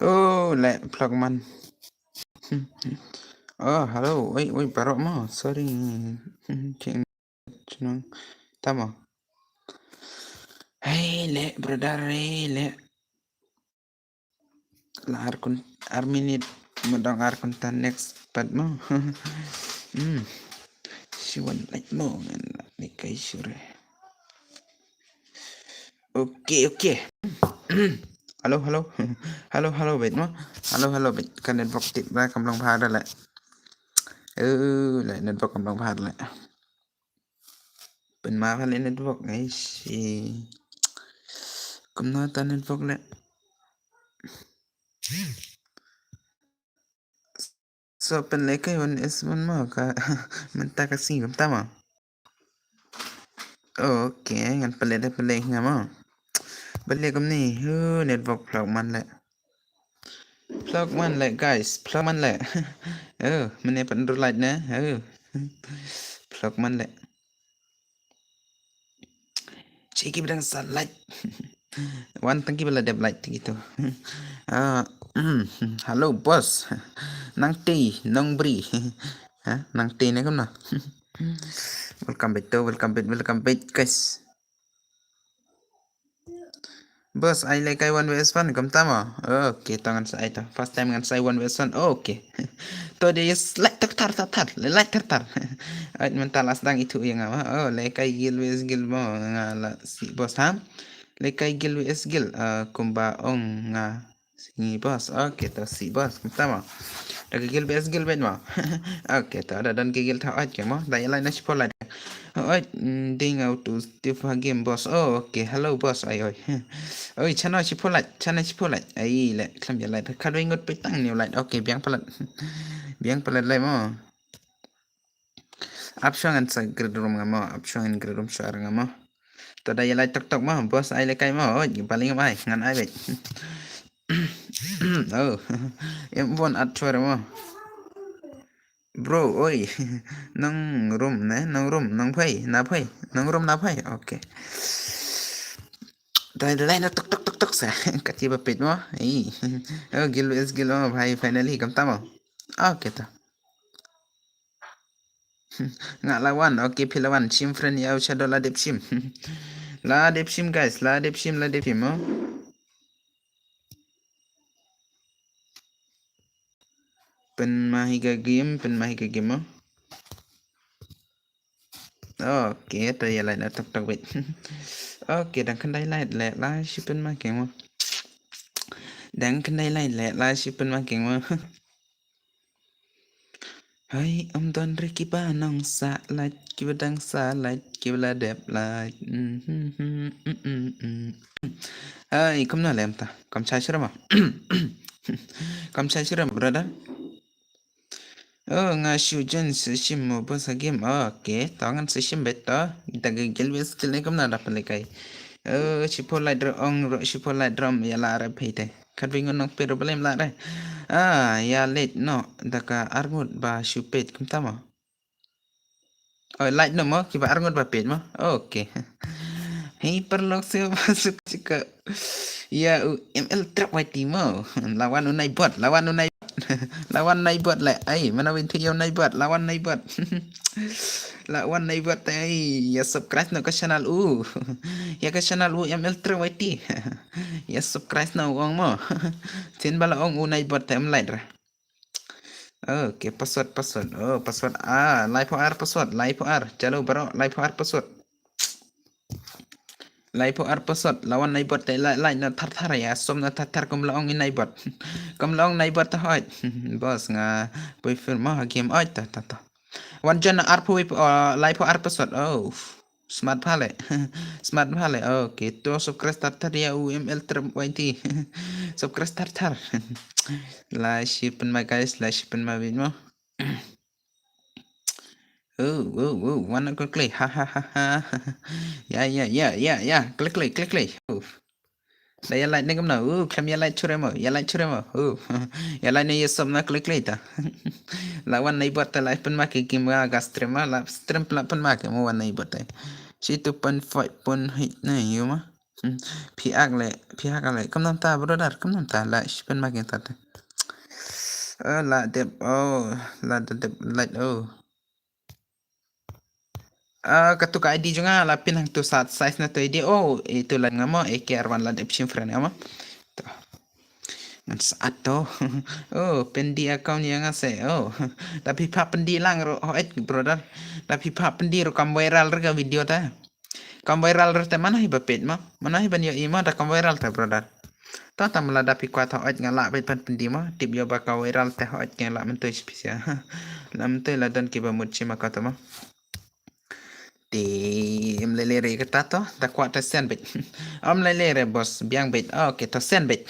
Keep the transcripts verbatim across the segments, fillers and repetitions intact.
Oh, leh Phlokman. Oh, hello. Wait, wait, baroh mo. Sorry. Ching, ching. Tamo. Hey, leh, brother, hey, leh. La ar kun, ar minit. Mo dang ar kun ta next part mo. Hmm. Siwan like mo ngan ni kai sure. Okay, okay. Hello, hello. Hello, hello, wait mo. Hello, hello, wait. Ka network tip ba kam long bha da leh. Eh, leh network kam long bha da leh. Pynma pha leh network ngai shi. Kumno ta network leh. So pynleh kai wan is wan mo ka mynta ka sngi kumta mo. Okay, ngan pynleh da pynleh nga mo. Pynleh kumne, hu network Phlokman leh. Phlokman leh guys, Phlokman leh. Oh, mane pan ru light ne. Oh. Phlokman leh. Chiki bidang sa light. Wan tang ki bala dep light tang ki tu. Ah, hello boss. Nang tei, nang bri. Ha, nang tei ne kumno. Welcome back to, welcome back, welcome back guys. Boss, ai leh kai one vs one kumta mo. Okay, to ngan sa ai to. First time ngan sa ai one vs one. Okay. To dei light tar tar tar tar. Light tar tar. Ai mynta last dang itu ïa nga mo. Oh, leh kai guild vs guild mo nga la si boss ha. Leh kai guild vs guild. Ah, kumba ong nga. Sngi boss. Okay, to si boss. Kumta mo. Da ka guild vs guild bet mo. Okay, to da don ka guild tha oi ke mo. Da ïa lai na shipor lai. Oi, mm, ding auto Steve ha game boss. Oh, okay. Hello boss. Ai oi. Oi, chano shipor lai. Chano shipor lai. Ai leh khlem ïa lai. Ka doi ngut peit tang new light. Okay, biang palat. Biang palat lai mo. Ap shong ngan sa grid room nga mo, ap shong ngan grid room shong nga mo. To da ïa lai tok tok mo, boss ai leh kai mo, oi, baling mai, ngan ai bek. Oh, em bon at shong mo. Bro, oi, nang room ne, nang room, nang phai, na phai, nang room na phai, okay. Da ïa lai na tok tok tok tok sa, kati ba peit mo, ei, oh, guild vs guild mo, bhai, finally, kumta mo. Okay, to. Nga la wan, okay, phi la wan, shim friend ïa u Shadow la dep shim. La dep shim, guys, la dep shim, la dep shim, oh. Pynma hi ka game, pynma hi ka game, oh. Okay, to ïa lai na tok tok wait. Okay, dang khyndai lai leh, la shi pynma game, oh. Dang khyndai lai leh, la shi pynma game, oh. Hai, ym don re kiba nang sa lait, kiba dang sa lait, kiba la dep lait. Hai, kumno lem ta? Kam chai shira ma? Kam chai shira ma, brother? Oh, nga shu join sa shim mo boss ha game. Oh, okay, to ngan sa shim bet to. Kita ga gil wes kil ne kumno da pele kai. Oh, shipor light ro ong ro shipor light rom ïa la re pei te. Khat bing nong pero blem la re. Ah, ïa late no. Da ka arngut ba shu peit kumta mo. Oh, light no mo, kiba arngut ba peit mo. Okay. Hei, paralok sngewbha suk chika. Ïa u M L Trap Y T mo. Lawan u nai bot, lawan u nai bot. Lawan nai bot le. Ai, mana win thik ïa u nai bot, lawan nai bot. Lawan nai bot te ai, ïa subscribe no ka channel u. Ïa ka channel u M L Trap Y T. Ïa subscribe no u ong mo. Tin bala ong u nai bot te em light ra. Okay, password, password. Oh, password. Ah, lai pho ar password, lai pho ar. Chalo bro, lai pho ar password. Lai pho ar password. Lawan nai bot te lai lai na thar thar ïa, som na thar thar kum la ong i nai bot. Kum la ong nai bot ta hoi. Boss nga poi firma ha game oi ta ta ta. Wan jon ar pho, oh, lai pho ar password. Oh. Smart pha le. Smart pha le. Okay, to subscribe tar tar ïa u M L Trap Y T. Subscribe tar tar. La shi pynma guys, la shi pynma bit mo. Oh, oh, oh, wan klik klik. Ha ha ha ha. Ya ya ya ya ya. Klik klik klik klik. Oh. Da ïa like ne kumno. Uh, khlem ïa like chura mo, ïa like chura mo. Uh, ïa like ne ïa sub na klik klik ta. Lawan nai bot ta lai pynma ki game ga ga stream ma, la stream pla pynma ki mo wan nai bot ta. Shi two point five point eight na yu ma. Hmm, phi ak le, phi ak le. Kam nam ta brother, kam nam ta la shipen ma kin ta te. Oh, la dep, oh, la dep light, oh. Ah, katu ka I D jong nga la pin hangtu sat size na tu I D. Oh, itu la nga mo, A K R one la dep shim friend nga mo. Tu. Ngan sat tu. Oh, pendi account ïa nga se. Oh, tapi pha pendi lang ro, oh, eh, brother. Tapi pha pendi ro kam viral re ka video ta. Kam viral re te mana hi ba pet mo. Mana hi ban ïohi mo da kam viral te, brother. Ta tam la da phi kwah tha ot nga lah beit ban pyndi mo. Tip ïa ba ka viral te ot nga lah myntoi shisha. Lah myntoi la don kiba mut shi ma ka ta mo. Te em lele re kata to, da kwah ta send beit. Em lele re boss, biang beit. Okay, ta send beit.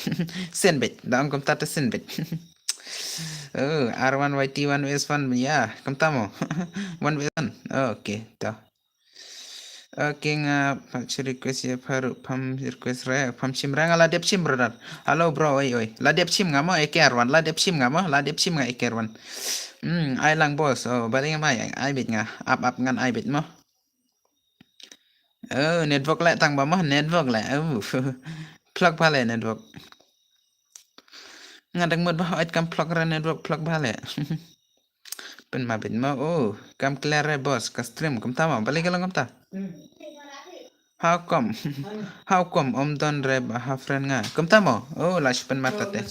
Send beit. Da ong kumta ta send beit. Oh, R one Y T one S one, ya, kumta mo. One S one. Okay, to. Okay, nga pat request ïa pha ruh, pham request re, pham shim re, nga la dep shim, brother. Hello bro, oi oi. La dep shim nga mo A K R one, la dep shim nga mo, la dep shim nga A K R one. Hmm, ai lang boss. Oh, balei ngam ai, ai beit nga. Ap ap ngan ai beit mo. Oh, network leh tang ba mo, network leh. Oh. Phlok pha leh network. Nga dang mut ba hooid kam phlok re network phlok ba le. Pynma beit mo, oh, kam clear re boss, ka stream kumta mo, balei ka long kumta. How come? How come ym don re ba ha friend nga? Kumta mo, oh, la shu pynma ta te.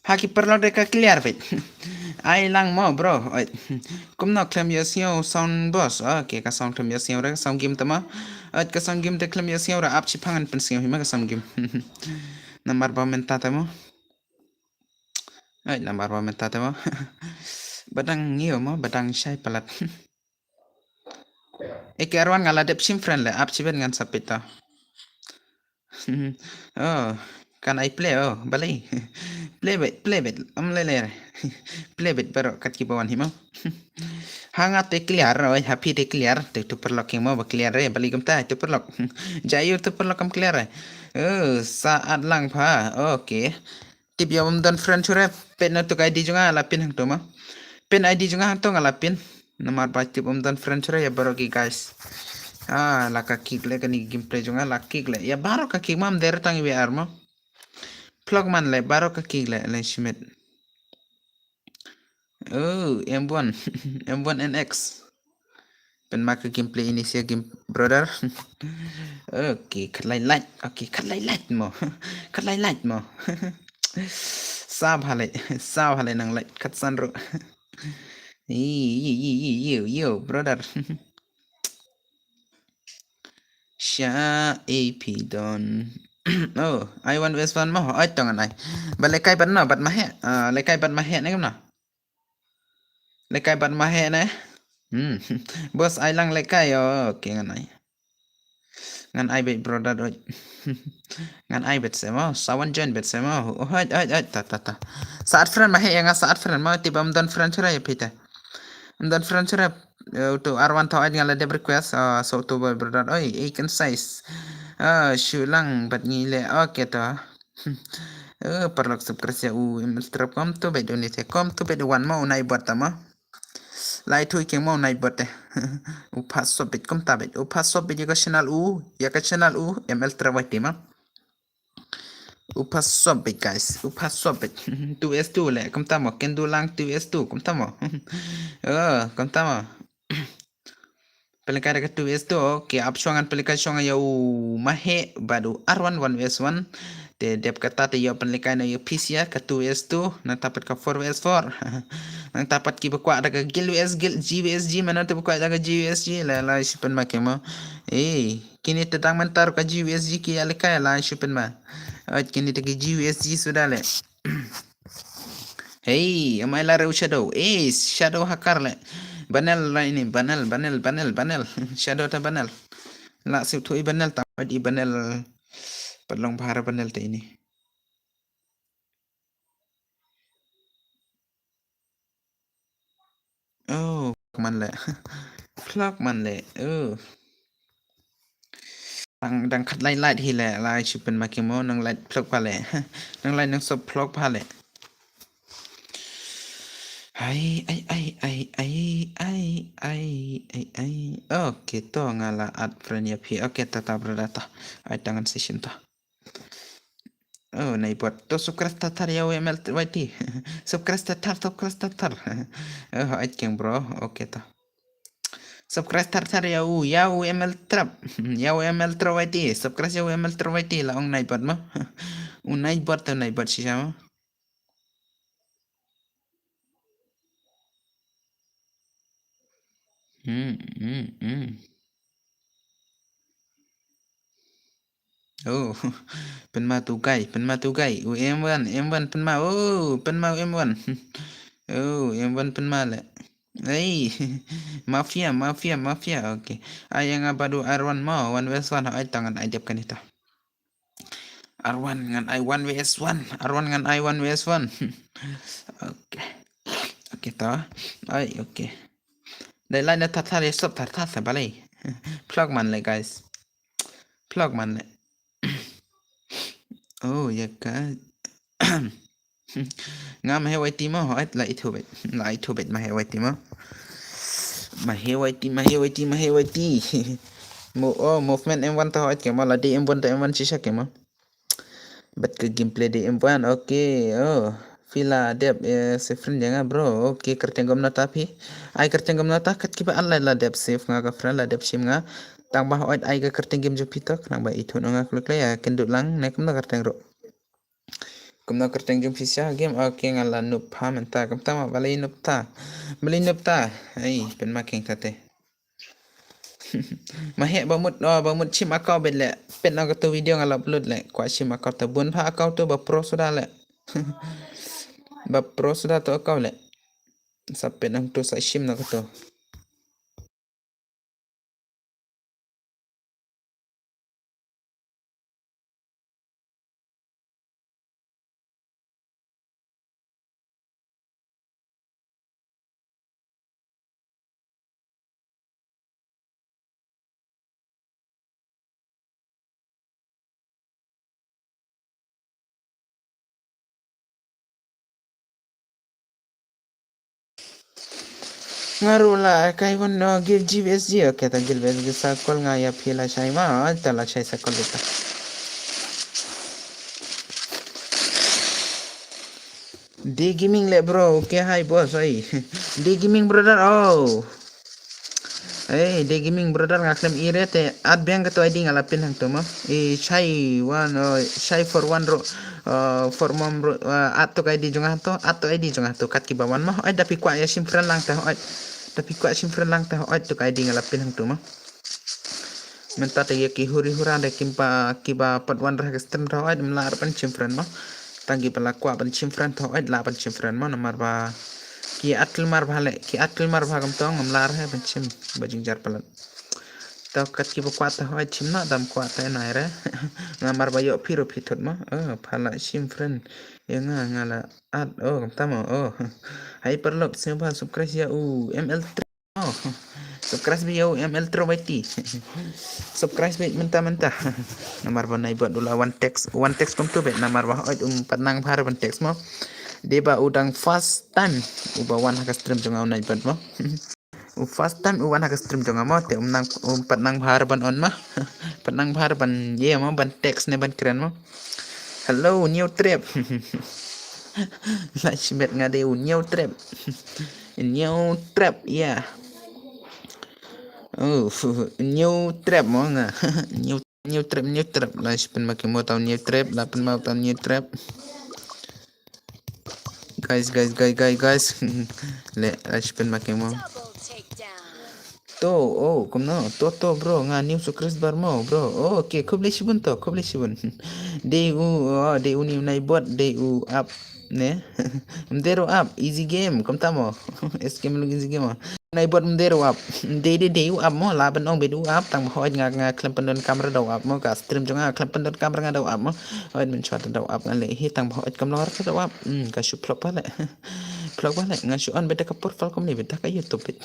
Ha ki paralok de ka clear beit. Ai lang mo bro. Oi. Kumno khlem ïohsngew sound boss. Okay, ka sound khlem ïohsngew re, ka sound game te mo. Oi, ka sound game te khlem ïohsngew re, ap shipang ngan pynsngew hi ma ka sound game. Namar ba mynta te mo. Oi, namar ba mynta te mo. Ba dang ïoh mo, ba dang shai palat. A K R one nga la dep shim friend le, ap shibit ngan sa peit to. Oh, kan ai play, oh, balei. Play beit, play beit, ym lei lei re. Play beit baroh kat kiba wan hi mo. Ha nga te clear, oi, ha phi te clear, te tu paralok ïa nga mo ba clear re, balei kumta, tu paralok. Jaiu tu paralok kam clear re. Oh, sa at lang pha, okay. Tip ïa bym don friend shuh re, peit na tu ka I D jong nga la pin hangto mo. Pin I D jong nga hangto nga la pin. Namar ba tip bym don friend shuh re ïa baroh ki guys. Ah, la ka kick le kane gameplay jong nga la kick le. Ïa baroh ka kick mo, ym dei re tang iwei ar mo. Phlok man le baroh ka kick le, le shimit. Oh, M one. M one N X. Pynma ka gameplay ini sia game brother. Okay, khat lai light. Okay, khat lai light mo. Khat lai light mo. Sa bha lai, sa bha lai nang light khat san ruh. Yo, yo, yo, yo, yo, brother. Sha A P don. Oh, ai one versus one mo. Ai tong an ai. Ba lekai bat no, bat ma he. Ah, lekai bat ma he ne kam no. Lekai bat ma he ne. Hmm. Boss ai lang lekai, oh, okay ngan ai. Ngan ai bet brother doi. Ngan ai bet se mo, sa wan join bet se mo. Oh, ai, ai, ai, ta, ta, ta. Sa at friend ma he ïa nga sa at friend mo, tip bym don friend shuh re ïa phi te. Ym don friend shuh re. Eh, uto R one thaw ai nga la dep request, ah, so uto boy brother. Oi, ei kan size. Ah, shu lang bat ngi le. Okay to. Eh, paralok subscribe ïa u M L Trap kom to bet u ni te kom to bet u wan mo u nai bot ta mo. Lai thui keng mo nai bot te. U pha sop bet kumta bet. U pha sop bet ïa ka channel u, ïa ka channel u, M L Trap Y T mo. U pha sop bet guys, u pha sop bet. Two S two le, kumta mo, ken du lang two S two, kumta mo. Oh, kumta mo. Pynlehkai da ka two S two, okay, ap shwa ngan pynlehkai shwa nga ïa u Mahe bad u R one one S one. Te dep kata te ïoh pynlehkai na ïa P C ya ka two S two, nangta pat ka four S four. Nangta pat kiba kwah da ka guild V S guild, G V S G, mano te ba kwah da ka G V S G, la la shi pynma kemo. Eh, kine te dang mynta ruh ka G V S G ki ïa lehkai la shi pynma. Oi, kine te ki G V S G suda le. Hei, amai la reu Shadow. Eh, Shadow hakar le. Banel la ini, banel, banel, banel, banel. Shadow ta banel. La sip thu i banel ta i banel. Pat long bahar banel ta ini. Man le. Phlok man le. Oh. Dang, dang khat lai lai hi le, lai shu pynma ki mo, nang lai phlok pha le. Nang lai nang sop phlok pha le. Ai, ai, ai. Okay, to nga la add friend ïa phi. Okay, tata brother to. Ai, tangan session to. Oh, nai bot. To subscribe tar tar ïa u M L Y T. Subscribe tar tar, subscribe tar tar. Oh, ai keng bro. Okay, to. Subscribe tar tar ïa u, ïa u M L Trap. Ïa u M L Trap Y T. Subscribe ïa u M L Trap Y T la ong nai bot mo. U nai bot to nai bot shisha mo. Hmm, hmm, hmm. Oh, pynma tu kai, pynma tu kai. U M one, M one pynma. Oh, pynma u M one. Oh, M one pynma le. Hey, mafia, mafia, mafia. Okay. Ai nga bad u R one mo, one versus one. Ai tangan ai dep kan ita. R one ngan ai one versus one. R one ngan ai one versus one. Okay. Okay to. Ai, okay. Dai lai na tar tar ïa sop tar tar sa balai. Phlok man le guys. Phlok man le. Oh, ïa ka. Nga ma he Y T mo, hooid la ithuh beit. La ithuh beit ma he Y T mo. Ma he Y T, ma he Y T, ma he Y T. Mo, oh, movement M one to hooid ke mo, la dei M one to M one shisha ke mo. Bad ka gameplay dei M one, okay, oh. Phi la dep, eh, save friend ïa nga bro, okay, kyrteng kumno ta phi. Ai kyrteng kumno ta, kat kiba an la dep save nga ka friend la dep shim nga. Tang ba hooid ai ka kyrteng game jong phi to, khnang ba ithuh noh nga khlem khlem ïa kynduh lang, ne kumno kyrteng ruh. Kumno kyrteng jong phi sha game? Okay, nga la noob pha mynta. Kumta ma balei noob ta? Balei noob ta? Ai, pynma keng ta te. Ma heh ba mut, oh, ba mut shim account beit le. Peit noh kato video nga la upload le. Kwah shim account to bun pha account to ba pro suda le. Ba pro suda to account le. Sa peit noh to sa shim noh kato. Nga ruh la kai wan no give G V S G, okay, ta G V S G sa call nga ïa phi la shai ma, ta la shai sa call ta. Day Gaming le bro, okay, hi boss, hi. Day Gaming brother, oh. Hey, Day Gaming brother nga khlem ire te add biang kato I D nga la pin hangto mo. Eh, shai one, oh, shai for one ro, uh, for mom ro, uh, add to ka I D jong nga hangto, add to I D jong nga hangto, kat kiba wan mo. Oi, da phi kwah ïa shim friend lang te, oi. Da phi kwah shim friend lang te, oi, to ka I D nga la pin hangto mo. Mynta te ïa ki huri hura de kim pa kiba pat wan rah ka stream te, oi, ym lah ban shim friend mo. Tang kiba la kwah ban shim friend te, oi, lah ban shim friend mo, namar ba ki add khlem mar bha le, ki add khlem mar bha kam tong, ym lah re ban shim, ba jingjar palat. Tau kat kiba kwah ta hoi shim na dam kwah ta nai re. Nga mar ba ïoh phi ruh phi thut ma. Eh, pha la shim friend. Ïa nga nga la add. Oh, kam ta ma. Oh. Hai parlok sngewbha subscribe ïa u M L Trap. Oh. Subscribe ïa u M L Trap Y T. Subscribe mynta mynta. Namar ba nai bad u la one text, one text kum tu bad namar ba hoi um pat nang bha re ban text mo. Dei ba u dang first time u ba wan ha ka stream jong nga u nai bad mo. U first time u wan ha ka stream jong nga mo, te um nang, um pat nang bha re ban on ma. Pat nang bha re ban, ïa mo, ban text ne ban kren mo. Hello, new trap. La shimet nga dei u new trap. New trap, yeah. Oh, new trap mo nga. New, new trap, new trap. La shi pynma ki mo tau new trap, la pynma tau new trap. Guys, guys, guys, guys, guys. Le, la shi pynma ki mo. To, oh, kumno? To, to, bro, nga new subscriber mo, bro. Oh, okay, khublei shibun to, khublei shibun. Dei u, oh, dei u ni u nai bot, dei u app, ne? Mdei u app, easy game, kumta mo. S K M easy game mo. Nai bot mdei u app. Dei, dei, dei u app mo, la ban ong beit u app, tang ba hoi nga, nga khlem pyndonkam re da u app mo, ka stream jong nga khlem pyndonkam re nga da u app mo. Hoi mynshwa da u app nga le, hi tang ba hoi kam lor da u app. Hmm, ka shu flop pale. Clock ba leh nga shu on bad da ka profile kumne bad da ka YouTube bad.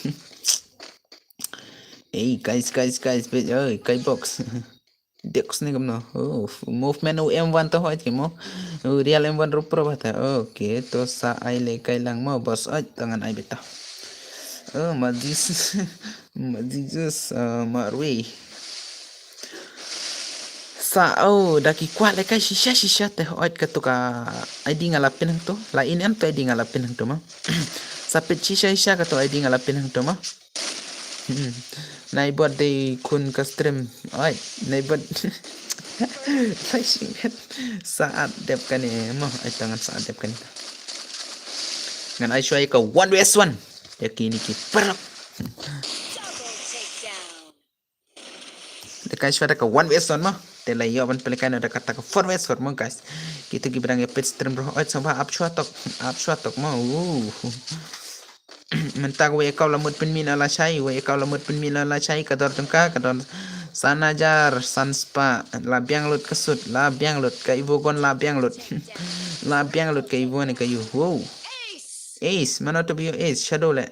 Hey guys, guys, guys, bad oi kai box. Dek sini kumno. Oh, movement u M one to hoi ki mo. U real M one rup pro bata. Okay, to sa ai le kai lang mo boss oi tangan ai beta. Oh, ma Jesus. Ma Jesus, uh, ma rui. Sa oh da ki kwah le kai shisha shisha te hoi ka tu ka I D nga la pin hang tu. La in em tu I D nga la pin hang tu ma. Sa pit shisha shisha ka tu I D nga la pin hang tu ma. Hmm. Nai bot dei khun ka stream. Oi, nai bot. Sa at dep kane mo, ai tangan sa at dep kane. Ngan ai shuwa ka one versus one. Ya kini ki paralok. Te kai shuwa da ka one versus one mo. Te la yo ban pele kai no da ka ta ka four versus four mo guys. Kitu ki brang ya pit stream bro. Oi, samba ap shuwa tok. Ap shuwa tok mo. Uh. Mynta ka wei ka la mut pynmih na la shai, wei ka la mut pynmih na la shai ka dor jong ka, ka dor san hajar san spah, la biang lut ka sut, la biang lut ka ibu gon la biang lut. La biang lut ka ibu ne ka yu. Wow. Ace, mano to bio ace, shadow le.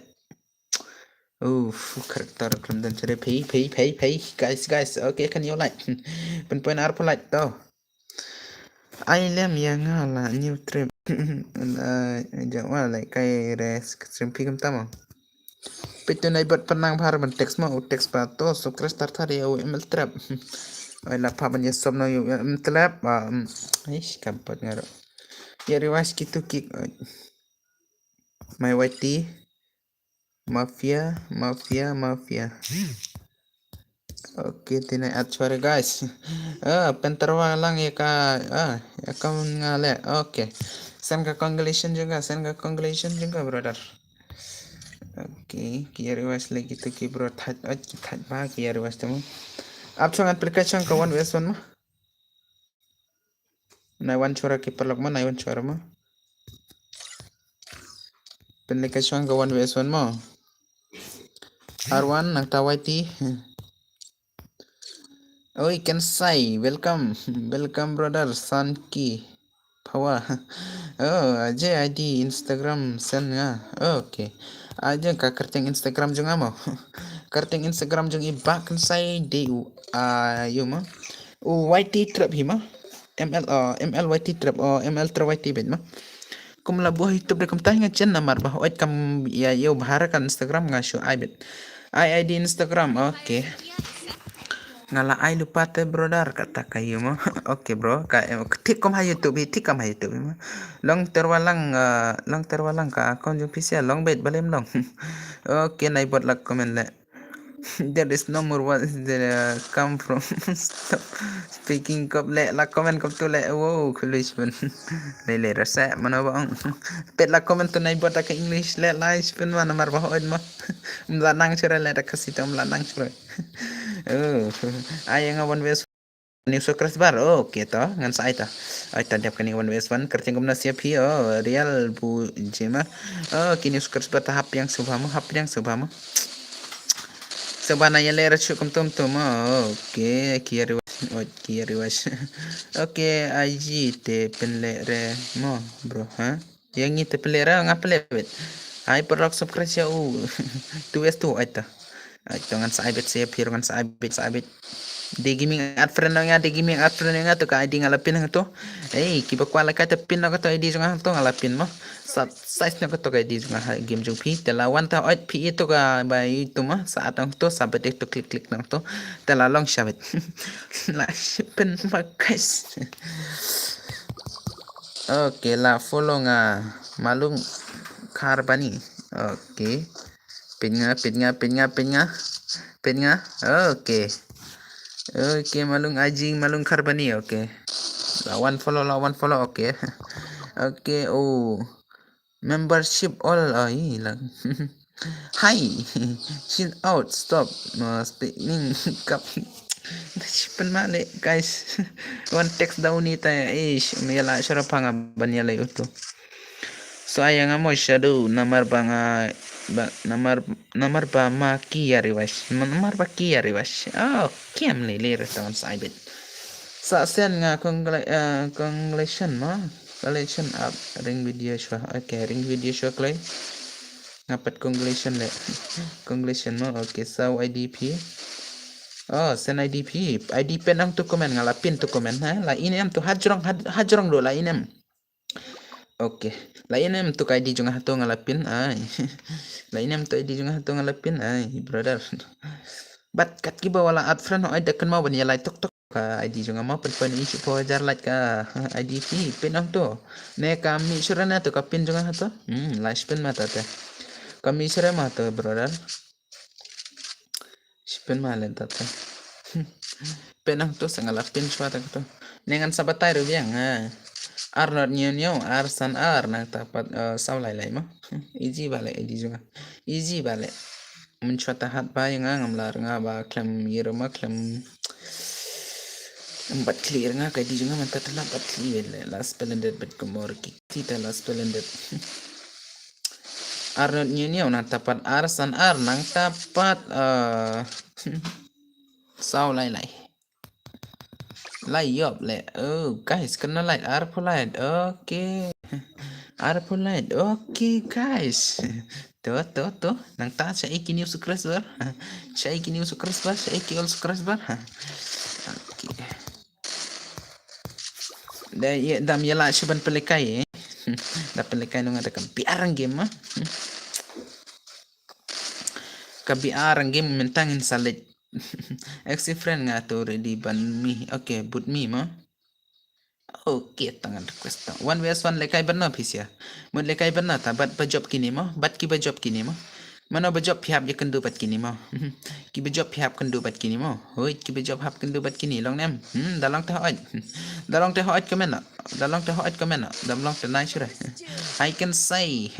Uff, character krum dan chere pei pei pei pei guys guys. Okay, kan yo like. Pyn point ar pun like to. Ai lem ya nga la new trip. La ja wa la kai res stream pi kam tama. Pitu nai bot penang bhar ban text ma u text pa to subscribe tar tar ya u email trap. Ai la pa ban ya sob na u email trap. Ish kam pat ngaro. Ya rewas kitu kik. My Y T. Mafia, mafia, mafia. Okay, tine at shuwa re guys. Ah, pentarwa lang ya ka, ah, ya ka nga le. Okay. Sen ka congratulation jong ka, sen ka congratulation jong ka brother. Okay, ki ya rewas le kitu ki bro thaj, oj ki thaj ba ki ya rewas temu. Ap chong application ka one versus one ma. Nai wan chora ki paralok ma, nai wan chora ma. Pynlek ka shwang ka one versus one mo. R one nang ta Y T. Oi, Kensai, welcome. Welcome brother, Sanki. Power. Oh, aje I D Instagram send nga. Okay. Aje ka kerteng Instagram jong nga mo. Kerteng Instagram jong i ba Kensai de u ayo mo. U Y T trap hi mo. M L, uh, M L Y T trap, uh, M L trap Y T bet ma. Kum la buh YouTube de kum tah nga chen namar ba oi kam ya yo bahara kan Instagram nga shu ai bet. Ai I D Instagram, okay. Nga la ai lupa te brother kata ka yo ma. Okay bro, ka em thik kum ha YouTube, thik kam ha YouTube ma. Long terwa lang, uh, long terwa lang ka account jong P C long bet balem long. Okay, nai bot la comment le. There is no more what is the, uh, come from. Stop speaking kop le la comment kop tu le. Wow, kulis pun. Le le rasa mana ba ong. Pet la comment tu nai bot ka English le la pun mana mar ba oi ma. Mla nang chura le da kasi tu mla nang chura. Oh, ai nga one versus new subscriber. Oh, okay to ngan sa ai to. Ai to dep kani one versus one kerteng kumna siap hi. Oh, real bu jema. Oh, kini subscriber ta hap yang subhama, hap yang subhama. Sabana ya le rachu kum tum tum. Oh, okay, kia riwas. Oh, kia riwas. Okay, aji te penle re mo, bro, ha? Yang ngi te pele ra nga pele bet. Ai perlok subscribe ya u. Tu wes tu ai ta. Ai to ngan sa ai bet se pir ngan sa ai bet sa ai bet. De gaming at friend nga de gaming at friend nga to ka I D nga la pin hang to. Ei ki ba kwa la ka te pin na ka to I D jong nga to nga la pin mo. Sa size na ka to ka I D jong nga game jong phi te la wan ta oi phi to ka ba i to mo sa atang to sa bet to click click nang to. Te la long sha bet. La pin ma guys. Okay, la follow nga Malung Karbani. Okay. Pin nga, pin nga, pin nga, pin nga. Pin nga. Okay. Okay, Malung Ajing, Malung Karbani. Okay. La one follow, la one follow. Okay. Okay, oh. Membership all. Oh, hilang. Hi. Chill out. Stop. No, speaking cup. Pen ma le guys. One text down ni ta ish. Me la shara panga ban ya le utu. So ayang amo shadow namar banga ba namar namar ba ma ki ya rewas. Namar ba ki ya rewas. Oh, kiam le le retawan sa ibet. Sa sen nga congratulation ma. Congratulation, ap ring video shuwa. Okay, ring video shuwa kloi. Nga pat congratulation le. Congratulation mo. Okay, saw I D phi. Oh, send I D phi. I D pyn hangtu comment, nga la pyn tu comment ha. La in em tu, hajrong, haj-, hajrong do la in em. Okay. La in em tu ka I D jong nga hato, nga la pyn ai. La in em tu I D jong nga hato, nga la pyn ai, brother. Bad kat kiba wa la add friend, hooid da kynmaw ban ïa like tok tok. Ka I D jong nga mo, pyn pyn ïa shu phew hajar like ka I D phi, pyn hangtu. Ne ka mih shuh re na tu ka pyn jong nga hato. Hmm, la shu pyn ma ta te. Ka mih shuh re ma tu, brother. Shu pyn ma leh ta te. Pyn hangtu, sa nga la pyn shuwa ta ka tu. Ne ngan sa batai ruh biang, ha. Ar not ñiew ñiew, ar san ar, nangta pat, eh, saw lai lai mo. Easy ba leh I D jong nga. Easy ba leh. Mynshuwa ta hat ba ïa nga, ngam lah ruh nga ba khlem ïa ruh ma khlem. Ngam bat khlieh ruh nga, ka I D jong nga mynta te lah bat khlieh le, la splendid bad kumor ki ti te la splendid. Ar not ñiew ñiew, nangta pat ar san ar, nangta pat, eh, saw lai lai. La ïoh le. Oh, guys, kane like, ar phew like. Okay. Ar phew like. Okay, guys. To, to, to. Nangta, shaei ki new subscriber. Shaei ki new subscriber, shaei ki old subscriber. Okay. Da ïa, dam ïa la shu ban pynlehkai, eh. Da pynlehkai nong ada ka biar game ma. Ka biar game mynta ngin sa leit. Ex friend nga tu ready ban mi. Okay, but mi ma. Okay, tangan request ta. One versus one lehkai bad na phi sia. Mut lehkai bad na ta, bad ba jop kine mo, bad ki ba jop kine mo. Mano ba jop phi hap ïa kynduh bad kine mo. Ki ba jop phi hap kynduh bad kine mo. Hoi, ki ba jop hap kynduh bad kine, long ne em. Hmm, da long te hooid. Da long te hooid comment na. Da long te hooid comment na. Da long te nai shuh re. I can say.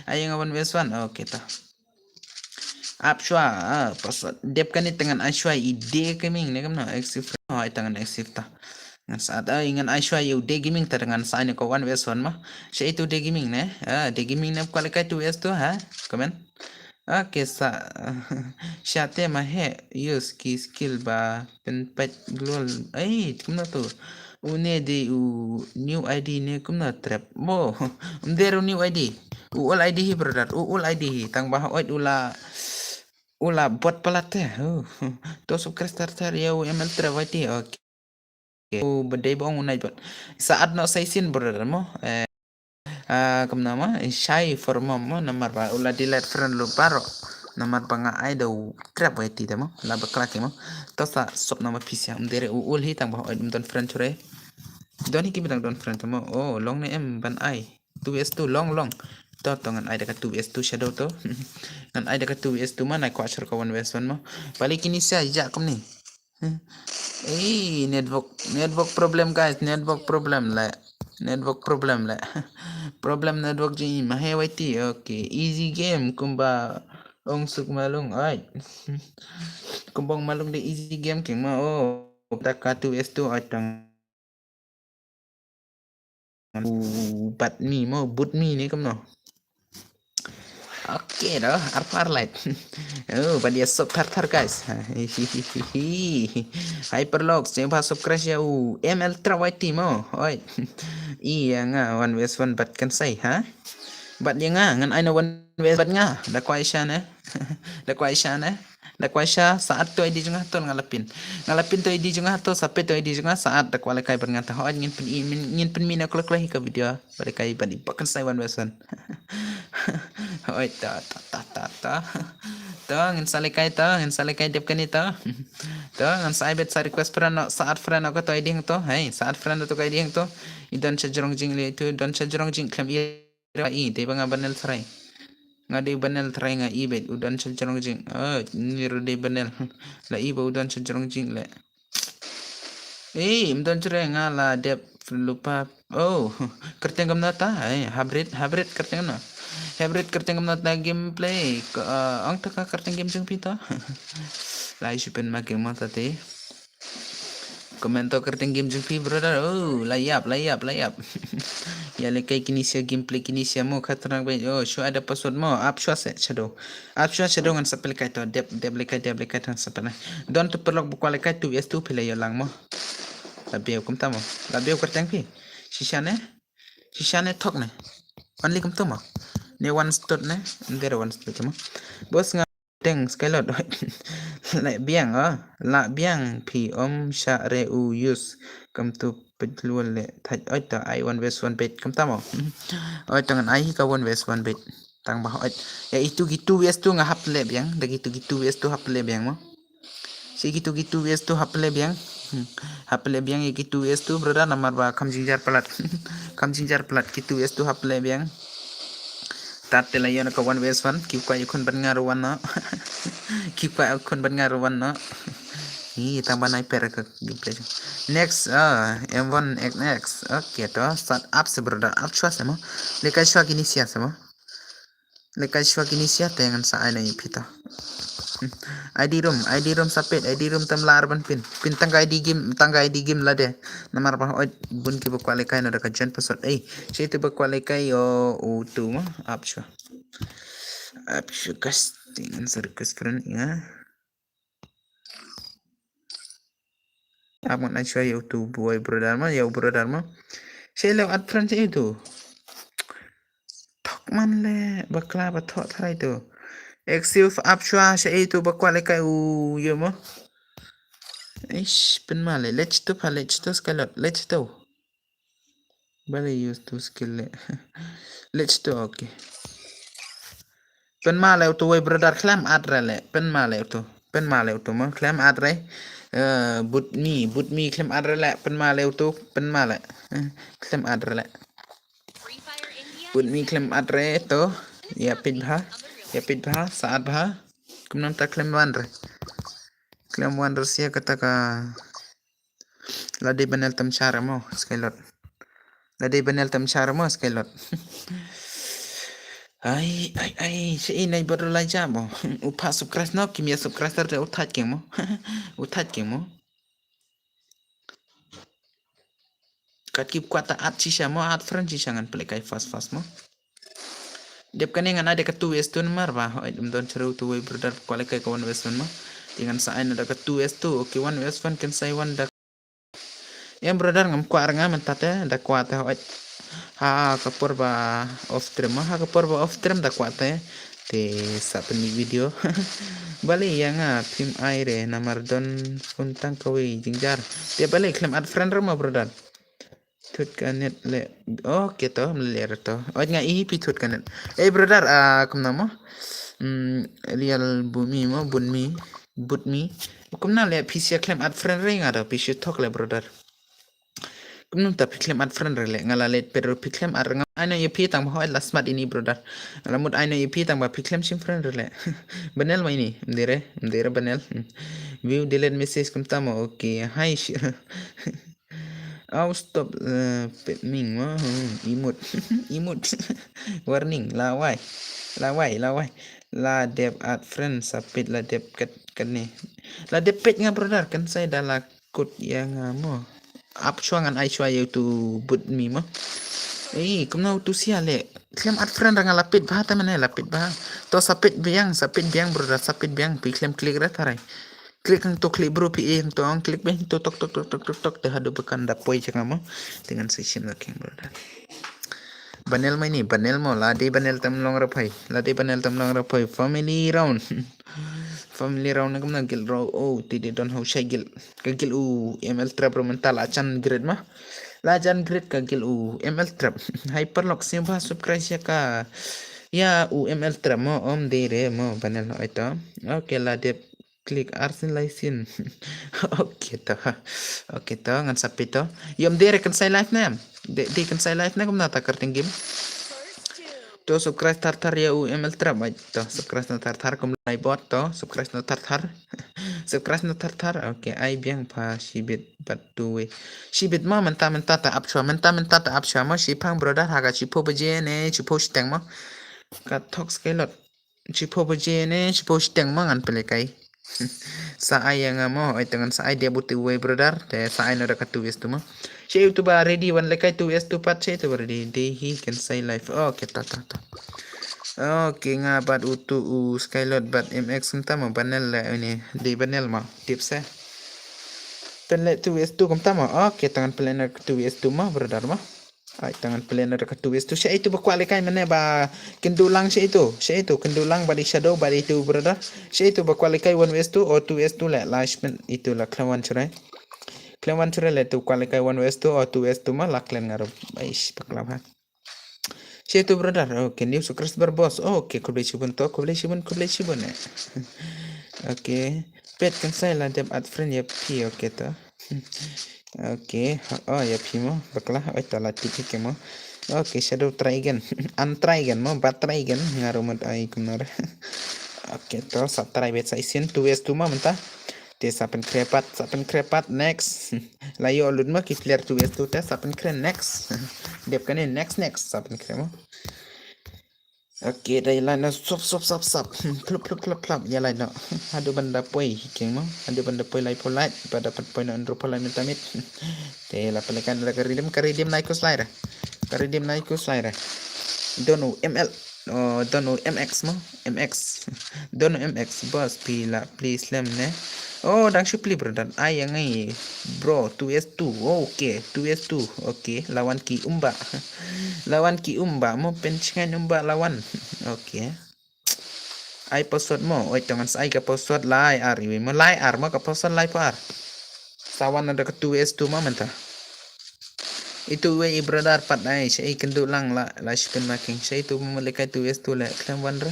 Ai nga one versus one. Okay ta. Ap shuwa, ah, pas dep kane te ngan ai shuwa i de gaming ne kumno, active. Hooid, te ngan active ta. Ngan sa ai, ngan ai shuwa ïa u de gaming te ngan sa ai ne ko one versus one ma. Shaei tu de gaming ne? Ah, de gaming ne kwah lehkai two versus two ha? Comment. Okay, sa sha te ma he use ki skill ba pynpait global. Ai, kumno tu. Une de u new I D ne kumno trap. Mo, um de u new I D. U old I D hi brother, u old I D hi. Tang ba hooid u la, u la bot palat te. Oh, to subscribe tar tar ïa u M L Trap Y T. Okay. U ba dei ba ong u nai bot. Sa add noh sa shisien brother mo. Eh, ah, kumno mo, shai for mo mo, namar ba u la delete friend lypa ruh. Namar ba nga ai da u Trap Y T te mo, la bakla ki mo. To sa sop namar phi sia, um de re u old hi tang ba hooid um don friend shuh re. Don hi ki ba dang don friend te mo. Oh, long ne em ban ai. Two versus two, long, long. To, to ngan ai da ka two versus two shadow to. Ngan ai da ka two versus two ma, nai kwah shuh ka one versus one mo. Balei kine sia ïa kumne. Eh, network, network problem guys, network problem le. Network problem le. Problem network jong i ma he Y T. Okay, easy game kumba ong suk malung ai. Kumba ong malung de easy game king ma. Oh, ta ka two versus two ai tang. U bat mi mo, but mi ne kumno. Okay, dah, arpar light. Oh, bad ïa sop thar thar guys. Hyperlocks, jangan ba sop crash ïa u M L Trap Y T mo. Oi. Ïa nga one versus one bad kan sai ha. Bad ïa nga ngan ai na one versus bad nga. Da kwai sha ne. Da kwai sha ne. Da kwai sha, sa add to I D jong nga to nga la pin. Nga la pin to I D jong nga to, sa pin to I D jong nga, sa add da kwah lehkai bad nga ta. Hooid, ngin pyn, ngin pynmih na kloi kloi hi ka video. Ba lehkai bad i ba kan sai one versus one. Hooid, ta, ta, ta, ta, ta. To, ngin sa lehkai to, ngin sa lehkai dep kane to. To, ngan sa ai bad sa request friend noh, sa add friend noh ka to I D hangto. Hei, sa add friend noh to ka I D hangto. I don sha jrong jingïaleh to, don sha jrong jingkhlem i. I dei ba nga ban el trai. Nga dei ban el trai nga i beit u don sha jrong jing. Oh, ni ruh dei ban el. La i ba u don sha jrong jing le. Eh, um don sha re nga la dep lupa. Oh, kyrteng kumno ta. Eh, hybrid, hybrid kyrteng kumno. Hybrid kyrteng kumno ta gameplay. Ko, uh, ong ta ka kyrteng game jong phi ta. Lai shu pyn ma game ta te. Comment to kyrteng game jong phi brother. Oh, la ïap, la ïap, la ïap. Ïa lehkai kine sia gameplay kine sia mo khatrak beit. Oh, shu ada password mo. Ap shuwa se shadow. Ap shuwa shadow ngan sa pynlehkai to. Dep, dep lehkai, dep lehkai ngan sa pynlehkai. Don to paralok ba kwah lehkai two versus two phi la ïoh lang mo. La bieu kumta mo. La bieu kyrteng phi. Shisha ne? Shisha ne thok ne. Only kumtu mo. Ne one stud ne. Ndere one stud mo. Bos nga teng Skylord. La biang ah. La biang phi om sha re u use. Kumtu pejlul le thaj oi ta ai one vs one bet kumta mo. Oi ta ngan ai hi ka one vs one bet. Tang ba oi. Ya itu gitu vs tu nga hap le biang. Da gitu gitu vs tu hap le biang mo. Si gitu gitu vs tu hap le biang. Hmm. Hap le biang ya gitu vs tu brother namar ba kam jingjar palat. Kam jingjar palat gitu vs tu hap le biang. Tat te la yon ka one vs one. Ki kwa yukun ban ngar one no. Ki kwa yukun ban ngar one no. Ni tang ban ai per ka gameplay. Next ah M one X X. Okay to start up se brother up chwa se mo. Lekai chwa kini sia se mo. Lekai chwa kini sia te ngan sa ai na i pita. Hmm. I D room, I D room sapit, I D room tam lar ban pin. Pin tang ka I D game, tang ka I D game lade. Namar ba oi bun ki ba kwah lekai no da ka join password. Eh, si tu ba kwah lekai yo u tu ma up chwa. Up chwa casting answer request friend ya. Ap ngan ai chwa ya u tu boy brother ma, ya u brother ma. Shi le at friend shi tu. Thok man le bakla ba thok tharai tu. Exif ap chwa shi tu ba kwah lekai u yo mo. Ish pin ma le lech tu pha lech tu Skylord lech tu. Bale use tu skill le. Lech tu okay. Pin ma le tu wei brother khlem at re le. Pin ma le tu. Pin ma le tu mo khlem at re. Eh, but mi, but mi khlem at re le. Pin ma le tu. Pin ma le. Eh, khlem at re le. But mi khlem at re to. Ya pit bha. Ya pit bha. Sa at bha. Kumnam ta khlem wan re. Khlem wan re sia kata ka. Lade banel tam char mo Skylord. Lade banel tam char mo Skylord. Ai ai ai shi nai bro lai ja mo. Upa subscribe no kimia subscribe de utat keng mo. Utat keng mo. Kat kip kwata at shisha mo at friend shisha ngan play kai fast fast mo. Dep kane ngan ada ka two S two namar ba oi dum don chru tu wei brother kwale kai ka one S one mo. Tingan sa ai na da ka two S two okay one S one kan sai one da. Em brother ngam kwah nga mentate da kwah te oi. Ha ka por ba off stream ha ka por ba off stream da kwah te. Te sa pen video. Bali ya nga phim ai re namar don phun tang kawei jingjar. Te bali klem add friend re mo brother. Thut ka net le. Okay to mle re to. Oi nga i pi thut ka net. Eh brother ah kumna mo. Hmm, real bumi mo bunmi. Butmi. Kumna le pisia klem add friend re nga da pisia thok le brother. Kumna ta phi klem add friend re le nga la let pero phi klem add nga ai no ye phi tang ba hoi la smart ini brother. La mut ai no ye phi tang ba phi klem shim friend re le. Banel ma ini mdere mdere banel. Hmm. View delete message kumta mo okay. Hi. Au stop eh, pet ming mo hmm, imut imut warning lawai lawai lawai la dep add friend sapit la dep kat kane la dep pet nga brother kan sai da la kut ya nga mo ap chwa ngan ai chwa ya tu but mi mo eh kumna tu sia le klem add friend nga la pet ba ta mane la pet ba to sapit biang sapit biang brother sapit biang pi klem klik ra tarai klik ang to klik bro pi eh ang to ang klik beng to tok tok tok tok tok tok te hadu bekan da poi changa mo dengan session la king brother. Banel mai ni banel mo la dei banel tam long rapai la dei banel tam long rapai family round. Family round na kumna gil ro o ti de don hau shai gil ka gil u M L trap ro mental achan grid ma la jan grid ka gil u M L trap. Hyperlock sim ba subscribe ya ka ya u M L trap mo om de re mo banel no ito. Okay la dep klik arsin laisin. Okay to. Okay to ngan sapi to. Yom de re kan sai live na yam de de kan sai live na kumna ta karting game. To subscribe thar thar ya u M L trap ai to subscribe na thar thar kum lai bot to subscribe na thar thar. Subscribe na thar thar okay ai biang pa shibit bat tu we shibit ma menta menta ta ap chwa menta menta ta ap chwa ma shi phang brother ha ka chipo baje ne chipo shiteng ma ka thok skelot. Chipo baje ne chipo shiteng ma ngan pele kai. Sa ai ya nga mo ai tengan sa ai dia buti we brother te sa ai no da ka tu wes tu ma. Che tu ba ready wan lekai tu wes tu pat che tu ba ready de hi kan sai life. Okay ta ta ta. Okay nga bat utu u Skylord bat M X kumta ma banel le ini de banel ma tip se. Pen le tu wes tu kumta ma okay tengan pele na tu wes tu ma brother ma. Ai, tang ngan play na da ka two S two. Sha itu ba kwah lehkai mynne ba kynduh lang sha itu. Sha itu kynduh lang ba di shadow ba di itu brother. Sha itu ba kwah lehkai one S two o two S two leh la shmen itu la khlem wan shurai. Khlem wan shurai leh itu kwah lehkai one S two o two S two ma la khlem ngaruh. Aish, bakla ha. Sha itu brother. Okay, new subscriber boss. Okay, khublei shibun to, khublei shibun, khublei shibun eh. Okay. Peit kan sa la dep add friend ïa phi, okay to. Okay, ha, oh ïa phi mo, bakla, oi to la tip hi ke mo. Okay, shadow try again. Untry again mo, bat try again. Nga ruh mut ai kumno re. Okay to, sa try beit sa shisien, two S two mo mynta. Te sa pynkhreh pat, sa pynkhreh pat, next. La ïoh lut mo ki player two S two te, sa pynkhreh next. Dep kane next, next, sa pynkhreh mo. Okay, dei line na sop sop sop sop. Klup klup klup klup. Ïa line na. Haduh ban da poi hi keng mo. Haduh ban da poi lai poi lai. Ba da poi na andro poi lai mynta miet. Te la pelekan la ka redeem, ka redeem nai kus lai re. Ka redeem nai kus lai re. Donu M L. Oh, donu M X mo. M X. Donu M X boss phi la please lem ne. Oh, dang shu pli brother. Ai ïa ngi bro two S two. Okay, two S two. Okay, la wan ki umba. La wan ki umba mo, pynshngaiñ umba la wan. Okay. Ai password mo, oi to ngan sa ai ka password lai ar iwi mo, lai ar mo ka password lai pa ar. Sa wan na da ka two S two mo mynta. Itu iwi i brother pat ai, sha i kynduh lang la, la shu pynmaking, sha itu mo lehkai two S two leh khlem wan re.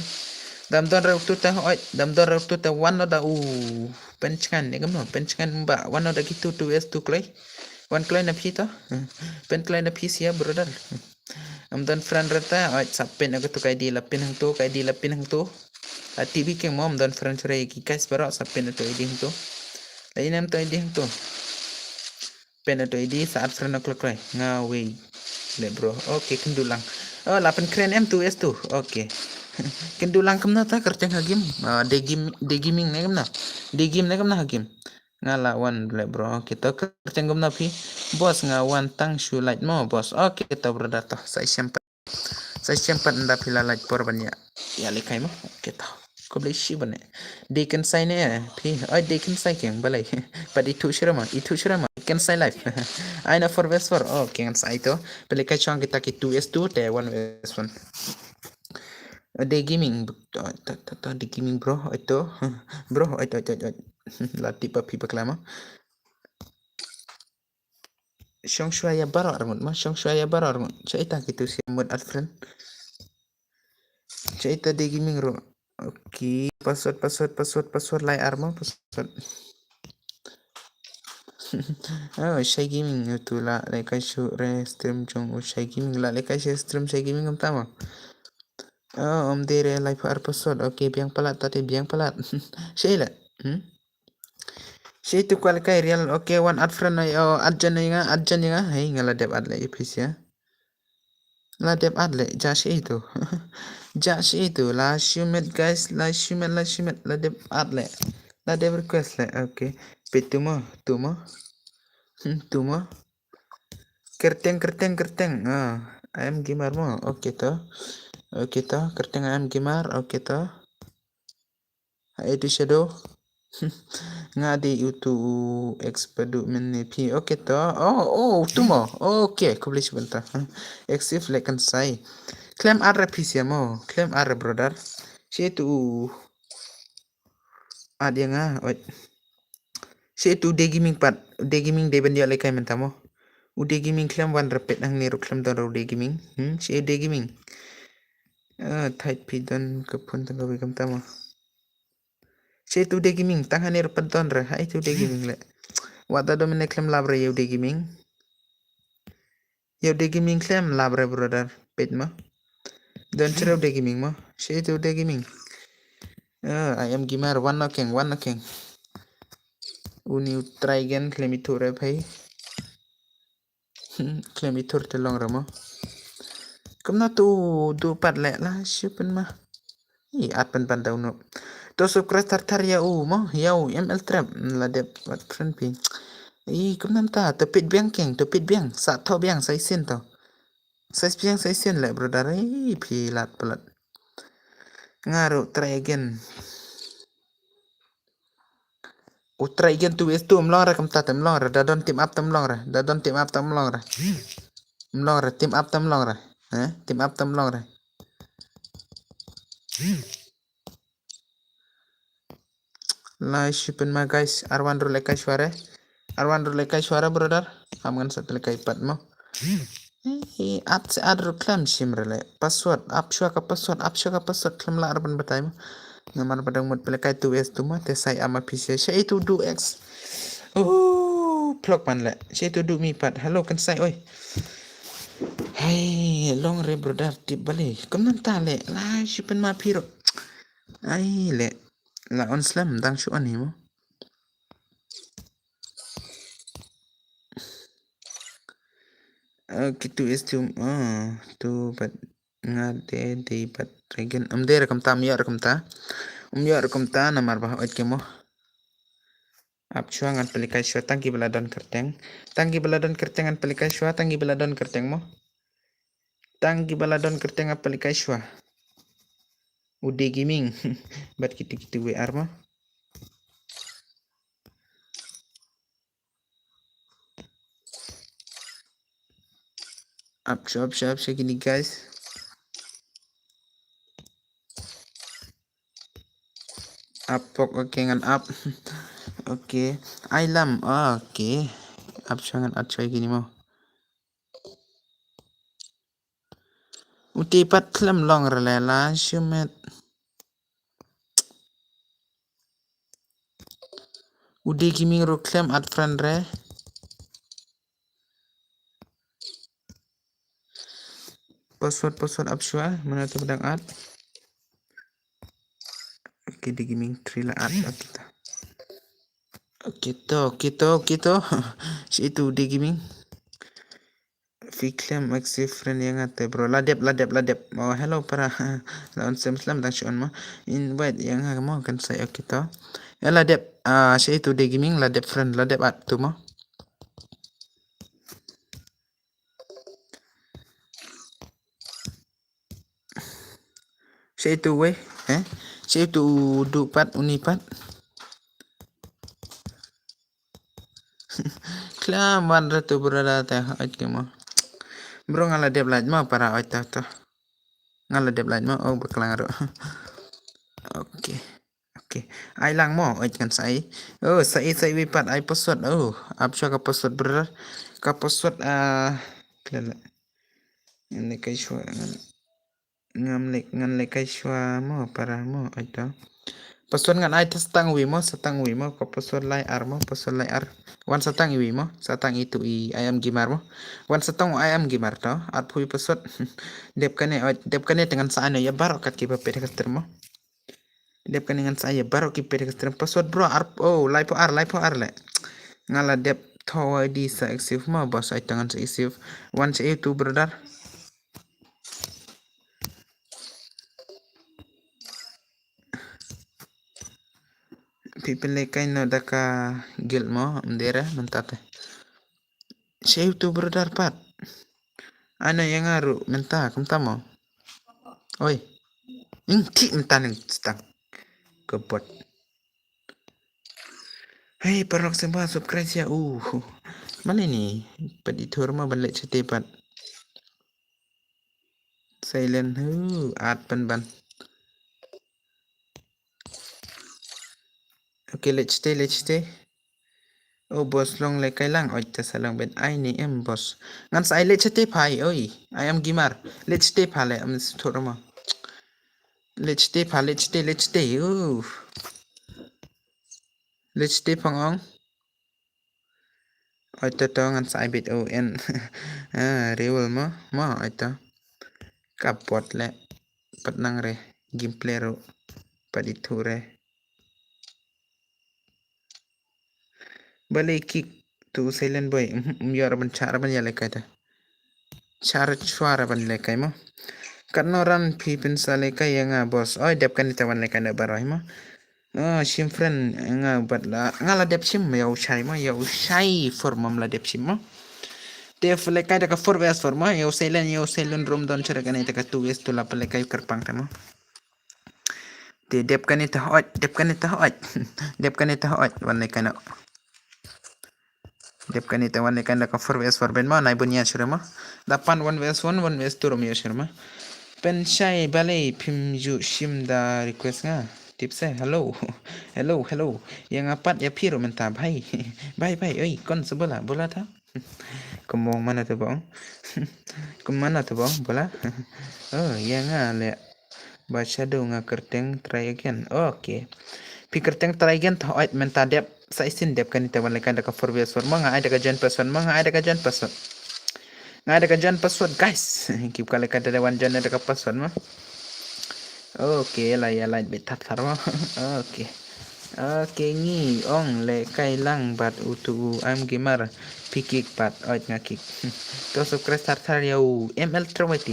Dam don re utu ta, oi, dam don re utu ta wan no da u. Pynshngaiñ ne kumno, pynshngaiñ umba, wan no da kitu two S two kloi. Wan kloi na phi to. Pyn kloi na phi sia brother. Am don friend re ta, oi, sa pyn ïa katu ka I D la pyn hangtu, ka I D la pyn hangtu. La T V king mo am don friend re ki guys baroh sa pyn ïa tu I D hangtu. La inem tu I D hangtu. Pyn ïa tu I D sa add friend kloi kloi. Nga wei. Le bro. Okay, kynduh lang. Oh, la pynkhreh em two S two. Okay. Kynduh lang kumno ta kyrteng ha game. Ah, de game, de gaming ne kumno. De game ne kumno ha game. Nga la wan le bro. Okay to kyrteng kumno phi. Boss nga wan tang shu like mo boss. Okay to brother to. Sa shem pat. Sa shem pat nda phi la like por ban ïa. Ïa lehkai mo. Okay to. Khublei shibun eh. De kynsai ne phi. Oi de kynsai keng balei. Pat itu shira ma. Itu shira ma. Kynsai live. Ai na four versus four. Okay ngan sa ai to. Balei ka chong kita ki two S two te one versus one. De gaming. To to to de gaming bro. Oi to. Bro oi to oi to. La tip ba phi bakla mo. Shong shuwa ïa baroh arngut ma, shong shuwa ïa baroh arngut. Cha ita kitu sia mut at friend. Cha ita de gaming ro. Okay, password, password, password, password lai ar ma, password. Oh, Shai Gaming tu la lehkai shu re stream jong u Shai Gaming la lehkai shu stream Shai Gaming kumta ma. Oh, om de re lai pa ar password. Okay, biang palat tati biang palat. Shai la. Hmm? Shi itu kwah lehkai real. Okay, wan add friend ai, oh, add jan ai nga, add jan ai nga. Hei, nga la dep add le ipis ya. La dep add le, ja shi itu. Ja shi itu, la shimet guys, la shimet, la shimet, la dep add le. La dep request le, okay. Pe tu mo, tu mo. Hmm, tu mo. Kerteng, kerteng, kerteng. Ah, I am gamer mo. Okay to. Okay to, kerteng I am gamer. Okay to. Hai tu shadow. Nga di utu expert men ni pi. Okay to. Oh, oh, tu mo. Okay, khublei shibun ta. Exif le kan sai. Klem ar pi sia mo. Klem ar brother. Shi tu. Ad yang ah. Oi. Shi tu de gaming pat. De gaming de ben dia le kai menta mo. U de gaming klem wan repet nang ni ru klem don ru de gaming. Hmm, shi de gaming. Ah, tight pi don ke pun tang ke wikam tama. Shi tu de gaming, tang hani ru pat don re, hai tu de gaming le. Wat da do mene klem lab re yau de gaming. Yau de gaming klem lab re brother, pet ma. Don chero de gaming ma. Shi tu de gaming. Ah, I am gamer, one knocking, one knocking. Uni u try again, klem itu re pai. Klem i tur te long ra mo. Kumno tu du pat le la shu pyn ma. I at pyn ban dau no. To subscribe tar tar ya u mo, ya u M L trap la dep wat friend pi. I kumno ta to pit biang keng, to pit biang, sa tho biang sa isin to. Sa biang sa isin le brother, i pi lat palat. Nga ru try again. U try again tu is tu mlong ra kam ta tem long ra, da don team up tem long ra, da don team up tem long ra. Tam long re, team up tam long re. Eh, team up tam long re. Lai shi pynma guys, arwan ru lekai shwa re. Arwan ru lekai shwa re brother. Ham ngan sa lekai pat mo. Eh, at se at ru khlem shim re le. Password, ap shwa ka password, ap shwa ka password khlem lah re ban batai mo. Namar ba dang mut pelekai tu es tu mo, te sai ama phi se. Shai tu du X. Oh, plok man le. Shai tu du mi pat. Hello, kan sai oi. Hai, long re brother tip bali. Kum nang ta le. Lai shi pynma phi ru. Ai le. La on slam dang shu on hi mo. Okay, tu es tu. Oh, tu pat nga de de pat regen. Um de re kumta, um ïoh re kumta. Um ïoh re kumta namar ba oi ke mo. Ap shwa ngan pelekai shwa tang ki ba la don kyrteng. Tang ki ba la don kyrteng ngan pelekai shwa, tang ki ba la don kyrteng mo. Tang ki ba la don kyrteng ngan pelekai shwa. Ude Gaming. Bad kitu kitu we ar mo. Ap shwa, ap shwa, ap shwa kini guys. Ap pok, okay, ngan ap. Okay. Ai lam, okay. Ap shwa ngan ap shwa kini mo. Uti pat khlem long re le la shumet. Ude Gaming ru khlem add friend re. Password, password ap shwa, mana tu pedang add. Okay, Ude Gaming three la add, okay to. Okay to, okay to, okay to. Shi tu Ude Gaming. Phi khlem accept friend ïa nga te bro. La dep, la dep, la dep. Oh, hello para. La on sem slem dang shu on mo. Invite ïa nga mo kan sai, okay to. Ya la dep, ah, shi tu Ude Gaming, la dep friend, la dep add tu mo. Shi tu wei, eh? Shi tu du pat, uni pat. Khlem wan re tu brother te, oi ke mo. Bro nga la dep lait mo para oi ta to. Nga la dep lait mo, oh baklang ro. Okay. Okay. Ai lang mo, oi kan sai. Oh, sai sai wei pat ai password. Oh, ap shwa ka password brother. Ka password, ah, khlem la. Ini kai shwa ngan. Ngam lek, ngan lek kai shwa mo para mo, ai to. Password ngan ai ta satang wi mo, satang wi mo, ko password lai ar mo, password lai ar. Wan satang wi mo, satang itu i I am gamer mo. Wan satang I am gamer to, ar phui password. Dep kane, oi, dep kane te ngan sa ano ya baro kat ki ba pede ka stream mo. Dep kane ngan sa ya baro ki pede ka stream password bro, ar, oh, lai po ar, lai po ar le. Nga la dep tho wa di sa accept mo, boss ai to ngan sa accept. Wan sa itu brother. Phi pynlehkai noh da ka guild mo, ym dei re mynta te. Sha utu brother pat. Ano ïa nga ruh mynta kumta mo. Oi. Ing ki mynta ning stang. Ka bot. Hei paralok sngewbha subscribe ïa u. Mane ni pat i thur mo ban leit shatei pat. Silent hu at pynban. Okay, leit shatei, leit shatei. Oh boss, long lehkai lang, oi ta sa long ben ai ni em boss. Ngan sa ai leit shatei phai, oi. I am gamer. Leit shatei pha le am sthur mo. Leit shatei pha, leit shatei, leit shatei. Uh. Leit shatei phang ong. Oi to to ngan sa ai bit o en. Ah, riwal mo, mo oi to. Ka bot le. Pat nang re. Gameplay ruh. Pat i thu re. Balei kick tu silent boy. Um, um, yor ban char ban ya lehkai ta. Char chwar ban lehkai mo. Katno ran phi pynsa lehkai ïa nga boss. Oi dep kane ta wan lehkai na baroi mo. Oh, shim friend nga bad la. Nga la dep shim ïa u shai mo, ïa u shai for mom la dep shim mo. Te phi lehkai da ka four versus four mo, ïa u silent, ïa u silent room don chara kane ta ka two versus two la phi lehkai kyrpang ta mo. Te dep kane ta hot, dep kane ta hot. Dep kane ta hot, wan lehkai no. Dep kane te wan leh kai da ka four versus four beit mo, nai bun ïa shuh mo. Da pan one versus one, one versus two ruh ym ïoh shuh mo. Pynshai balei phim ju shim da request nga. Tip se, hello. Hello, hello. Ïa nga pat ïa phi ruh mynta bhai. Bhai, bhai, oi, kon se bola, bola ta. Kum ong mano te bong. Kum mano te bong, bola. Oh, ïa nga leh. Ba shadow nga kyrteng try again. Okay. Phi kyrteng try again, to ait mynta dep. Sa isin dep kane te wan leh kai da ka four versus four mo, nga ai da ka join password mo, nga ai da ka join password. Nga ai da ka join password, guys. Ki ka leh kai da wan join da ka password mo. Okay, la ïa light bit thar thar mo. Okay. Okay, ngi ong leh kai lang bad utu u I'm gamer. Phi kick pat, ait nga kick. To subscribe thar thar ïa u M L Trap Y T.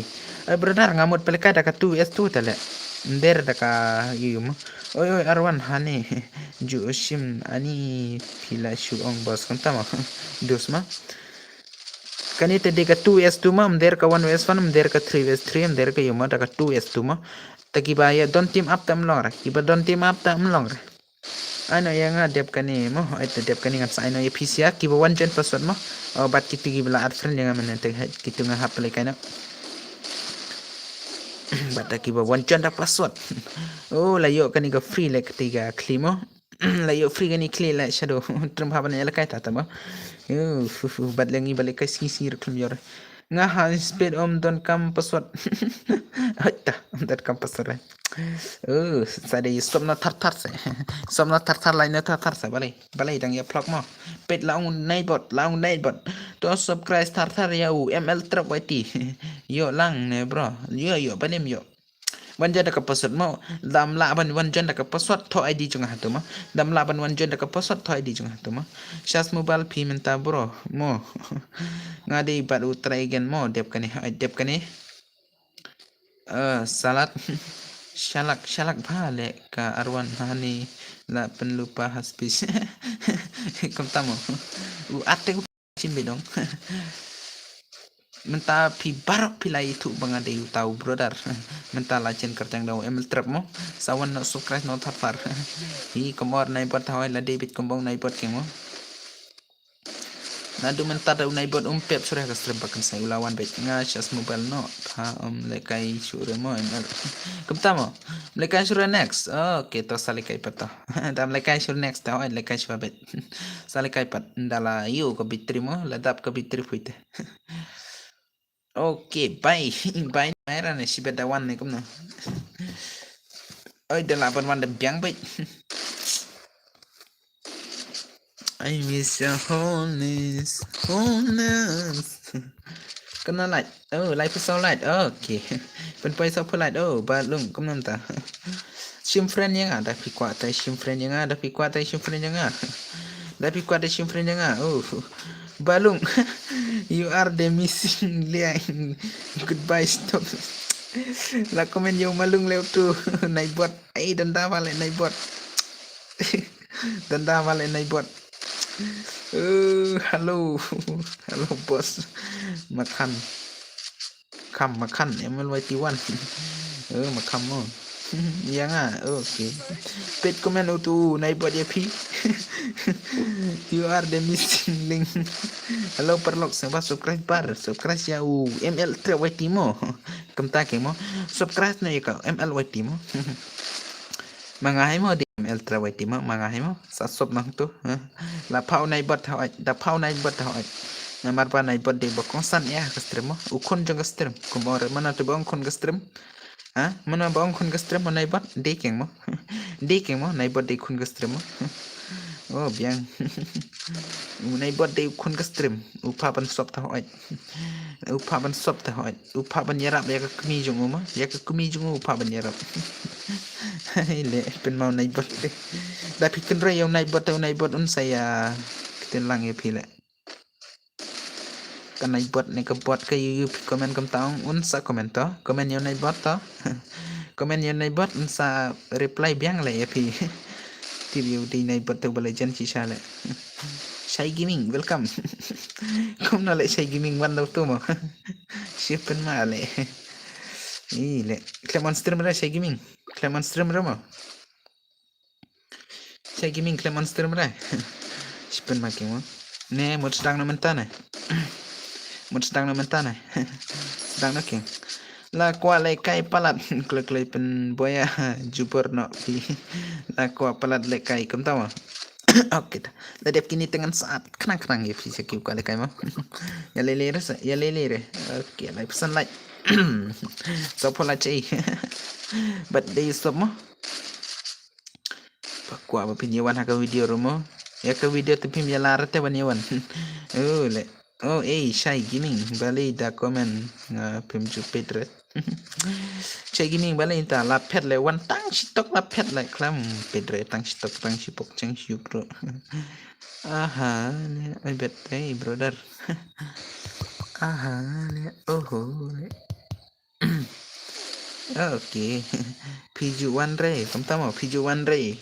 Ai brother, nga mut phi leh kai da ka two S two te leh. Ym dei da ka ïu mo. Oi, oi, Arwan, hani. Ju shim ani phi la shu ong boss kumta mo. Dus mo. Kane te dei ka two S two mo, ym dei ka one S one, ym dei ka three S three, ym dei ka ïu mo, da ka two S two mo. Te kiba ïa don team up te ym long re. Kiba don team up te ym long re. Ai no ïa nga dep kane mo, ai te dep kane ngan sa ai no ïa phi sha kiba wan join password mo. Oh, bad kito kiba la add friend ïa nga mynne te kitu nga hap leh kai no. Bad da kiba wan join da password. Oh, la ïoh kane ka free leh kata ka khlieh mo. La ïoh free kane khlieh leh shadow. Trim haba ne leh kai ta ta mo. Oh, fu, fu, bad leh ngi ba leh kai sngi sngi ruh khlem ïoh re. Nga ha speed ym don kam password. Hai ta, ym don kam password re. Oh, sa dei sop na thar thar se. Sop na thar thar lai na thar thar se. Balei, balei dang ïa vlog mo. Peit la ong Nightbot, la ong Nightbot. To subscribe thar thar ïa u M L Trap Y T. Ïoh lang ne bro. Ïoh, ïoh, ba nym ïoh. Wan join da ka password mo. Dam lah ban wan join da ka password, thoh I D jong nga hato mo. Dam lah ban wan join da ka password, thoh I D jong nga hato mo. Shas mobile phi mynta bro mo. Nga dei bad u try again mo, dep kane, ai dep kane. Eh, salat. Shalak, shalak ba leh ka Arwan hani la pynlupa ha speech. Kumta mo. U ate u shim bidong. Mynta phi baroh phi la ithuh ba nga dei uta u brother. Mynta la chen kyrteng da u M L Trap mo. Sa wan no subscribe no thar thar. Hi kumor Nightbot thaw la dei bit kumbong Nightbot keng mo. Naduh mynta da u Nightbot um pep shuh re ha ka stream ba kan sai u la wan beit nga shas mobile no. Pha ym leh kai shuh re mo M L. Kumta mo. Ym leh kai shuh re next. Okay, to sa leh kai pat to. Dam leh kai shuh re next to, leh kai shuh beit. Sa leh kai pat, nda la ïoh ka battery mo, la dap ka battery phi te. Okay, bye. Bye, Myra ne, shi bad da wan ne kumno. Oi, da la ban wan da biang beit. I miss your wholeness, wholeness. Kena light. Oh, light phi saw light. Okay. Pynpoi saw phi light. Oh, ba lung kumno ta. Shim friend ïa nga, da phi kwah tai shim friend ïa nga, da phi kwah tai shim friend ïa nga. Da phi kwah tai shim friend ïa nga. Oh. Balung. You are the missing link. Goodbye stop. La comment ïa u Malung leh tu. Nightbot. Ai danda ba leh Nightbot. Danda ba leh Nightbot. Oh, hello. Hello boss. Makan. Kam makan M L Y T one. Eh, makan mo. Ïa nga, okay. Pet comment utu Nightbot ïa phi. You are the missing link. Hello paralok, sngewbha subscribe par, subscribe ïa u M L Trap Y T mo. Kumta keng mo. Subscribe na ïa ka M L Y T mo. Ma nga hi mo dei M L Trap Y T mo, ma nga hi mo. Sa sop nang tu. La phaw Nightbot thaw ai, da phaw Nightbot thaw ai. Namar ba Nightbot dei ba kongsan ïa ka stream mo. U khun jong ka stream. Kumba ong re mano te ba ong khun ka stream. Ha? Mano ba ong khun ka stream mo Nightbot? Dei keng mo. Dei keng mo, Nightbot dei khun ka stream mo. Oh, biang. U Nightbot dei u khun ka stream. U pha ban sop thaw ai. U pha ban sop thaw ai. U pha ban ïarap ïa ka kmie jong u ma. Ïa ka kmie jong u pha ban ïarap. Hai le pynmaw Nightbot te. Da phi kynroi ïa u Nightbot te u Nightbot un sa ïa ktien lang ïa phi le. Ka Nightbot ne ka bot ka ïu ïu phi comment kumta ong un sa comment to. Comment ïa u Nightbot to. Comment ïa u Nightbot un sa reply biang le ïa phi. Tip ïa u dei Nightbot te u ba legend shisha le. Shai Gaming, welcome. Kumno le Shai Gaming wan dau tu mo. Shi pynma le. Ih le. Khlem on stream re Shai Gaming. Khlem on stream re mo. Shai Gaming khlem on stream re. Shi pynma keng mo. Ne, mut sdang na mynta ne. Mut sdang na mynta ne. Sdang na king. La kwah leh kai palat. Kloi kloi pynboya jubor noh phi. La kwah palat leh kai kumta mo. Ok ta. La dep kine te ngan sat khnang khnang ïa phi sa ki kwah leh kai mo. Ïa lei lei re sa, ïa lei lei re. Ok, lai phew san like. Sawphew like ei. Bad dei sawphew mo. Ba kwah ba phin ïa wan ha ka video ruh mo. Ïa ka video te phim ïa lar te ban ïa wan. Oh, leh. Oh, ei, Shai Gaming, balei da comment nga phim ju peit re. Shai Gaming, balei ta la phet leh wan tang shitok la phet leh klam peit re tang shitok tang shipok chang shiup ruh. Aha, leh, I bet, hey, brother. Aha, leh, oho, leh. Ok. Phi ju wan re, kumta mo, phi ju wan re.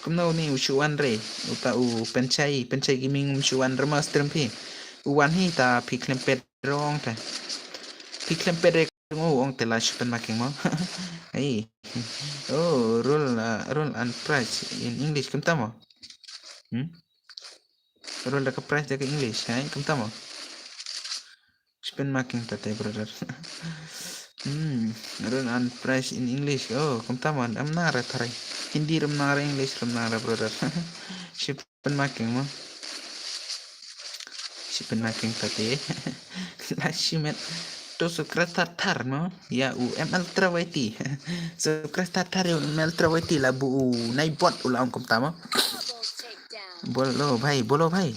Kumno ni u shu wan re. Uta u Penchai, Penchai Gaming um shu wan re mo stream phi. U wan hi ta phi khlem peit rong te. Phi khlem peit re mo ong te la shu pynmaking mo. Ei. Oh, rule, uh, rule and price in English kumta mo. Hmm? Rule da ka price da ka English, hai, kumta mo. Shu pynmaking ta te, brother. Hmm, rule and price in English. Oh, kumta mo, am nang re tharai. Hindi rum nang re, English rum nang re, brother. Shu pynmaking mo. Shu pynmaking ta te. La shimet. To subscribe thar thar mo. Ïa u M L Trawati. Subscribe thar thar ïa u M L Trawati la bu u nai bot u la ong kumta mo. Bolo bhai, bolo bhai.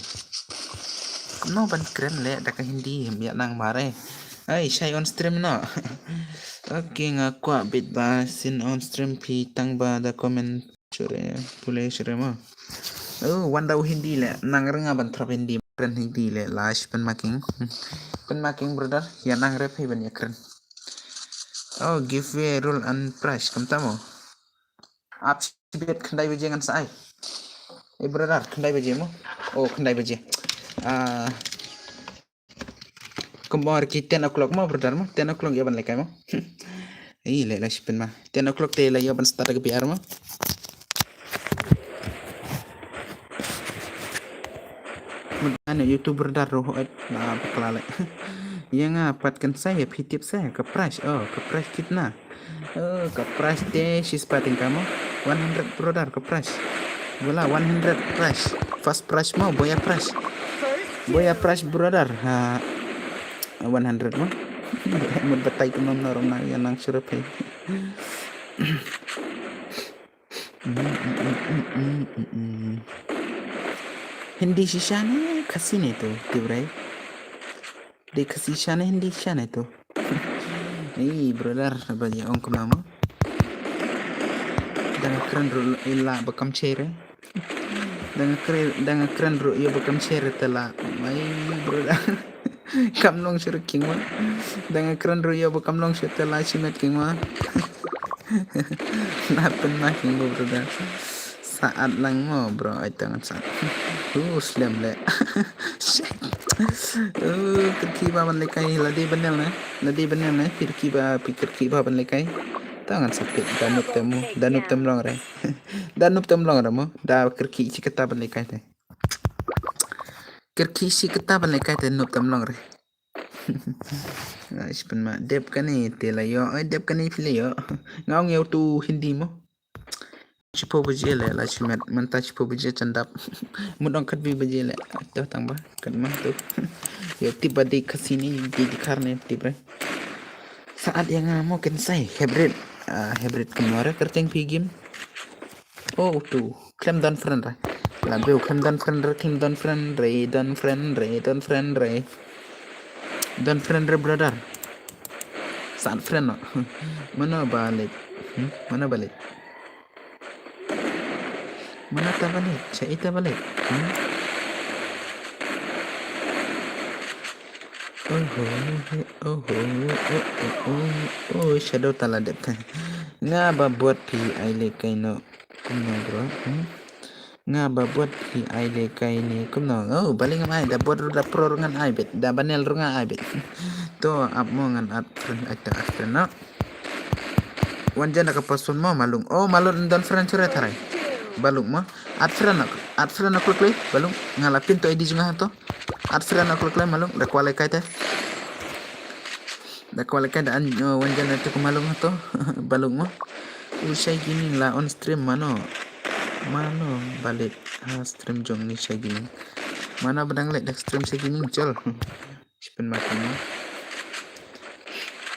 Kumno ban kren leh da ka Hindi, ym ïa nang mare. Ai, Shai on stream no. Ok, nga kwah bit ba sien on stream phi tang ba da comment shuh re, pule shuh re mo. Oh, wan da u Hindi leh, nang re nga ban thrap Hindi, kren Hindi leh, la shu pynmaking. Pynmaking brother, ïa nang re phi ban ïa kren. Oh, giveaway rule and price, kumta mo. Ap shibit khyndai baje ngan sa ai. Eh, brother, khyndai baje mo. Oh, khyndai baje. Ah, kumba ki ten o'clock mo, brother mo. Ten o'clock ïa ban leh kai mo. Ei, leh la shu pynma. Ten o'clock te la ïa ban start ka P R mo. Mut ane YouTuber dar ruh, eh, la bakla leh. Ïa nga pat kan sa ïa phi tip sa ka price. Oh, ka price kitna? Oh, ka price te shi spah tyngka mo. One hundred brother ka price. Wala one hundred price. First price mo, boya price. Boya price brother. Ha, one hundred mo. Mut batai kumno na rum na ïa nang shuh re phi. Hindi shisha ne Khasi ne to, Tibrai? Dei Khasi shisha ne Hindi shisha ne to? Ei, brother, ba ïa ong kumno mo. Da nga kren ruh ïa la ba kam chere. Da nga kren, da nga kren ruh ïa ba kam chere te la. Mai, brother. Kam long shuh re king mo. Da nga kren ruh ïa ba kam long shuh te la shimet king mo. Na pynma king mo, brother. Sa'at lang mo, bro, ai tang sa'at. Uh, slem leh. Shit. Uh, kyrkieh ba ban leh kai, lade ban nel ne. Lade ban nel ne, kyrkieh ba, pi kyrkieh ba ban leh kai. Tang sa'at pit, da nup tem mo, da nup tem long re. Da nup tem long re mo, da kyrkieh shi katta ban leh kai te. Kyrkieh shi katta ban leh kai te nup tem long re. Ai, shi pynma, dep kane te la ïoh, ai, dep kane phi la ïoh. Nga ong ïa utu Hindi mo. Shiphew baje leh la shimet, mynta shiphew baje chandap. Mut ong khatwi baje leh. To tang ba, katma to. Ïa tip ba dei Khasi ne, dei Dkhar ne, tip re. Sa'at ïa nga mo ken sai, hybrid. Ah, hybrid kumno re kyrteng phi game. Oh, utu. Khlem don friend re. La beu khlem don friend re, khlem don friend re, don friend re, don friend re. Don friend re, brother. Sa'at friend no. Mano ba leh? Hmm? Mano ba leh? Mano ta ba leh? Cha ita ba leh? Hmm? Oho, he, oho, oh, oh, oh, oh, shadow ta la dep. Nga ba bot phi ai leh kai no. Kumno, bro? Hmm? Nga ba bot phi ai leh kai ne kumno? Oh, balei ngam ai, da bot ruh da pro ruh ngan ai bit, da banel ruh nga ai bit. To, ap mo ngan add friend, add friend no. Wan jan da ka password mo, malung. Oh, malung don friend sure tharai. Balung mo. Add friend no. Add friend na klik klik, balung, nga la pin to I D jong nga hato. Add friend na klik klik, malung, da kwalai kai te. Da kwalai kai da an, uh, wan jan to malung hato. Balung mo. U Shai Gaming la on stream mano. Mano ba leit ha stream jong ni Shai Gaming. Mano ba dang leit da stream Shai Gaming chol. Shu pynmake mo.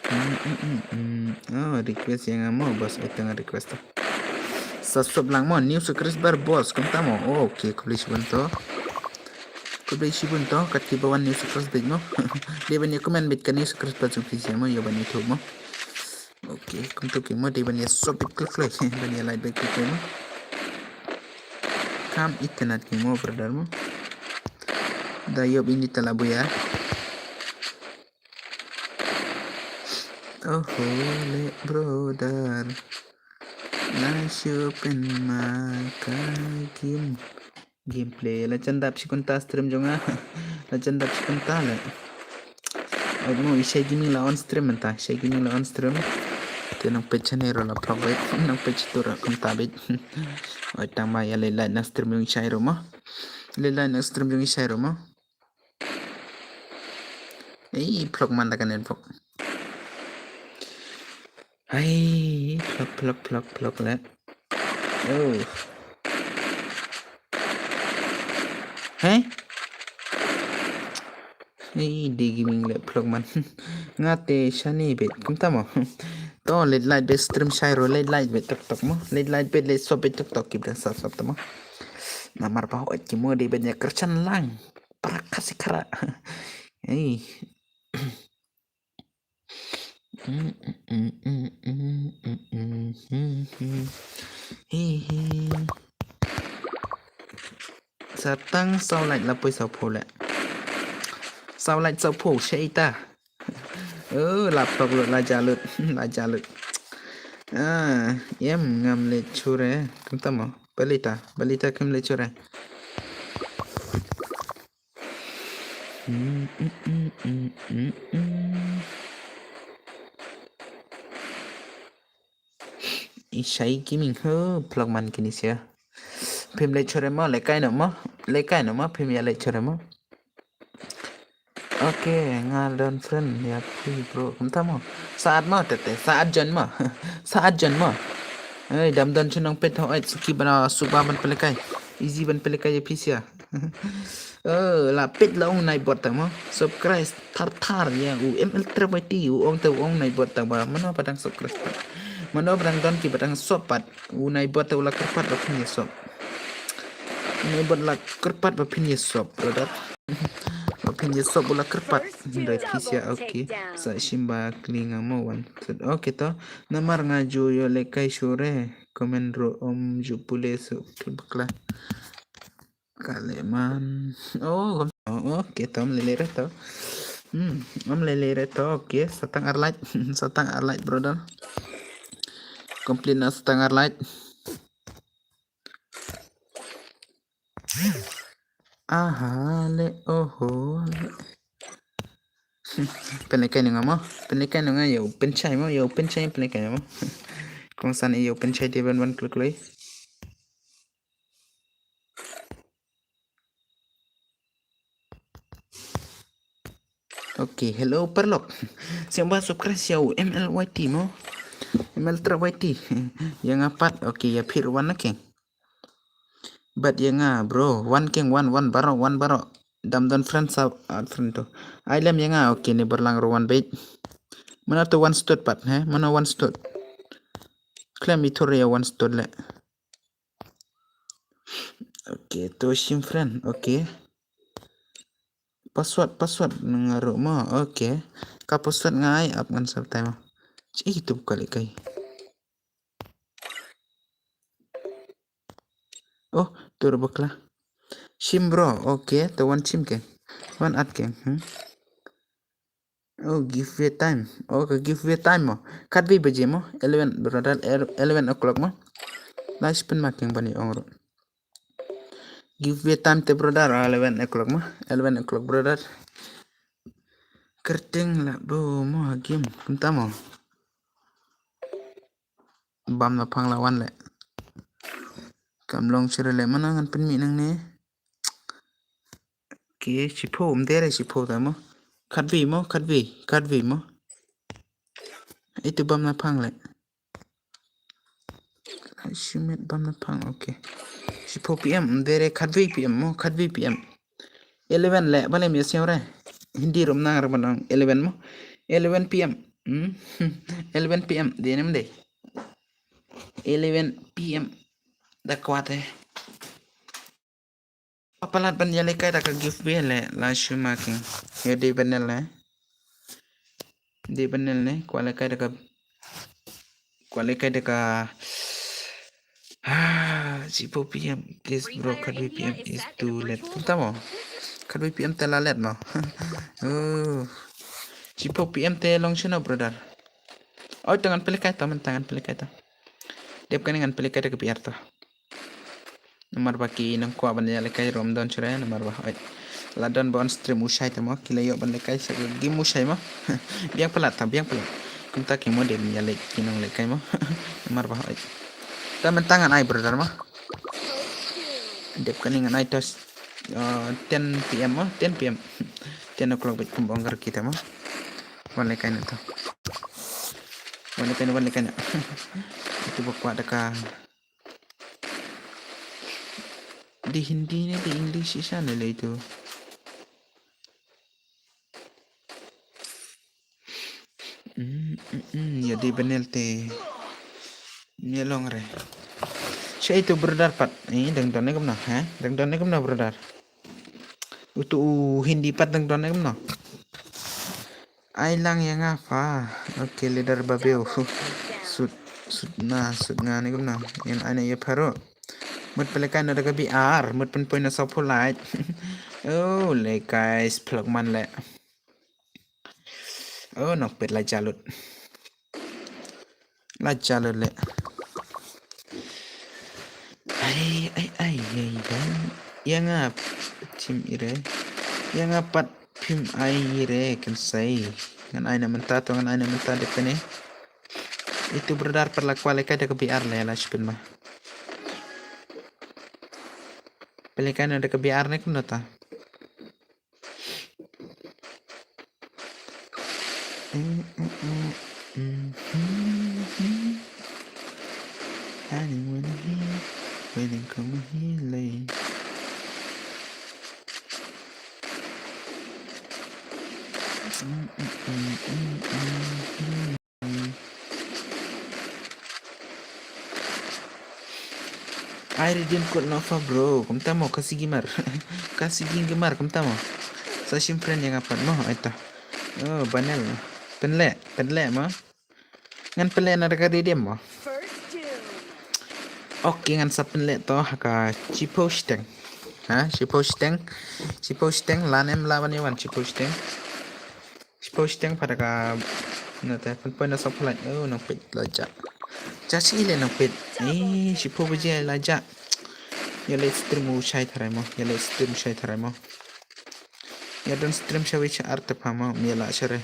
Mm, mm, mm, mm. Oh, request ïa nga mo, boss, ïa nga request to. Sa sop lang mo, new subscriber boss, kumta mo. Oh, okay, khublei shibun to. Khublei shibun to, kat kiba wan new subscriber mo. Dei ban ïa comment beit ka new subscriber jong phi mo, ïa ban ïathuh mo. Okay, kumta ki mo, dei ban ïa sop beit klik klik, ban ïa like beit klik klik mo. Kam internet ki mo, brother mo. Da ïoh bini tala buya. Oh, le brother. Na shu pynmake game. Gameplay. La jan dap shi kynta stream jong nga. La jan dap shi kynta le. Oi mo, i Shai Gaming la on stream mynta. Shai Gaming la on stream. Te nang page ne ro la pok beit. Nang page tu ra kynta beit. Oi tang ba ïa leit leit na stream jong i Shai ro mo. Leit leit na stream jong i Shai ro mo. Ei, phlok man da ka network. Hai, phlok, phlok, phlok, phlok le. Oh. Hai? Ei, dei gaming le phlok man. Nga te shane beit, kumta mo. To, leit leit beit stream Shai ro, leit leit beit tok tok mo. Leit leit beit leit sop beit tok tok ki beit sop sop to mo. Namar ba hoi ki mo dei beit ïa kyrshan lang. Para khasi khara. Ei. Hi, hi. Sa tang saw lait la poi saw phew leh. Saw lait saw phew sha ita. Oh, la phlok lut, la ja lut, la ja lut. Ah, em ngam leh shure. Kumta mo. Balita, balita kim leh shure. I Shai Gaming ho, phlok man kini sia. Phim leh shure mo, leh kai no mo, leh kai no mo, phim ïa leh shure mo. Okay, nga don friend ïa phi bro, kumta mo. Saat mo tete, saat jon mo. Saat jon mo. Ei, dam don chunong pet ho, ai, suki bana, suba ban pelekai. Easy ban pelekai ïa phi sia. Oh, la pit la ong nai bot tang mo. Subscribe thar thar ïa u M L Trap Y T u ong te u ong nai bot tang ba. Mano ba dang subscribe pat. Mano ba dang don ki ba dang sop pat. U nai bot te u la kyrpad ba phin ïa sop. U nai bot la kyrpad ba phin ïa sop, brother. Ba phin ïa sop u la kyrpad. Hynrei phi sia okay. Sa shim ba kling mo wan. Okay to. Namar nga ju ïoh leh kai shure. Comment ruh ym ju pule su bakla. Kaleman. Oh, oh, okay, tam lele re to. Hmm, am lele re to, okay, satang arlait, satang arlait, brother. Complete na satang arlait. Aha, le, oho. Pynlehkai nunga mo, pynlehkai nunga yo, pynchai mo, yo, pynchai pynlehkai mo. Kongsan yo, pynchai dia ban ban kluk lui. Okay, hello paralok. Siang ba subscribe ïa u M L Y T mo. M L Trap Y T. Ïa nga pat. Okay, ïa phi ruh wan na keng. Bad ïa nga bro, wan keng wan wan baroh wan baroh. Dam don friend sa add friend to. Ai lem ïa nga, okay, ni barlang ruh wan beit. Mano to wan stud pat he? Mano wan stud? Klem i thur ïa wan stud le. Okay, to shim friend. Okay. Password, password nga ruh mo. Okay. Ka password nga ai ap ngan sub time. Chi tu ka le kai. Oh, tur bakla. Shim bro. Okay, to wan shim ke. Wan at ke. Hmm. Oh, giveaway time. Oh, ka giveaway time mo. Khatwei baje mo. Eleven, brother. El-, eleven o'clock mo. Nice pin ma keng bani ong ro. Giveaway time te, brother. Ah, eleven o'clock mo. Eleven o'clock, brother. Kerteng la bo mo ha game. Kumta mo. Bam na phang la wan le. Kam long shuh re le mana ngan pynmih nangne. Ki shiphew, ym dei re shiphew ta mo. Khatwei mo, khatwei, khatwei mo. Itu bam na phang le. Shimet bam na phang, okay. Shiphew P M, ym dei re khatwei P M mo, khatwei P M. Eleven le, balei ym ïa sngewbha re. Hindi ruh ym nang re ban ong eleven mo. Eleven P M. Hmm? Eleven P M, dei ne ym dei. Eleven P M. Da kwah te. Palat ban ïalehkai da ka giveaway le la shu marking. Ïa dei ban ne le. Dei ban ne le, kwah lehkai da ka, kwah lehkai da ka. Ah, shiphew P M, please bro, khatwei P M is too late. Kumta mo. Khatwei P M te la late mo. Oh. Shiphew P M te long shano, brother. Oi, to ngan pynlehkai to, mynta ngan pynlehkai to. Dep kane ngan pynlehkai da ka biar to. Namar ba ki nang kwah ban ïalehkai ruh ym don shuh re, namar ba, oi. La don ba on stream u shai te mo, ki la ïoh ban lehkai sa ka game u shai mo. Biang palat ta, biang palat. Kumta ki mo dei ban ïaleh, ki nang lehkai mo. Namar ba, oi. Ta mynta ngan ai, brother mo. Dep kane ngan ai to, uh, ten P M mo, ten P M. Ten o'clock bad kumba ong ka rki te mo. Wan lehkai na to. Wan lehkai na, wan lehkai na. Itu ba kwah da ka Dei Hindi ne dei English shisha ne lei tu. Mm, mm, mm, ïa dei ban ne te. Ïa long re. Sha itu brother pat. Eh, dang don ne kumno, ha? Dang don ne kumno brother. Utu u Hindi pat dang don ne kumno. Ai lang ïa nga pha. Okay, leader Babeo. Sut, sut na, sut nga ne kumno. Ngan ai na ïa pha ruh. Mut pynlehkai na da ka B R, mut pynpoi na sawphew like. Oh, lehkai sphlok man le. Oh, nongpeit la jalut. La jalut le. Ai, ai, ai, ai, ai. Ïa nga pat phim ai re. Ïa nga pat phim ai re kan sai. Ngan ai na mynta to, ngan ai na mynta dep kane. Itu brother pat la kwah lehkai da ka B R le la shu pynmih. Pynlehkai na da ka B R ne kumno ta. Ai redeem code noh pha bro, kumta mo Khasi Gamer. Khasi Gamer kumta mo. Sa shim friend ïa nga pat mo, ai ta. Oh, banel. Pynleh, pynleh mo. Ngan pynleh na da ka redeem mo. Okay, ngan sa pynleh to ha ka shiphew shiteng. Ha, shiphew shiteng. Shiphew shiteng, la ne em lah ban ïa wan shiphew shiteng. Shiphew shiteng pat da ka, na te, pynpoi na sawphew like. Oh, nongpeit la jah. Jah shi le nongpeit. Eh, shiphew baje la jah. Ïa leh stream u shai tharai mo. Ïa leh stream u shai tharai mo. Ïa don stream shawi sha ar te pha mo. Ym ïa lah sha re.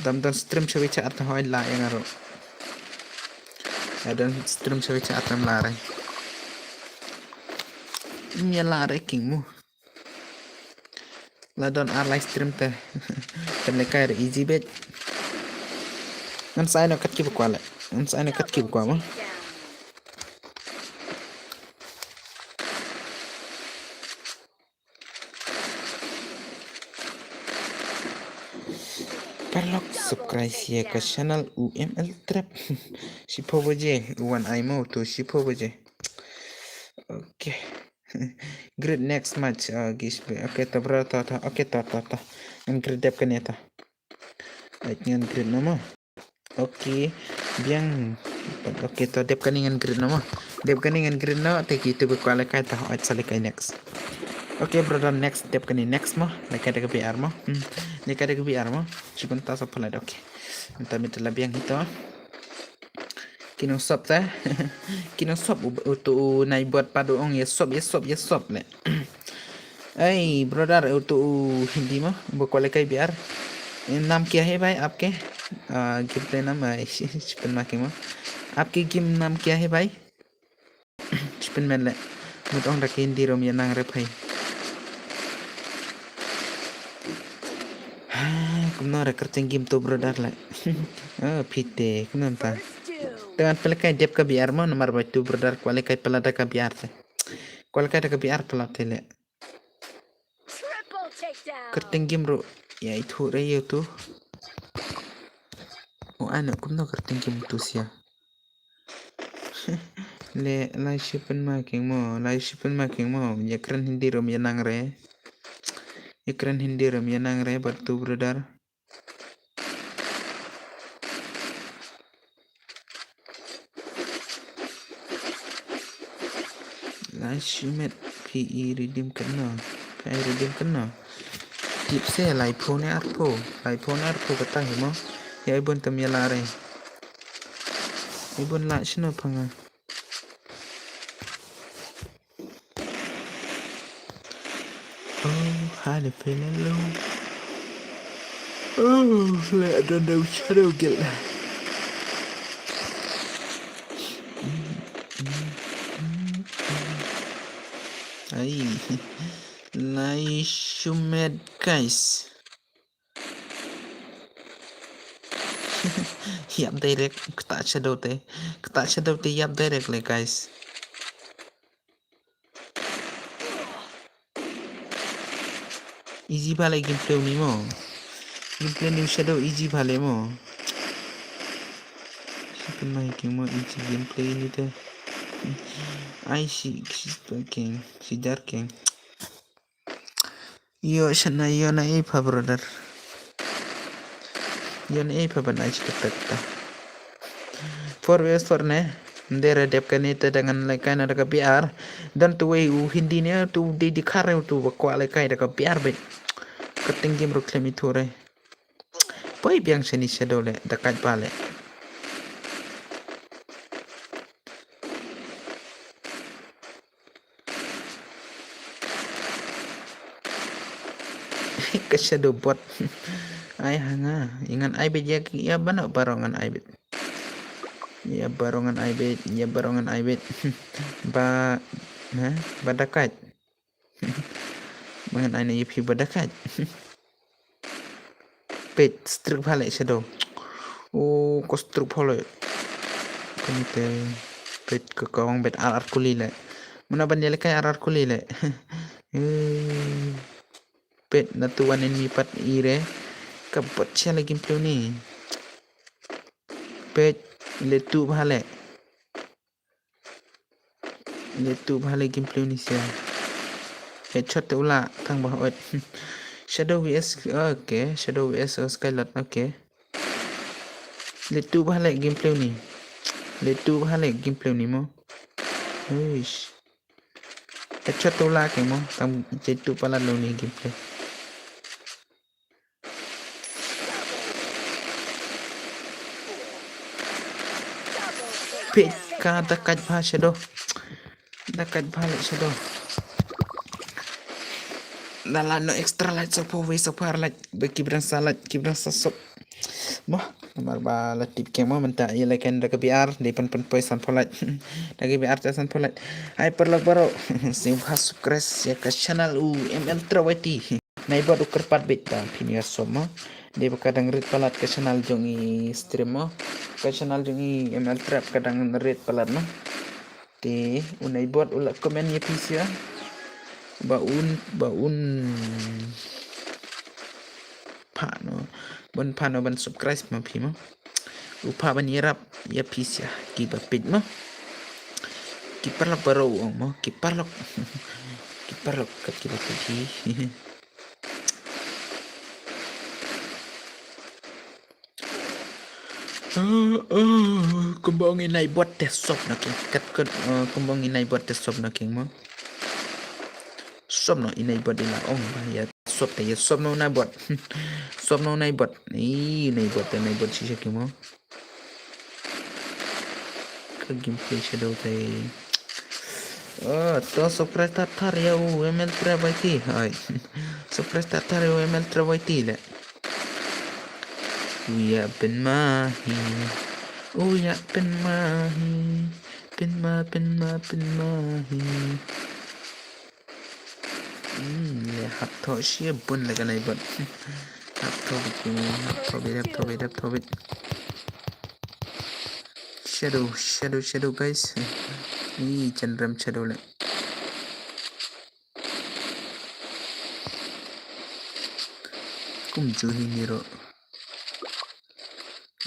Dam don stream shawi sha ar te hoi la ïa nga ruh. Ïa don stream shawi sha ar te ym lah re. Ym ïa lah re king mo. La don ar live stream te. Kan lehkai re easy beit. Ngan sa ai noh kat ki ba kwah le. Ngan sa ai noh kat ki ba kwah mo. Paralok subscribe ïa ka channel u M L Trap. Shiphew baje u wan ai mo to shiphew baje. Okay. Great next match. Uh, gish be. Okay, to bro, to, to. Okay, to, to, to. Ngan great dep kane to. Ai, ngan great no mo. Okay. Biang. Okay, to dep kane ngan great no mo. Dep kane ngan great no. Te ki tu be kwah lehkai to. Ai, sa lehkai next. Okay, brother, next dep kane next mo. Lehkai da ka B R mo. Hmm. Lehkai da ka B R mo. Shibun ta sa phalai. Okay. Nta mi te la biang hi to. Ki nongsop te. Ki nongsop u, utu u nai bot pat u ong ïa sop, ïa sop, ïa sop le. Ei, brother, utu u Hindi mo, ba kwah lehkai B R. Naam kya hai bhai aapke? Ah, gameplay naam, ah, shipin ma ki mo. Aapke game naam kya hai bhai? Pynmen le. Mut ong da ki Hindi ruh ym ïa nang re phai. Ha, kumno re kyrteng game tu brother le. Oh, phi te, kumno ta. Te ngan pynlehkai dep ka B R mo, namar ba tu brother kwah lehkai palat da ka B R te. Kwah lehkai da ka B R palat te le. Kyrteng game ruh ïa ithuh re ïa utu. O ano kumno kyrteng game utu sia. Le lai shu pynma keng mo, lai shu pynma keng mo. Ïa kren Hindi ruh ym ïa nang re. Ïa kren Hindi ruh ym ïa nang re bad tu brother. Lai shu met phi i redeem kano. Phi i redeem kano. Tip se lai phew ne arphew. Lai phew ne arphew kata hi mo. Ïa i bun tam ïa la re. I bun la shano pha nga. Oh, hale pela lo. Oh, le don da shadow gel. Ai. Lai shu met guys. Ïap direct, kata shadow te. Kata shadow te ïap direct le guys. Easy bha le gameplay ni mo. Gameplay ni shadow easy bha le mo. Shi pynmai keng mo easy gameplay ni te. Ai shi, shi keng, shi jar keng. Ïoh shana ïoh na ei pha brother. Ïoh na ei pha ban ai shi kata kata. Four vs four ne. Ndere dep kane te da ngan lehkai na da ka B R. Dan tu wei u Hindi ne tu di di khare tu ba kwah lehkai da ka B R bet. Kyrteng game ruh khlem ithuh re. Poi biang shani shadow le da kat ba le. Ka shadow bot. Ai hanga, i ngan ai bet ïa, ïa bano baro ngan ai bet. Ïa baro ngan ai bet, ïa baro ngan ai bet. Ba, ha, ba da kat. Ba ngan ai na ïa phi ba da kat. Peit, strik bha le shadow. O, ko strik bha le. Kani te, peit ka kawang bet ar ar kuli le. Muna ban ïa lehkai ar ar kuli le. Eh, peit na tu wan enemy pat i re. Ka bot sha le gameplay ni. Peit, le tu bha le. Le tu bha le gameplay ni sia. Headshot te u la tang ba ot. Shadow V S, okay. Shadow V S o Skylord, okay. Le tu bha le gameplay ni. Le tu bha le gameplay ni mo. Eish. Headshot te u la keng mo. Tang je tu palat lo ni gameplay. Peit ka da kat bha shadow. Da kat bha le shadow. Da la no extra light so po wei so par light. Ba ki brang sa light, ki brang sa sop. Mo, namar ba la tip keng mo mynta ïa lehkai da ka B R, dei pyn pyn poi san po light. Da ka B R te san po light. Ai paralok baro. Sngewbha subscribe ïa ka channel u M L Trawati. Nai bot u kyrpad bit ba phin ïa sop mo. Dei ba ka dang rit palat ka channel jong i stream mo. Ka channel jong i M L Trap ka dang rit palat mo. Te u nai bot u la comment ïa phi sia. Ba un, ba un pha no. Ban pha no ban subscribe ma phi mo. U pha ban ïarap ïa phi sia ki ba peit mo. Ki paralok baro ong mo, ki paralok. Ki paralok kat ki ba peit hi. Uh, uh, kumba ong i nai bot te sop na keng. Kat kat, uh, kumba ong i nai bot te sop na keng mo. Sop no i nai bot i la ong ba ïa sop te ïa sop no nai bot. Sop no nai bot. I nai bot te nai bot shisha keng mo. Ka gameplay shadow te. Oh, to surprise ta thar ïa u M L Trap I T. Hai. Surprise ta thar ïa u M L Trap I T le. Uya pen mahi. Uya pen mahi. Pynma, pynma, pynma hi. Hmm, le hap thoh shibun la ka nai bot. Hap thoh bit, hap thoh bit, hap thoh bit, hap thoh bit. Shadow, shadow, shadow, guys. Ih, jan rem shadow le. Kumjuh hi ni ruh.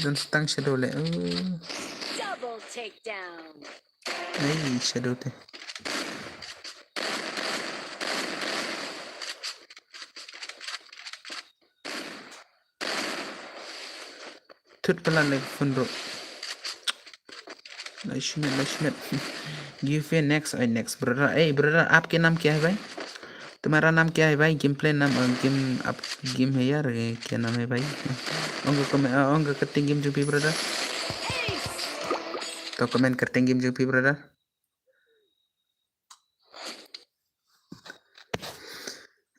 Don stang shadow le. Oh. Double takedown. Ai, shadow te. Thut palat le phone ruh. Lashmet, lashmet. Give a next, ai next, brother. Ei, brother, aap ke naam kya hai, bhai? Tumhara naam kya hai, bhai? Gameplay naam, uh, game, aap game hai yaar, ye kya naam hai, bhai? Ong ka comment, uh, ong ka kyrteng game jong phi, brother. To comment kyrteng game jong phi, brother.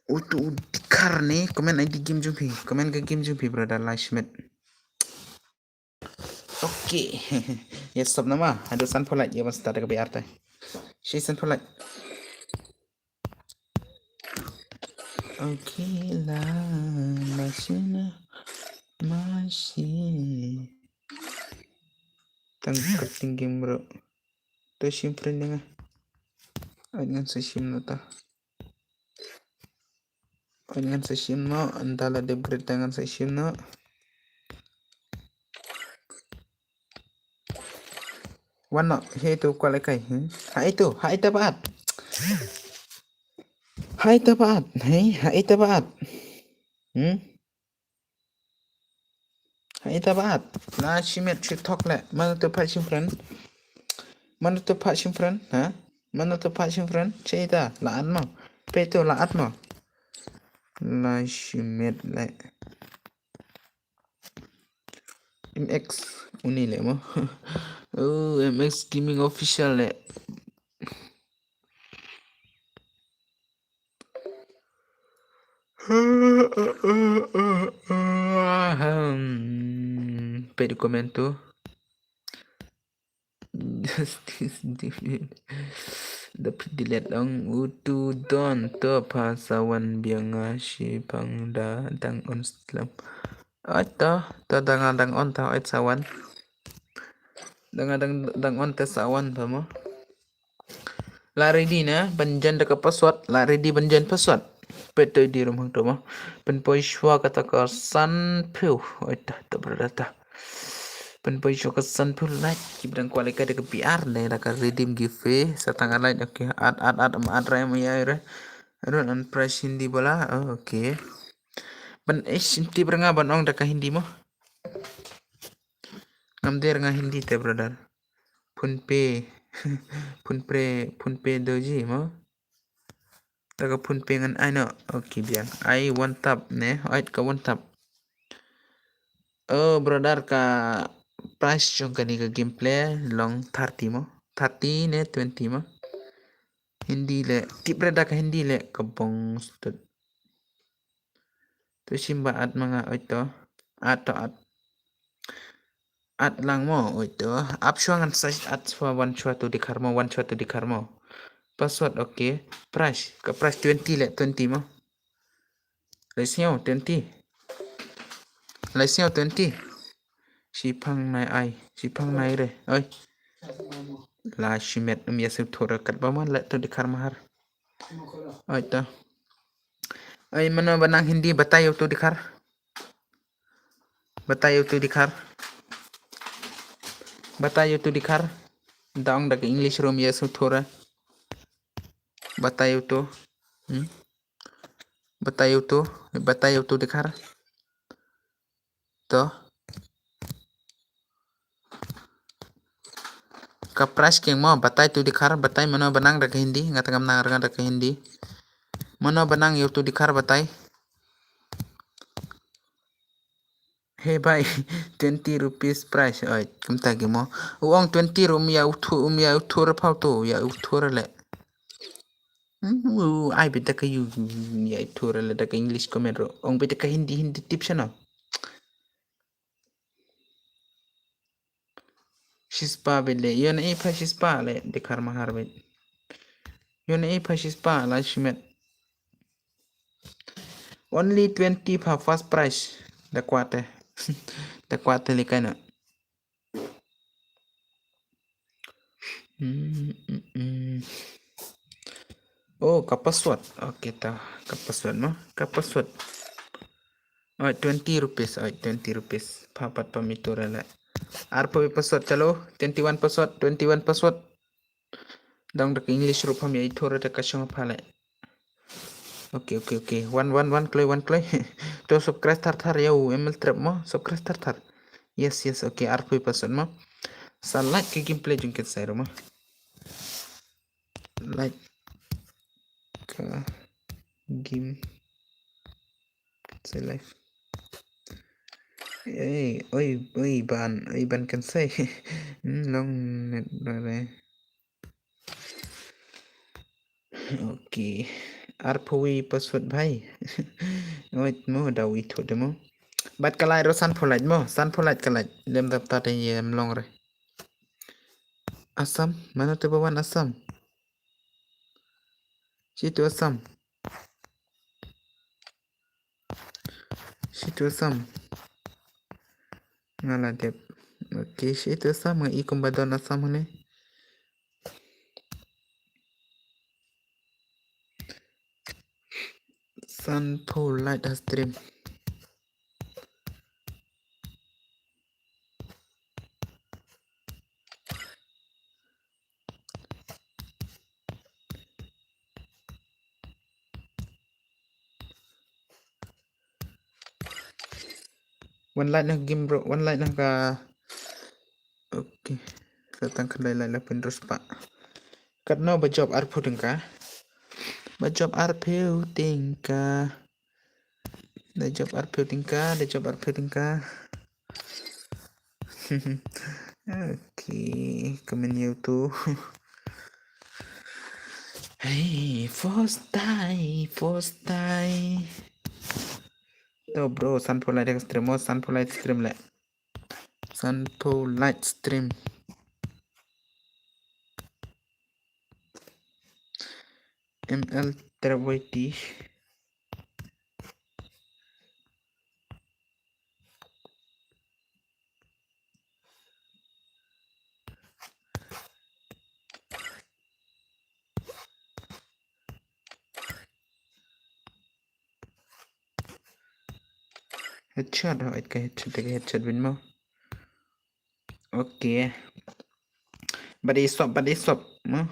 Utu u dkhar ne, comment I D game jong phi. Comment ka game jong phi, brother Lashmet. Okay. Yes, stop nama. Haduh sanphew lait, ïa ban start ka B R te. Shi sanphew lait. Okay, la, la shina, ma shi. Tang kyrteng game bro. To shim friend nga. Ai ngan sa shim na ta. Ai ngan sa shim no, ynda la dep great ngan sa shim no. Wan no, he tu kwal kai. Hmm? Ha itu, ha itu paat. Ha itu paat. He, ha itu paat. Hmm? Ha ita paat. La shimet shi thok le. Mano to pha shim friend. Mano to pha shim friend. Ha? Mano to pha shim friend. Che ita. La at mo. Pe to la at mo. La shimet le. M X. Uni le mo. Oh, M X Gaming Official le. Hmm, pwede komento. Justice David. David Dilet ang utu don to pha sa wan biang nga shi pang da dang on slam. Oi to, to dang dang on to oi sa wan. Dang dang dang on to sa wan to mo. La ready na ban jan da ka password, la ready ban jan password. Pet to di rum hang to mo. Pynpoi shwa kata ka sanphew. Oi ta ta brother ta. Pynpoi shwa ka sanphew like. Ki ba dang kwalika da ka B R ne da ka redeem giveaway. Sa tang like, okay. At at at ma at rai ma ya re. Run an price Hindi bola. Oh, okay. Ban ish tip ra nga ban ong da ka Hindi mo. Ngam der nga Hindi te brother. PhonePe. PhonePe, PhonePe doji mo. Ta ka PhonePe ngan ai no. Okay biang. Ai one tap ne. Ai ka one tap. Oh brother ka price jong kani ka gameplay long thirty mo. Thirty ne twenty mo. Hindi le. Tip brother ka Hindi le ka bong stud. To shim ba at ma nga oi to. At to at. At lang mo oi to. Ap shwa ngan sa at shwa wan shwa to dikhar mo, wan shwa to dikhar mo. Password okay. Price. Ka price twenty le twenty mo. Lai sñiaw twenty. Lai sñiaw twenty. Shi phang nai ai. Shi phang nai re. Oi. La shimet um ya sip thora kat ba man le to dikhar mahar. Oi to. Ai mano ba nang Hindi batai utu dikhar. Batai utu dikhar. Batai utu dikhar. Daong da ka English rum ya su thora. Batai utu. Hmm? Batai utu. Batai utu dikhar. To. Ka price keng mo batai tu dikhar batai mano ba nang da ka Hindi nga tangam nang da ka Hindi. Mano ba nang yow tu dikhar batai. Hey bhai, twenty rupees price oi kumta ki mo. U ong twenty ru um ya u thu um ya u thu ra phau tu ya u thu ra le. Hmm, u ai bit da ka yu ya u thu ra le da ka English comment ro. Ong bit da ka Hindi Hindi tip shano. Shispah bit le. Ïoh na i pha shispah le. Dkhar Mahar bit. Ïoh na i pha shispah la shimet. Only twenty pha first prize. Da kwate. Da kwate li kaina. Hmm, hmm, hmm. Oh, ka password. Okay, ta ka password mo. Ka password. Oi, twenty rupees. Oi, twenty rupees. Pha pat pha mi tu rele. Arphew password chalo. Twenty-one password. Twenty-one password. Dang dak English rup ham ya i thora da ka shong pha le. Okay, okay, okay. One, one, one kloi, one kloi. To subscribe thar thar ya u M L Trap mo. Subscribe thar thar. Yes, yes. Okay, arphew password mo. Sa like ka gameplay jong ket sai ro mo. Like ka game. Say live. Oi, oi, oi, ban, oi, ban kan say. Hmm, long net bare. Okay. Arphew password bhai. Oi, mo daw i thot mo. Bat ka lai ro sanphew lait mo, sanphew lait ka lait. Dem dap ta te yem long re. Assam, mano te bawan Assam? Shitu Assam. Shitu Assam. Nga la dep. Okay, shitu Assam, nga i kumba don Assam hane. Sanphew lait ha stream. One like na game bro, one like na ka. Okay. Sa tang khyndai like la pynrus pa. Katno ba jop arphew tyngka. Ba jop arphew tyngka. Da jop arphew tyngka, da jop arphew tyngka. Okay, comment ïa u tu. Hey, first time, first time. To bro, sanphew lait stream, oh, sanphew lait stream le. Sanphew lait stream. M L Travity. Headshot, oh, ka headshot, ka headshot bin mo. Okay. Badi sop, badi sop. Mo.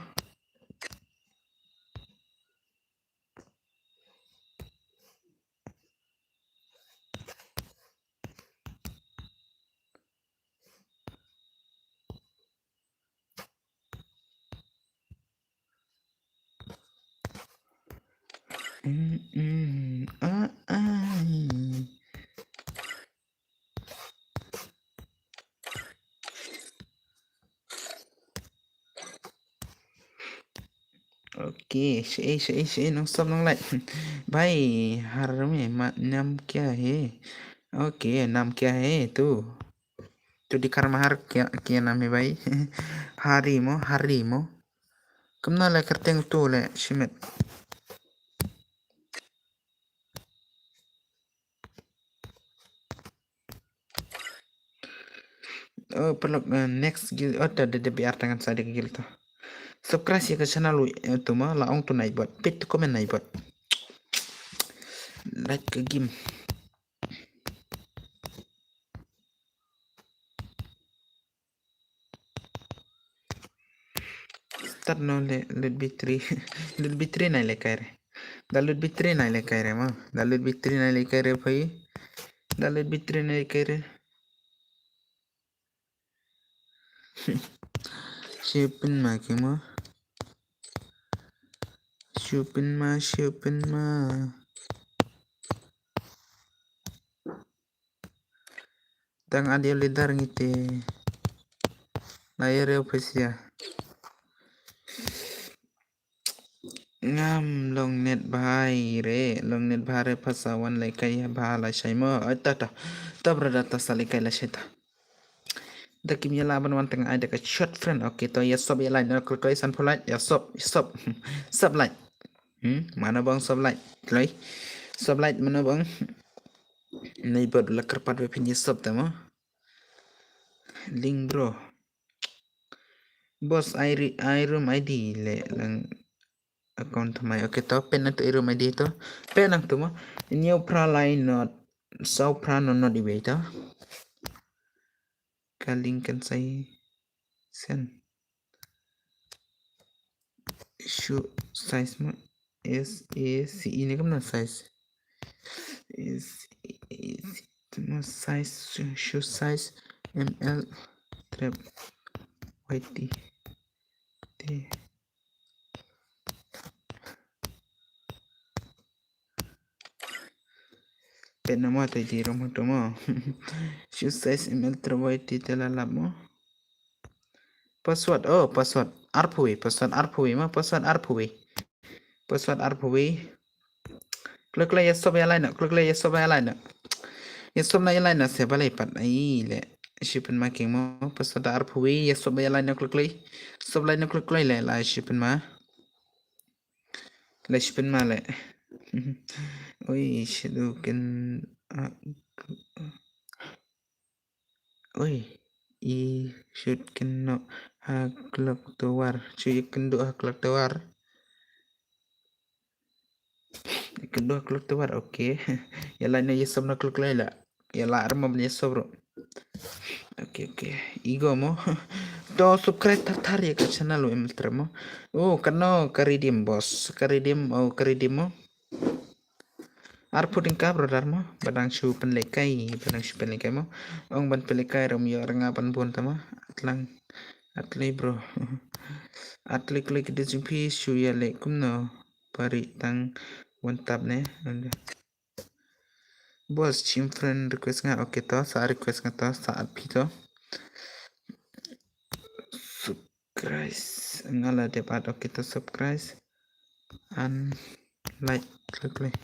Mm, mm, ah, ah. Okay, shi, shi, shi, nong stop nong like. Bhai, har mein ma nam kya hai? Okay, nam kya hai tu? Tu di karma har kya, kya nam hai bhai? Hari mo, hari mo. Kamna le kerteng tu le, shimet. Oh, paralok, eh, next guild, oh, da, da, da, biar tangan sa da guild to. Subscribe ïa ka channel u, eh, tu ma, la ong tu Nightbot. Pit tu comment Nightbot. Like ka game. Start no le, lut B three. Lut B three nai le kai re. Da lut B three nai le kai re ma. Da lut B three nai le kai re bhai. Da lut B three nai le kai re. Shipin ma ki ma. Shipin ma, shipin ma. Tang adio leader ngi te. Lai reo phesia. Ngam long net bhai re, long net bhai re phasa wan lai kai bha la shai mo. Ai ta ta. Ta brother ta sa lai kai la shai ta. Da kim ïa lah ban wan tang ai da ka short friend. Okay, to ïa sub ïa like na kloi kloi, sanphew like, ïa sub, sub. Sub like. Hmm, mano bang sub like. Kloi. Sub like mano bang. Nei bad la kyrpad ba phin ïa sub ta mo. Link bro. Boss, ai ri-, ai room I D le lang account thymmai. Okay, to pyn nangtu i room I D to. Pyn nangtu mo. Hynñiew phra lai nod. Saw phra nod nod iwei to. Ka link kan sa ïa send. Shoe size mo. S A C E ne kumno size. S A C E mo size, shoe, shoe size M L trap Y T. Te. Pyn na mo te di rom to mo. Shoe size M L trap Y T te la lap mo. Password, oh, password. Arphew wei, password arphew wei mo, password arphew wei. Password arphew wei. Kloi kloi ïa sub ïa like na, kloi kloi ïa sub ïa like na. Ïa sub na ïa like na se balei pat ai le. Shi pynma king mo, password arphew wei, ïa sub ïa like na kloi kloi. Sub like na kloi kloi le, la shi pynma. La shi pynma le. Oi, shadow ken, ah, Oi, i shoot kynnoh ha clock tower. Shu ïa kynduh ha clock tower. Kynduh ha clock tower, okay. Ïa like na ïa sub na clock lei la. Ïa like ar mo ban ïa sub ruh. Okay, okay. Igo mo. To subscribe thar thar ïa ka channel u M L Trap mo. Oh, kano ka redeem boss. Ka redeem, oh, ka redeem mo. Arphew tyngka brother mo, ba dang shu pynlehkai, ba dang shu pynlehkai mo. Ong ban pynlehkai ruh ym ïoh ranga ban bun ta mo. Atlang, atlei bro. Atlei klei ki dei jingphi shu ïaleh kumno. Pari tang one tap ne. Boss, chim friend request nga, okay to, sa request nga to, sa add phi to. Subscribe, nga la dep add, okay to subscribe. And like, klik, klik.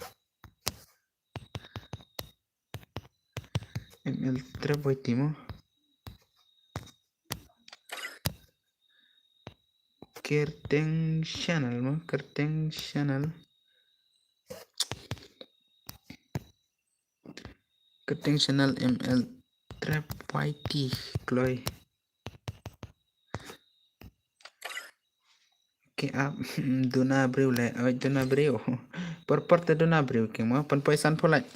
M L Trap Y T mo. Kyrteng channel mo, kyrteng channel. Kyrteng channel M L Trap Y T kloi. Ki ap, duna briew le, oi duna briew. Por por te duna briew ki mo, pynpoi sanphew like.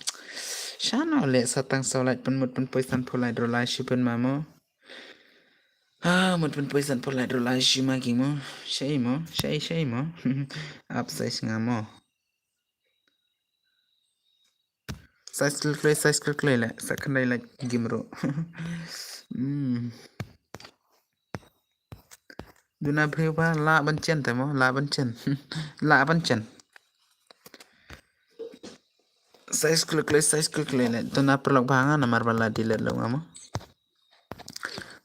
Shano le sa tang saw like, pynmut pynpoi sanphew like, ruh la shi pynma mo. Ah, mut pynpoi sanphew like, ruh la shi ma ki mo. Shei mo, shei, shei mo. Ap size nga mo. Size klik kloi, size klik kloi le, sa khyndai like gim ruh. Hmm. Duna briew ba la ban chen te mo, la ban chen. La ban chen. Size klik kloi, size klik kloi le, duna paralok ba nga namar ba la delete lo nga mo.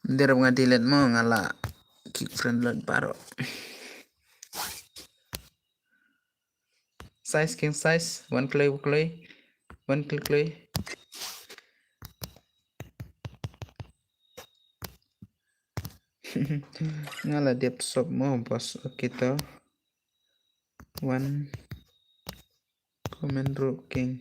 Dei ruh nga delete mo nga la kick friend lot baroh. Size king size, wan kloi, wan kloi, wan kloi, kloi. Nga la dep sub mo boss, okay to. Wan comment ruh king.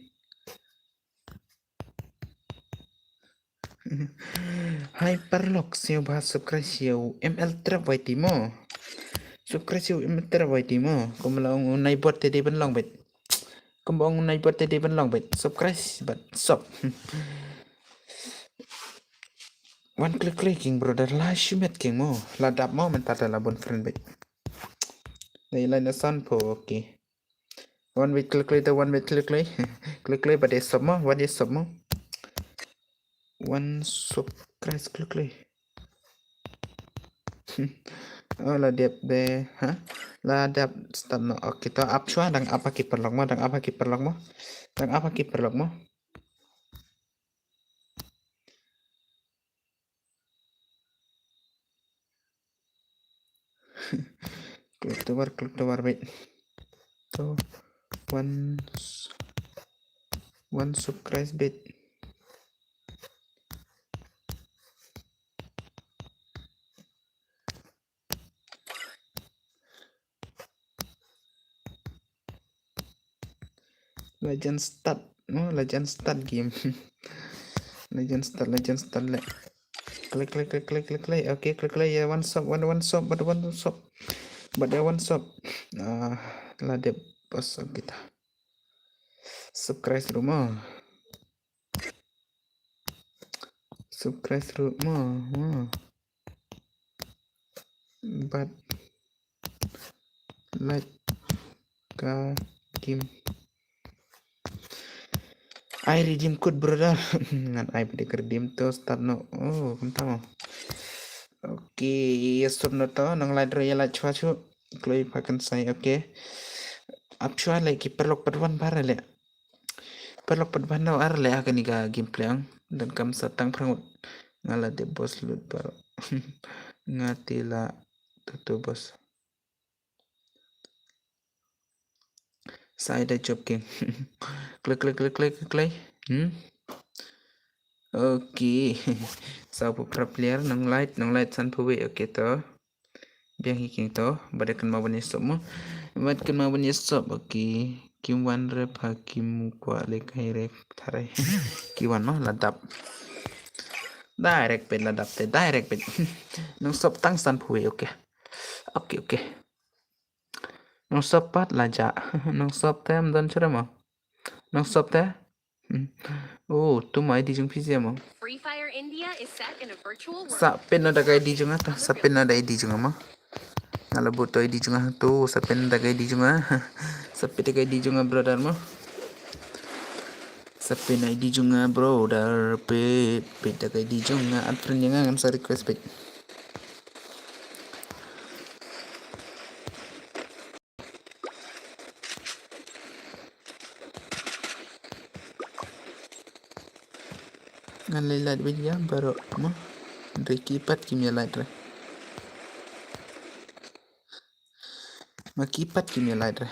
Hai paralok, sngewbha subscribe sha u M L Trap Y T mo. Subscribe sha u M L Trap Y T mo. Kumba ong u nai bot te dei ban long beit. Kumba ong u nai bot te dei ban long beit. Subscribe bad sub. Wan klik klik king brother, la shimet king mo. La dap mo mynta te la bun friend beit. Dei lai na sanphew, okay. Wan wei klik klik da, wan wei klik klik. Klik klik ba dei sub mo, wan dei sub mo. Wan subscribe klik klik. Oh, la dep de, ha? La dep start noh. Okay, to ap shuwa, dang ap ha ki paralok mo, dang ap ha ki paralok mo. Dang ap ha ki paralok mo. Clock tower, clock tower beit. To wan s-, wan subscribe beit. Legend start. Oh, legend start game. Legend start, legend start le. Klik, klik, klik, klik, klik, klik. Okay, klik, klik. Ya, one sub, one, one sub, but one sub. But ya one sub. Ah, la dep bos kita. Subscribe ruh mo. Subscribe ruh mo. Hmm. But like ka game. Ai redeem code, brother. Ngan ai phi da ka redeem to start noh. Oh, kumta mo. Okay, yes, sub noh to. Nang like ruh ïa like shuwa shuh. Kloi pha kan sai, okay. Ap shuwa le ki paralok pat wan bha re le. Paralok pat wan ar le ha kane ka gameplay ang. Donkam sa tang phrang ngut. Nga la dep bos lut baroh. Nga te la tutu bos. Sa ai da job king. Klik, klik, klik, klik, klik. Hmm? Okay. Sawphew phra player, nang like, nang like sanphew wei, okay to. Biang hi king to, bad kynmaw ban ïa sub mo. Bad kynmaw ban ïa sub, okay. Kim wan rep ha kim kwah leh kai rek tharai. Ki wan mo, la dap. Direct peit la dap te, direct peit. Nang sub tang sanphew wei, okay. Okay, okay. Nang sub pat la ja. Nang sub te ym don shuh re mo. Nang sub te. Hmm. Oh, tu ma I D jong phi seh mo. Free Fire India is set in a virtual world. Sa pyn noh da ka I D jong nga ta, sa pyn noh da I D jong nga mo. Nga la buh to I D jong nga tu, sa pyn noh da ka I D jong nga. Sa pyn da ka I D jong nga, brother mo. Sa pyn I D jong nga, brother, pyn, pyn da ka I D jong nga, add friend ïa nga, ngan sa request pyn. Ngan leit lait beit ïa baroh mo. Hynrei ki pat kim ïa lait re. Ma ki pat kim ïa lait re.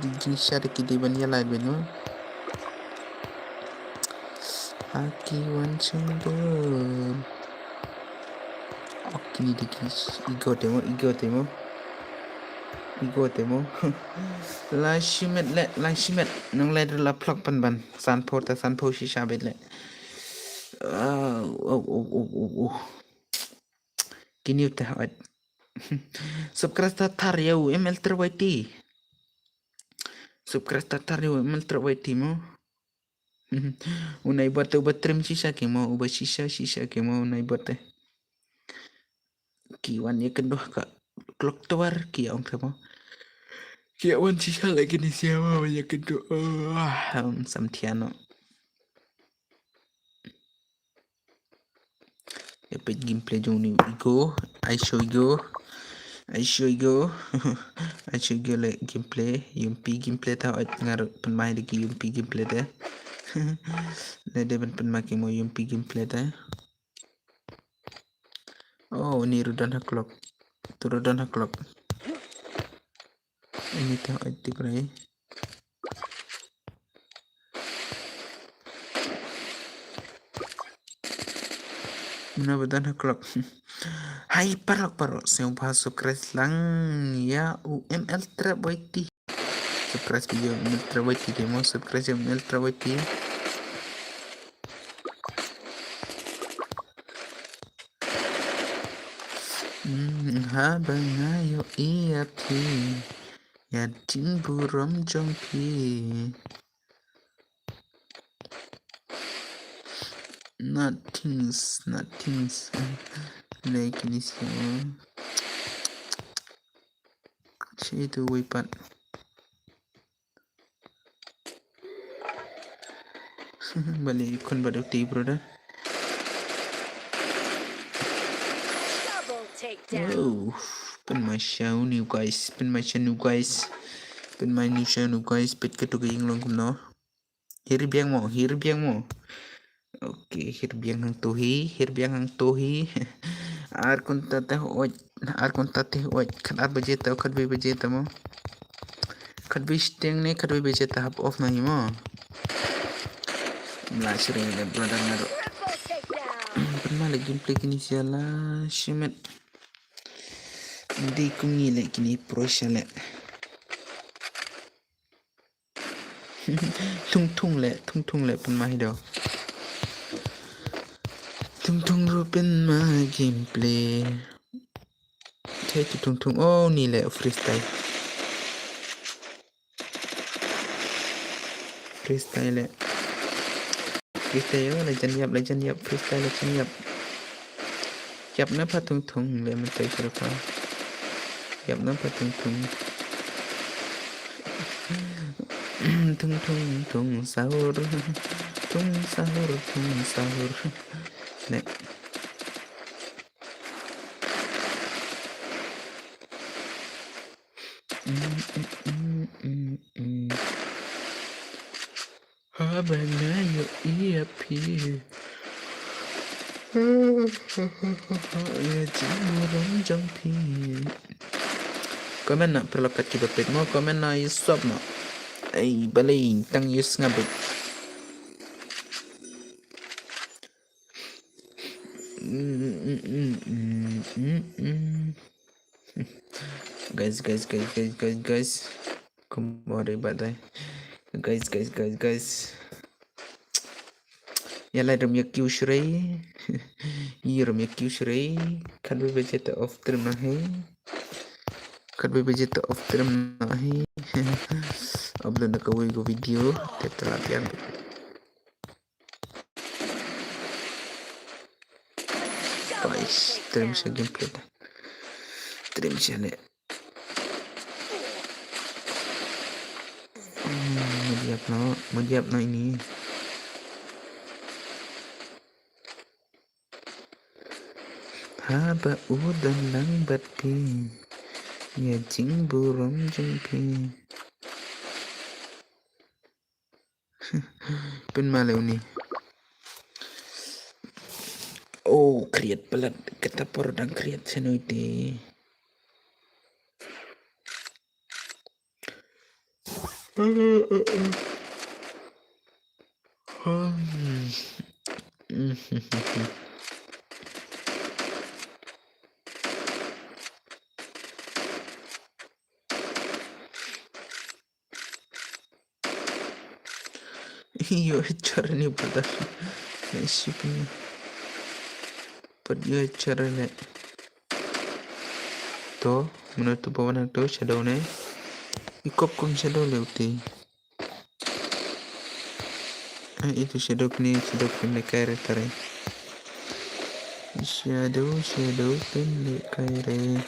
Di jingshisha da ki dei ban ïa lait beit mo. Ha ki wan shong bor. Oh, kine dei ki ego te mo, ego te mo. Ego te mo. La shimet le, la shimet. Nang lait ruh la phlok pynban. Sanphew te sanphew shisha beit le. Ah, oh, oh, oh, oh, oh. Kine te hot. Subscribe ta thar ïa u M L Trap Y T. Subscribe ta thar ïa u M L Trap Y T mo. U nai bot te uba trim shisha ki mo, uba shisha shisha ki mo, u nai bot te. Ki wan ïa kynduh ka clock tower ki ong te mo. Ki wan shisha lagi ni sia mo ïa kynduh. Ah, um, sam thiano. Epic gameplay jong ni ego, I show ego, I show ego, I show ego le gameplay, Yumpi gameplay ta ot ngar pynmai de ki Yumpi gameplay te. Le de ban pynmai ki mo Yumpi gameplay te. Oh, ni rudan ha clock. Tu rudan ha clock. Ini ta ot ti krai. Muna ba don ha clock. Hai paralok paralok sngewbha subscribe lang ïa u M L Trap Y T. Subscribe ïa u M L Trap Y T te mo, subscribe ïa u M L Trap Y T. Hmm, haba nga ïohi ïa phi, ïa jingburom jong phi. Nothings, nothings. Like this, yeah. Shi tu wei pat. Bali kun badu ti, brother. Double takedown. Oh, pynmai sha u new guys, pynmai sha u new guys. Pynmai new sha u new guys, peit katu ka ïing long kumno. Hir biang mo, hir biang mo. Okay, hir biang hangto hi, hir biang hangto hi. Ar kynta te hooid, ar kynta te hooid. Khatar baje te, khatwei baje te mo. Khatwei shiteng ne, khatwei baje te hap off na hi mo. Mla shring ne brother nga ruh. Pynmai le gameplay kine sha la shimet. Dei kum ngi leh kine pro sha leh. Thung thung leh, thung thung leh pynmai do. Thung thung ruh pynmai gameplay. Thei tu thung thung. Oh, ni leh freestyle. Freestyle leh. Freestyle yo, la jan ïap, la jan ïap, freestyle la jan ïap. Ïap na pha thung thung leh mynta sha pha. Ïap na pha thung thung. Thung thung thung sahur. Thung sahur, thung sahur. Leh. Mm, mm, mm, mm, mm. Haba nga ïohi ïa phi. Ïa jingburom jong phi. Comment noh paralok kat kiba peit mo, comment noh ïa sop noh. Ei, balei tang ïa sngap beit. Mm, mm, mm, mm, mm, mm. Guys, guys, guys, guys, guys, guys. Kumba dei ba dei. Guys, guys, guys, guys. Ïa lai ram ïa kiew shrei. Ïa ram ïa kiew shrei. Khatwei baje te off stream na hi. Khatwei baje te off stream na hi. Upload na kawei ka video. Te te la biang. Guys, trim sha gameplay. Trim sha ne. Hmm, madiap no, madiap no ini. Haba u don lang bad phi, ïa jingburom jong phi. Pynmale uni. Oh, create palat, kata por dang create sha no ite. Ïoh char ni brother. Nai sip ni. Pat ïoh char ne. To, mano tu pawan to shadow ne. Ikop kum shadow le uti. Ai, itu shadow pini, shadow pini kai re tare. Shadow, shadow pini kai re.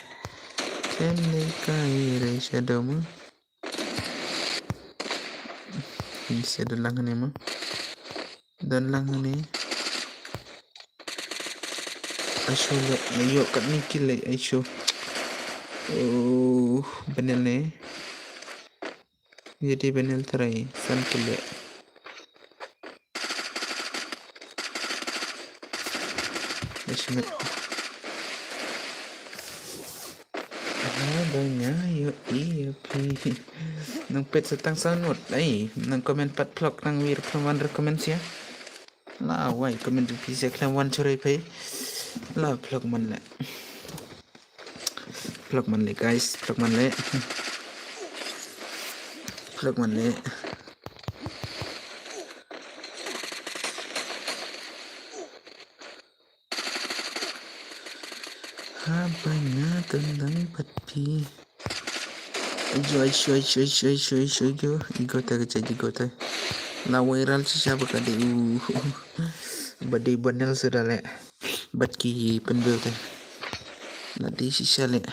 Pini kai re shadow ma. Ni sa don lang hangne ma. Don lang hangne. Aisho le, ayo kat ni kill le, aisho. Oh, banel ne. Jadi banel try, san kill le. Aisho. Haba nga ïohi ïa phi. Nang peit sa tang saw ngut. Ai, nang comment pat phlok nang wir phi wan recommend sia. La wai comment phi sia khlem wan shuh phi. La phlok man le. Phlok man le guys, phlok man le. Phlok man le. Haba nga tendang pat phi. Ayo, ayo, ayo, ayo, ayo, ayo, ayo. Igo ta ka jai, igo ta. La viral shisha ba ka dei u. Ba dei banel suda le. Bad ki pynbeu ta. La dei shisha le.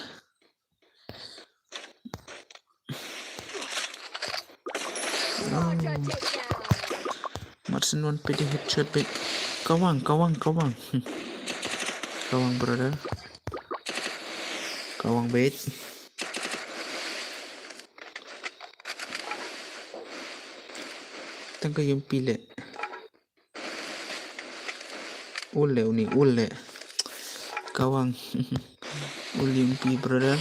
Marsin wan pedi headshot beit. Kawang, kawang, kawang. Kawang brother. Kawang beit. Tang ka yumpi le. Ule uni, ule. Kawang. Ule yumpi brother.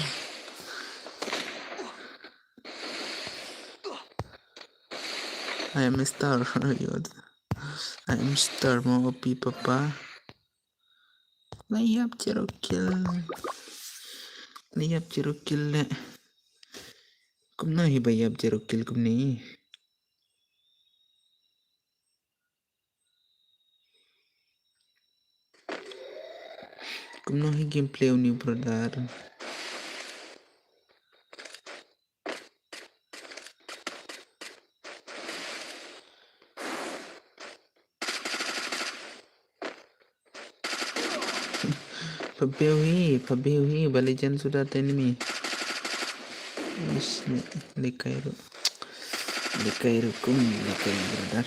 I am a star. I am star mo pi papa. Layap zero kill. Ïap zero kill le. Kumno hi ba ïap zero kill kumne? Kumno hi gameplay u ni brother? Pha bew hi, pha bew hi, ba legend suda te enemy. Ish, ne, lekai ru. Lekai ru kum, lekai brother.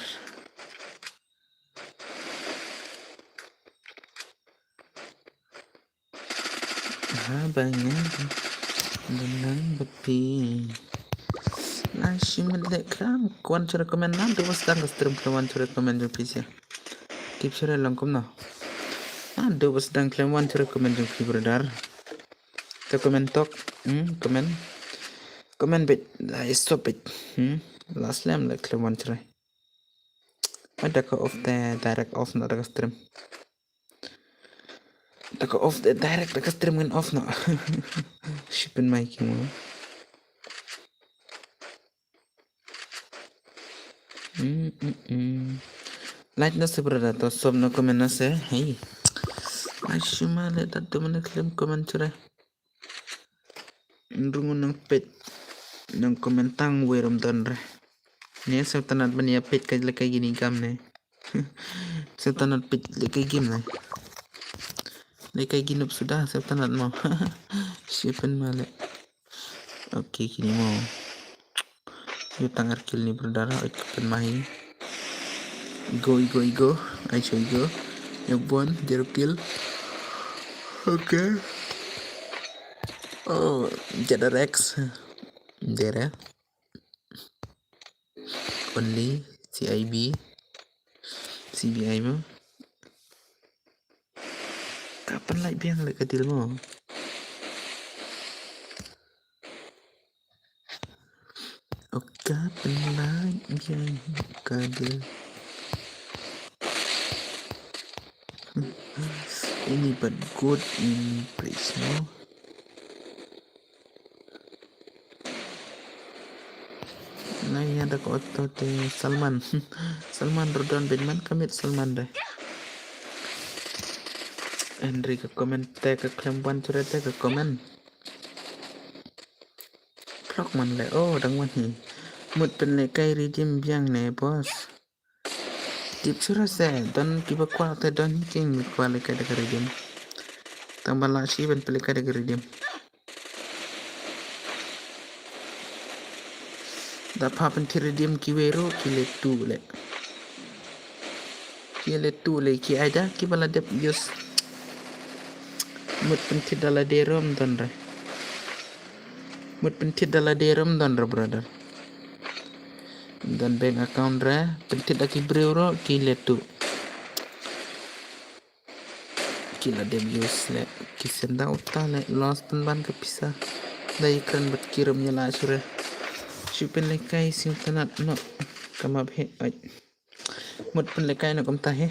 Ha ba nga, ba nga ba pi. Ai shi ma leh klam, wan shu recommend na, du bas dang ka stream klam wan shu recommend jong phi sha. Tip shu re long kumno. Ah, du bas dang klam wan shu recommend jong phi brother. Te comment tok, hmm, comment. Comment bit, ai stop bit. Hmm, last lem leh klam wan shu re. Ai da ka off te direct off na da ka stream. Da ka off te direct da ka stream ngan off na. Shipin mai ki mo. Mm, mm, mm. Like na se brother to sub na comment na se. Hey. Ai shima le da tu mana klam comment sure. Nrung nang pet nang comment tang werum don re. Ne sa tanat ban ïa pet ka lekai gini kam ne. Sa tanat pet lekai gim ne. Lekai ginup suda sa tanat mo. Shipin male. Okay, kini mo. Yu tang ar kill ni brother, oi kapan mahi. Go, go, go. Ai choi go. Yu bon, zero kill. Okay. Oh, Jada Rex. Dere. Only C I B. C B I mo. Kapan lai biang lai ka deal mo. Oka penlait biang ka deal. Ini pat good ini price mo. Nai ada ko auto te Salman. Salman rodon bin man kamit Salman deh. Henry ka comment te ka klem wan chure te ka comment. Plok man le, oh, dang wan hi. Mut penlekai redeem biang ne, boss. Tip sura se, don kiba kwah te don hi king mut kwah lekai da ka redeem. Tang ba la shi ban penlekai da ka redeem. Da pha pynthit redeem kiwei ruh ki le tu le. Ki le tu le ki aida kiba la dep use. Mut pynthit da lade ruh ym don re. Mut pynthit da lade ruh ym don re brother. Ym don bank account re. Pynthit da ki briew ruh ki le tu. Ki la dep use le ki senda uta le loss pynban ka pisa. Da i kren bad ki rum ïa la shure. Shu pynlekai sing tanat no. Ka map he ai. Mut pynlekai no kumta he.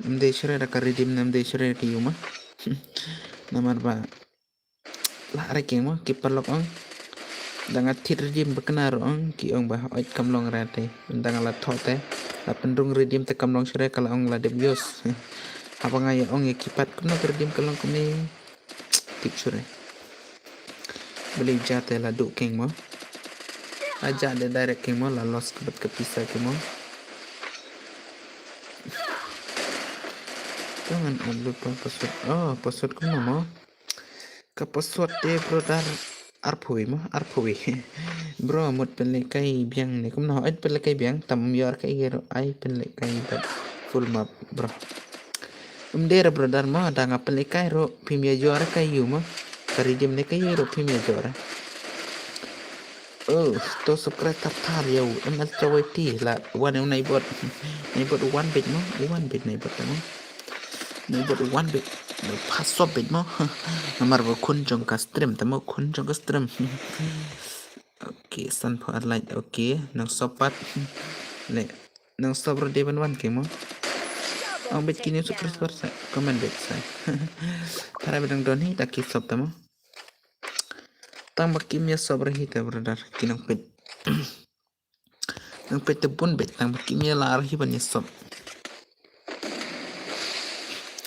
Ym dei shure da ka redeem, ym dei shure da ka yuma. Namar ba la re king mo ki paralok ong. Da nga thit redeem ba kena ruh ong ki ong ba hooid kam long re te. Da nga la thoh te la pynrung redeem te kam long shure ka la ong la dep use. Haba nga ïa ong ïa ki pat kumno ka redeem ka long kumne. Tip shure. Beli ja te la duh king mo. Aja de direct king mo la loss ka bad ka pisa king mo. Jangan upload pa password. Oh, password kumno mo. Ka password te brother arphew mo, arphew. Bro, mut pynlekai biang ne kumno, ai pynlekai biang, tam yor ka iro, ai pynlekai bad full map, bro. Ym dei re brother mo, da nga pynlekai ruh, phim ïa jor ka yu mo. Ka redeem ne ka yu ruh phim ïa jor. Oh, to subscribe tar tar yow, M L T Y T la wan u nai bot. Nai bot wan bit mo, wan bit nai bot mo. Nai bot wan bit. Nai pass bit mo. Namar ba khun jong ka stream, tamo khun jong ka stream. Okay, san pho ar light. Okay, nang sopat. Le, nang sop ro de ban wan ke mo. Ong bit kini subscribe sa, comment bit sa. Para bidang don hi, taki sop tamo. Tang ba kim ïa sop re hi te brother, ki nang peit. Nang peit te bun beit, tang ba kim ïa lah re hi ban ïa sop.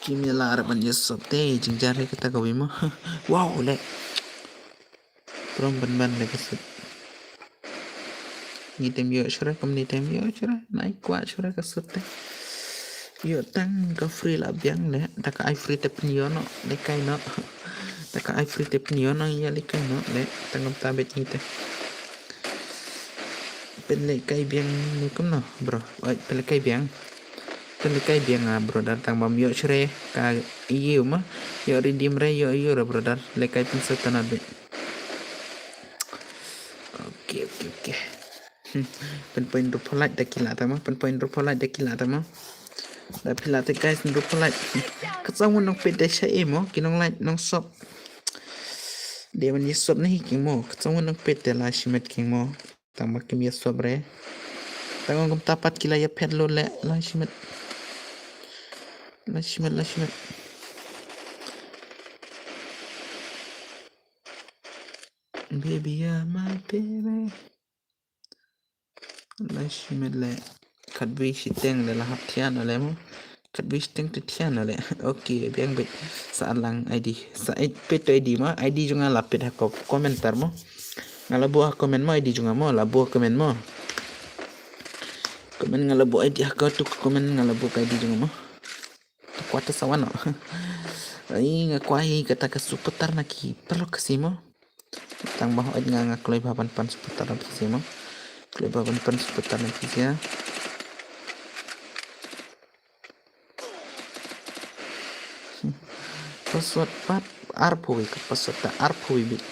Kim ïa lah re ban ïa sop te, jingjar hi kata ka wi mo. Wow, le. Prom ban ban le ka sut. Ngi tem ïoh shuh re, kumne tem ïoh shuh re. Nai kwah shuh re ka sut te. Ïoh tang ka free la biang le. Da ka ai free te pynïoh noh, le kai noh. Da ka ai free te pynïoh noh, ïa le kai noh, le. Tang kumta beit ngi te. Pynlehkai biang ne kumno, bro? Oi, pynlehkai biang. Pynlehkai biang ah, bro, da tang bam ïoh shuh re ka ïew ma. Ïoh redeem re, ïoh ïew re, bro, da lehkai pynsa tana beit. Okay, okay, okay. Hmm. Pynpoi hynriew phew like da ki lah ta ma, pynpoi hynriew phew like da ki lah ta ma. Da phi lah te guys, hynriew phew like. Ka song nong peit da sha e mo, ki nong like, nong sop. Dei ban ïa sop na hi king mo, ka song nong peit da la shimet king mo. Tang ba kim ïa sop re. Tang ong kumta pat ki la ïa phet lut le, la shimet. La shimet, la shimet. Baby, you're my baby. La shimet le. Khatwei shiteng le la hap thiah noh le mo. Khatwei shiteng te thiah noh le. Okay, biang beit. Sa lang I D. Sa peit to I D ma. I D jong nga la peit ha ka comment mo. Nga la buh ha comment mo, I D jong nga mo. La buh ha comment mo. Comment nga la buh I D ha ka tu comment nga la buh ka I D jong nga mo. Kwah te sa wan noh. Ai, nga kwah hi kata ka supporter na ki paralok Khasi mo. Tang ba hooid nga, nga kloi bha ban pan supporter na phi sha mo. Kloi bha ban pan supporter na phi sha. Password pat arphew wei ka password ta, arphew wei beit.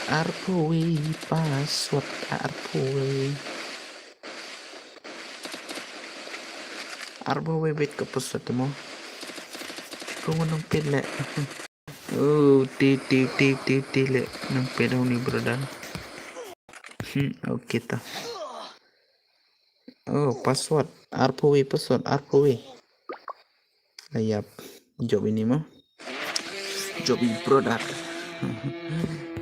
Arphew wei password ta, arphew wei. Arphew wei beit ka password mo. Ko ngan nang peit le. Oh, ti, ti, ti, ti, ti le. Nang peit ho ni brother. Hmm, okay ta. Oh, password. Arphew wei password, arphew wei. Ayap. Jop ini mo. Jop ini brother.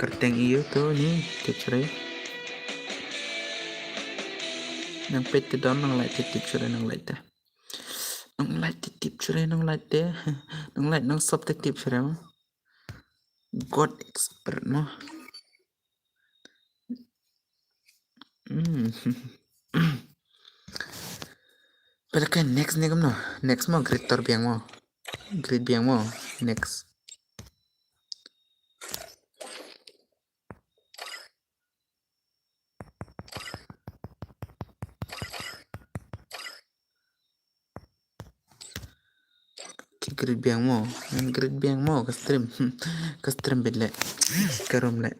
Kyrteng ïa u to ni, tip shuh re. Nang peit te don, nang like te tip shuh re, nang like te. Nang like te tip shuh re, nang like te. Nang like, nang sop te tip shuh re mo. God expert mo. Hmm. Pynlehkai next ne kumno? Next mo, great tor biang mo. Great biang mo. Next. Ki great biang mo, great biang mo ka stream. Ka stream beit le. Ka room le.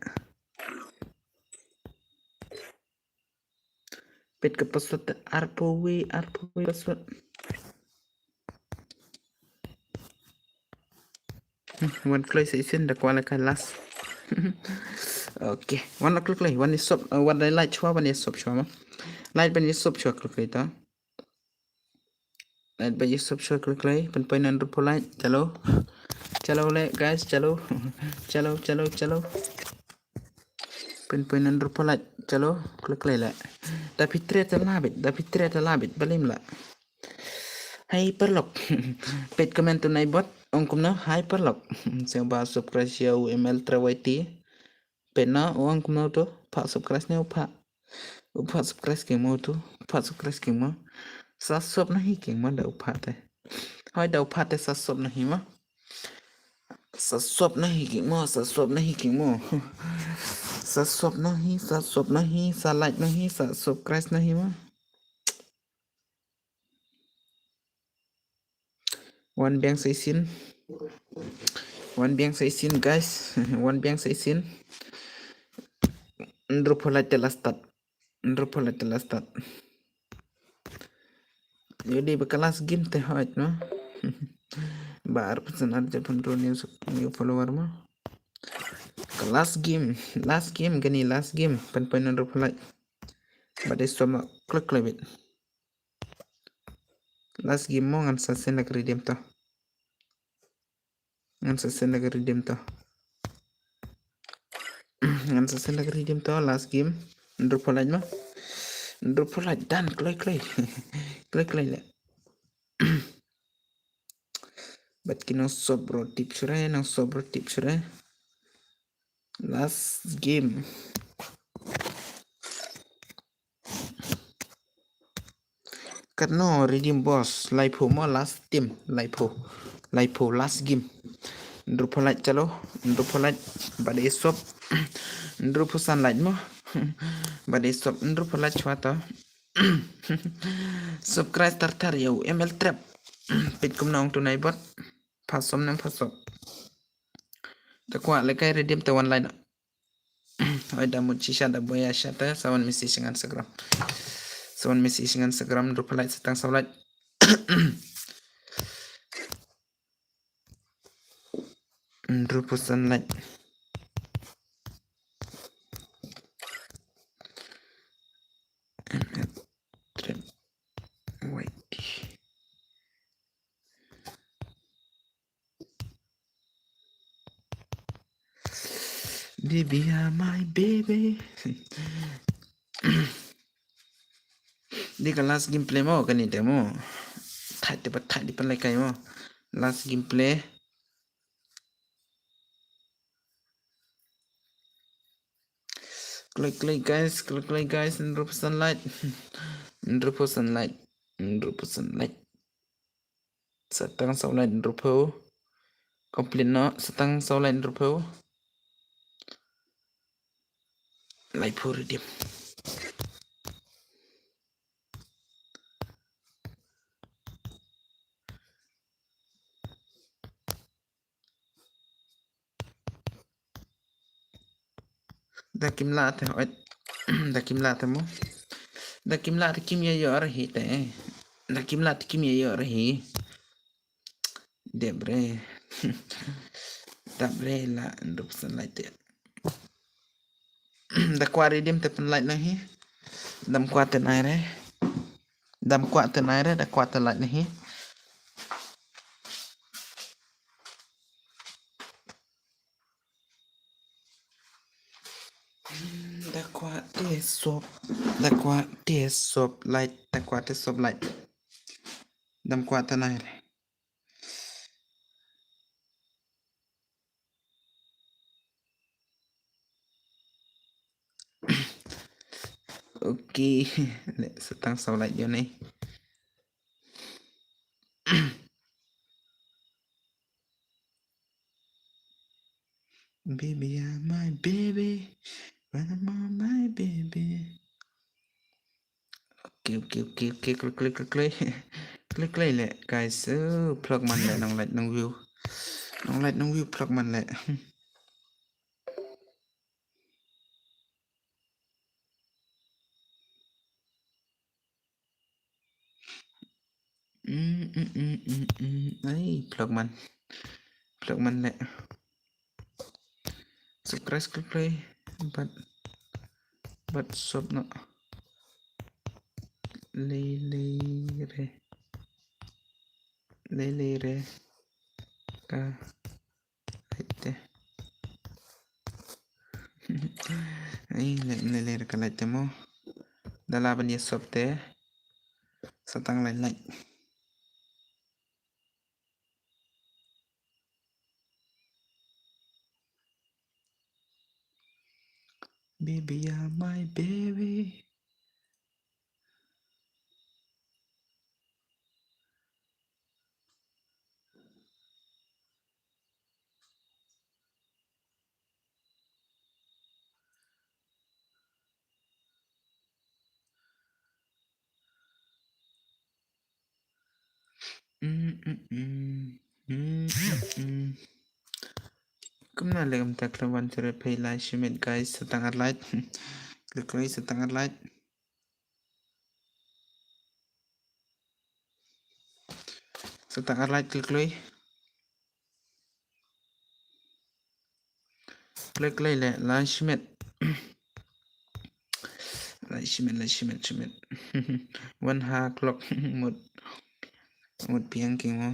Peit ka password arphew wei, arphew wei password. Hmm, wan kloi sa shisien da kwah lehkai last. Okay, wan la kloi kloi, wan ïa sop, eh, wan la like shuwa, wan ïa sop shuwa mo. Like ban ïa sop shuwa kloi kloi ta. Like ban ïa sop shuwa kloi kloi, pynpoi hynriew phew like, chalo. Chalo le guys, chalo. Chalo, chalo, chalo. Pynpoi hynriew phew like, chalo, kloi kloi le. Da phi trei te lah beit, da phi trei te lah beit, balei ym lah. Hai paralok. Peit comment tu nai bot, ong kumno, hai paralok. Sngewbha subscribe ïa u M L Trawai T. Peit na, ong kumno to, phah subscribe ne u phah. U phah subscribe king mo tu, u phah subscribe king mo. Sa sop na hi king mo da u phah te. Hoi da u phah te sa sop na hi mo. Sa sop na hi king mo, sa sop na hi king mo. Sa sop na hi, sa sop na hi, sa like na hi, sa subscribe na hi mo. Wan biang sa shisien. Wan biang sa shisien guys. Wan biang sa shisien. Hynriew phew like te la start. Hynriew phew like te la start. Ïoh dei ba ka last game te hooid mo. Ba arphew san ar jap hynriew new, new follower mo. Ka last game, last game kane, last game. Pynpoi hynriew phew like. Ba dei sop mo, kloi kloi beit. Last game mo, ngan sa send la ka redeem to. Ngan sa send la ka redeem to. Ngan sa send da ka redeem to, last game. Hynriewphew lait mo. Hynriewphew lait, done, kloi kloi. Kloi kloi leh. Bad ki nongsop ruh tip shuh re, nongsop ruh tip shuh re. Last game. Katno redeem boss, laiphew mo last team, laiphew. Laiphew last game. Hynriewphew lait chalo, hynriewphew lait. Bad i sop. Hynriewphew san lait mo. Bad i sop, hynriewphew lait chwa to. Subscribe tar tar ïa u M L Trap. Peit kumno ong tu nai bot. Pha sop ne pha sop. Te kwah lehkai redeem te wan lait. Oi da mut shisha da boya shata, sa wan message ngan Instagram. Sa wan message ngan Instagram, hynriewphew lait sa tang saw lait. Hynriewphew san lait. Trap. Wait. Baby, you're my baby. Dei ka last gameplay mo, kane te mo. Thait te pat, thait te pat lehkai mo. Last gameplay. Kloi kloi guys, kloi kloi guys, hynriewphew san lait. Hynriewphew san lait. Hynriewphew san lait. Sa tang saw lait hynriewphew. Complete noh, sa tang saw lait hynriewphew. Laiphew redeem. Da kim lah te, oi. Da kim lah te mo. Da kim lah te kim ïa ïoh ar hi te. Da kim lah te kim ïa ïoh ar hi. Dep re. Dep re la hynriewphew san lait te. Da kwah redeem te pynlait lang hi. Dam kwah te nai re. Dam kwah te nai re, da kwah te lait lang hi. Da kwah te sop, da kwah te sop lait, da kwah te sop lait. Dam kwah te nai re. Okay. Leh sa tang saw lait ïa une. Baby, you're my baby. When I'm on my baby. Okay, okay, okay, okay. Kloi, kloi, kloi, kloi. Kloi, kloi leh, guys. Oh, phlok man leh, nang like, nang view. Nang like, nang view, phlok man leh. Mm, mm, mm, mm, mm. Ai, phlok man. Phlok man leh. Subscribe, subscribe, play. But, but sop noh. Lei, lei re. Lei, lei re. Ka. Lait te. Ai, leh, leh, leh, ka lait te mo. Da lah ban ïa sop te. Sa tang lai lait. Baby, you're my baby. Mm, mm, mm. Mm, mm, mm. Kumno leh kumta khlem wan shuh re, phi lai shimet guys, sa tang ar lait. Klik klik sa tang ar lait. Sa tang ar lait klik klik. Klik klik leh, lai shimet. Lai shimet, lai shimet, shimet. One ha clock mut. Mut piang king mo.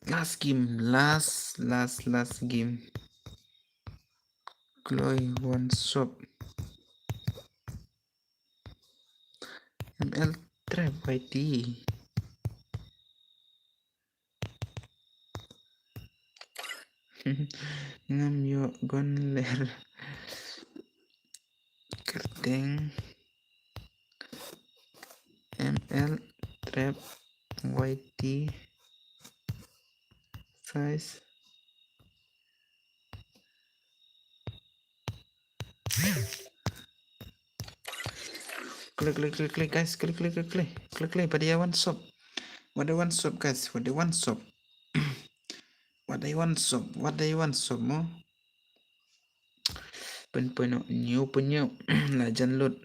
Last game, last, last, last game. Kloi wan sop. M L Trap Y T. Ngam ïoh gon ler. Kyrteng M L Trap Y T. Size. Kloi, kloi, kloi, kloi, guys. Kloi, kloi, kloi, kloi. Kloi, kloi, ba dei wan sop. Ba dei wan sop, guys. Ba dei wan sop. Ba dei wan sop. Ba dei wan sop mo. Pynpoi noh, ñiew, pynñiew. La jan lut.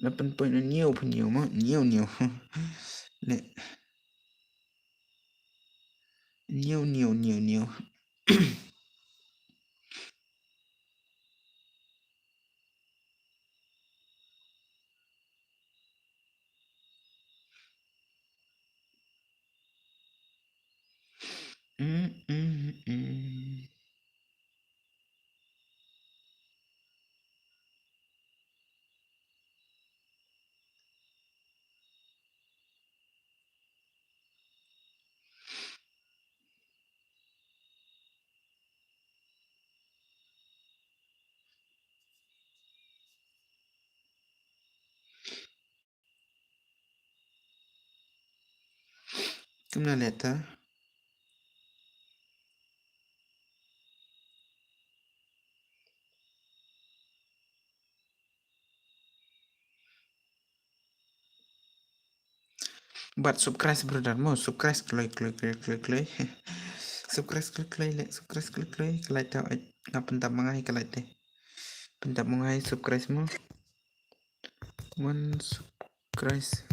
La pynpoi noh, ñiew, pynñiew mo. Ñiew, ñiew. Le. Ñiew, ñiew, ñiew, ñiew. Mm, mm, mm. Kumno leh ta? Bad subscribe brother mo, subscribe kloi, kloi, kloi, kloi, kloi. Subscribe kloi, kloi, le, subscribe kloi, kloi. Ka like ta, eh, nga pyndap ma nga hi ka like te. Pyndap ma nga hi subscribe mo. One subscribe.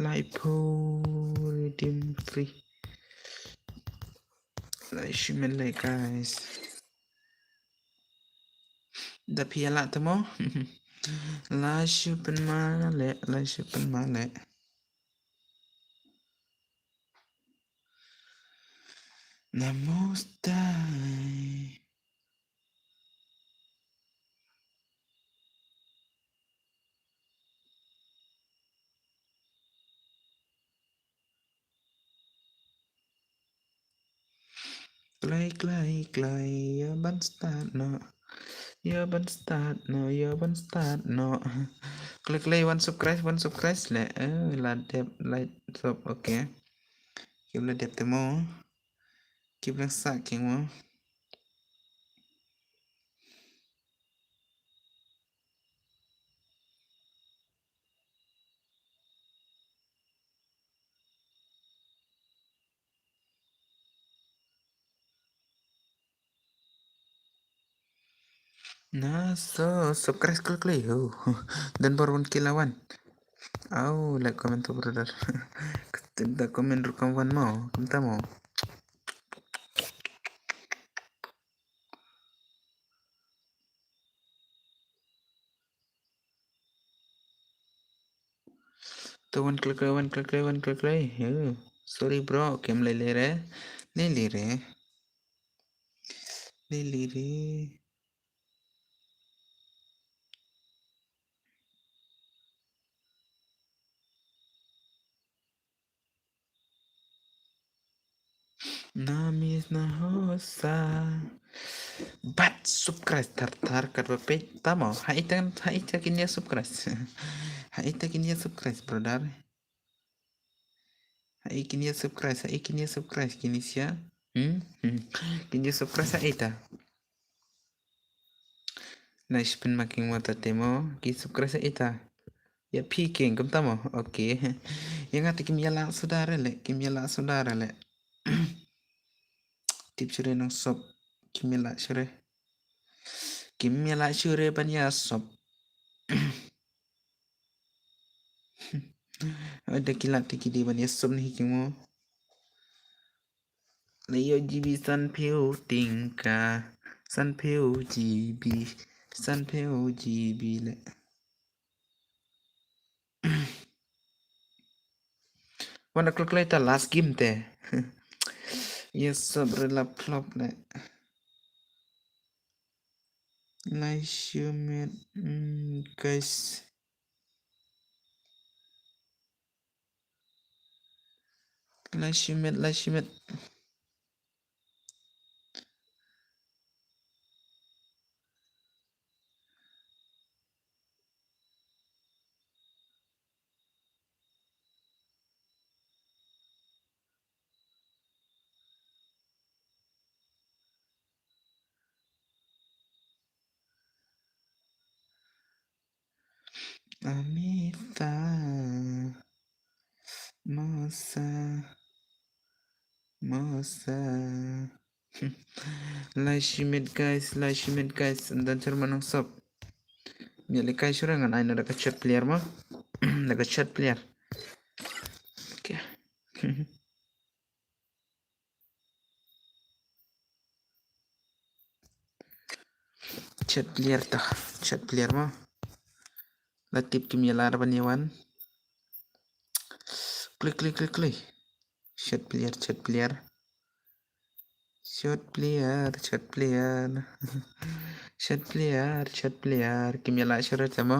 Laiphew redeem free. Lai shi minit leh, guys. Da phi ïa lah te mo. Lai shi pynma leh, lai shi pynma leh. Namaste. Kloi, kloi, kloi, ïa ban start noh. Ïa ban start noh, ïa ban start noh. Kloi, kloi, one subscribe, one subscribe leh. Eh, la dep, la sub, okay. Kim la dep te mo. Kim la sah kim mo. Na so subscribe klik klik. Don bor one K la wan. Au, like comment to brother. Da comment rukom wan mo, kumta mo. To one click, one click, one click. Sorry bro, kim lei lei re. Lei lei re. Lei lei re. Na miss na hosa. Bat subscribe thar thar kat ba peit tamo. Ha ita, ha ita kin ïa subscribe. Ha ita kin ïa subscribe, brother. Ha i kin ïa subscribe, ha i kin ïa subscribe, kin ïa. Hmm? Hmm. Kin ïa subscribe ha ita. Nice pynmaking mata temo, ki subscribe ha ita. Ïa phi king, kumta mo. Okay. Ïa nga te kim ïa la sudar le, kim ïa la sudar le. Tip shure nang sop, kim ïa la shure. Kim ïa la shure ban ïa sop. Ada kilat tiki di ban ïa sop ni king mo. Lei ïoh G B sanphew tyngka. Sanphew G B, sanphew G B le. Wan da kle kle ta last game te. Yes, sub re la flop le. Lai shu met, mm, guys. Lai shu met, lai shu met. Amita. Mosa. Mosa. Lai shu met guys, lai shu met guys. Ym don shuh ruh ma nong sop. Ym ïalehkai shuh ruh ngan ai noh da ka chat player mo. Da ka chat player. Okay. Chat player ta, chat player mo. La tip kim ïa lad ban ïa wan. Klik, klik, klik, klik. Chat player, chat player. Chat player, chat player. Chat player, chat player. Kim ïa lad shuh ruh te mo.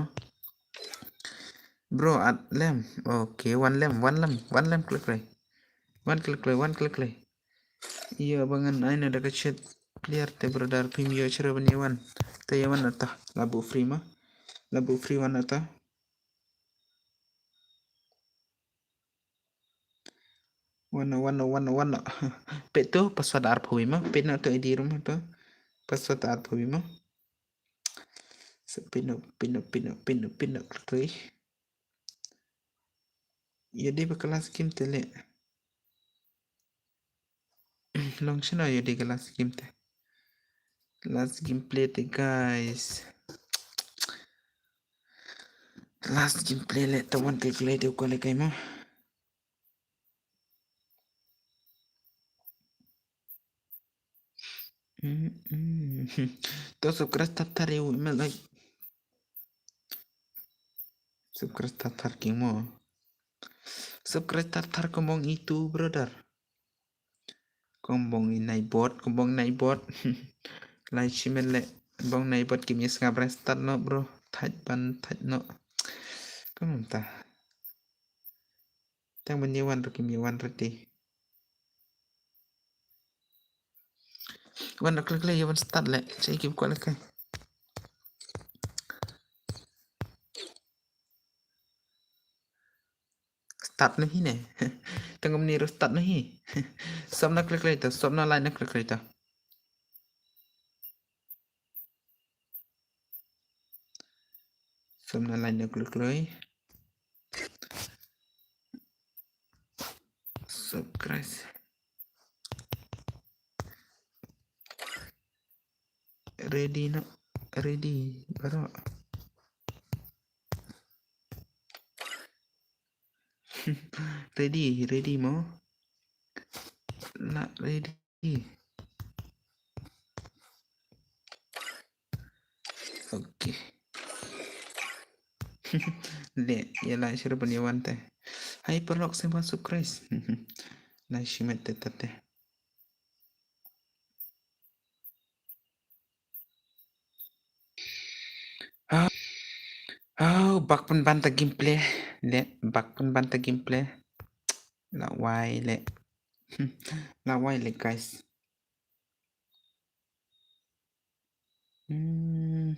Bro, at lem. Okay, wan lem, wan lem, wan lem, klik, klik. Wan klik, klik, wan klik, klik. Ïa ba ngan ai noh da ka chat player te brother, phim ïoh shuh ruh ban ïa wan. Te ïa wan noh ta. La buh free mo. La buh free, wan noh ta. Wan noh, wan noh, wan noh, wan noh. Peit to, password arphew wei mo. Peit noh to I D ruh mo to. Password arphew wei mo. Sa peit noh, peit noh, peit noh, peit noh, peit noh, klik, klik. Ïa dei ba ka last game te leh. Long shano ïa dei ka last game te. Last game play te guys. Last game play leh ta wan klik leh dei u kwah leh kai mo. Mm, mm. To subscribe tat tat ïa u email like. Subscribe tat tat king mo. Subscribe tat tat kong bong itu brother. Kong bong i nai bot, kong bong nai bot. Lai shimet leh bong nai bot kim ïa sngap rest tat noh bro. Thait ban thait noh. Kong ta. Tang ban ïa wan ruh kim ïa wan ruh te. Wan ruh klik leh ïa wan start leh. Cha kim kwah leh kai. Start noh hi ne. Tang kumne ruh start noh hi. Sop na klik leh to, sop na like na klik leh to. Sop na like na klik leh. Subscribe. Ready noh, ready baroh. Ready, ready mo. Lah ready. Okay. Leh, ïa lah shuh ruh ban ïa wan te. Hai paralok sngewbha subscribe. Lah shimet te tat te. Oh, oh, bak pynban ta gameplay. Leh, bak pynban ta gameplay. Lah wai leh. Lah wai leh guys. Hmm.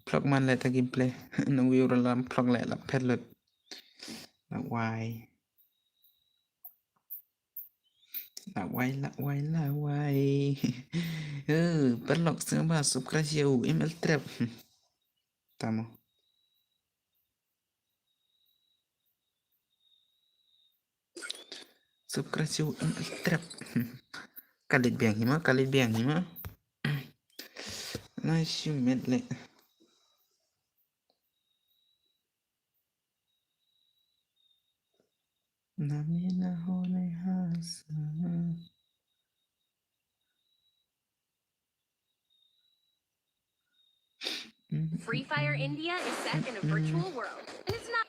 Phlok man leh ta gameplay. Nang view ruh lam phlok leh la phet lut. Lah wai. Lah wai, lah wai, lah wai. Eh, paralok sngewbha subscribe ïa u M L Trap. Tamo. Subscribe ïa u M L Trap. Ka leit biang hi ma, ka leit biang hi ma. Lah shimet leh. Na me na ho ne ha sa. Free Fire India is set in a virtual world, and it's not.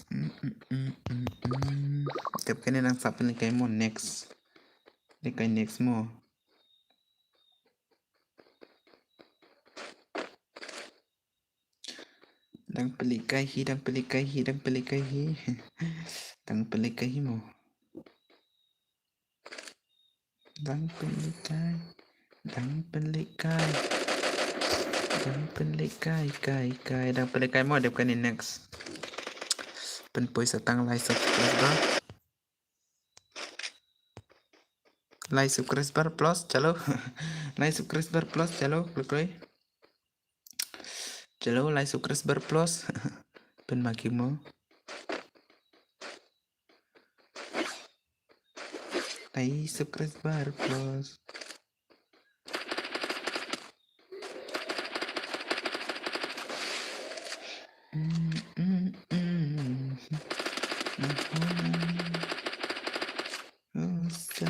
Mm, mm, mm, mm, mm. Tep kane nang sap ni kai mo next. Ni kai next mo. Dang peli kai hi, dang peli kai hi, dang peli kai hi. Dang peli kai hi mo. Dang peli kai. Dang peli kai. Dang peli kai, kai, kai. Dang peli kai mo, dep kane next. Pynpoi sa tang lai subscriber. Lai subscriber plus, chalo. Lai subscriber plus, chalo, klik klik. Chalo, lai subscriber plus. Pynmaki mo. Lai subscriber plus. Mm, mm, mm. Usa.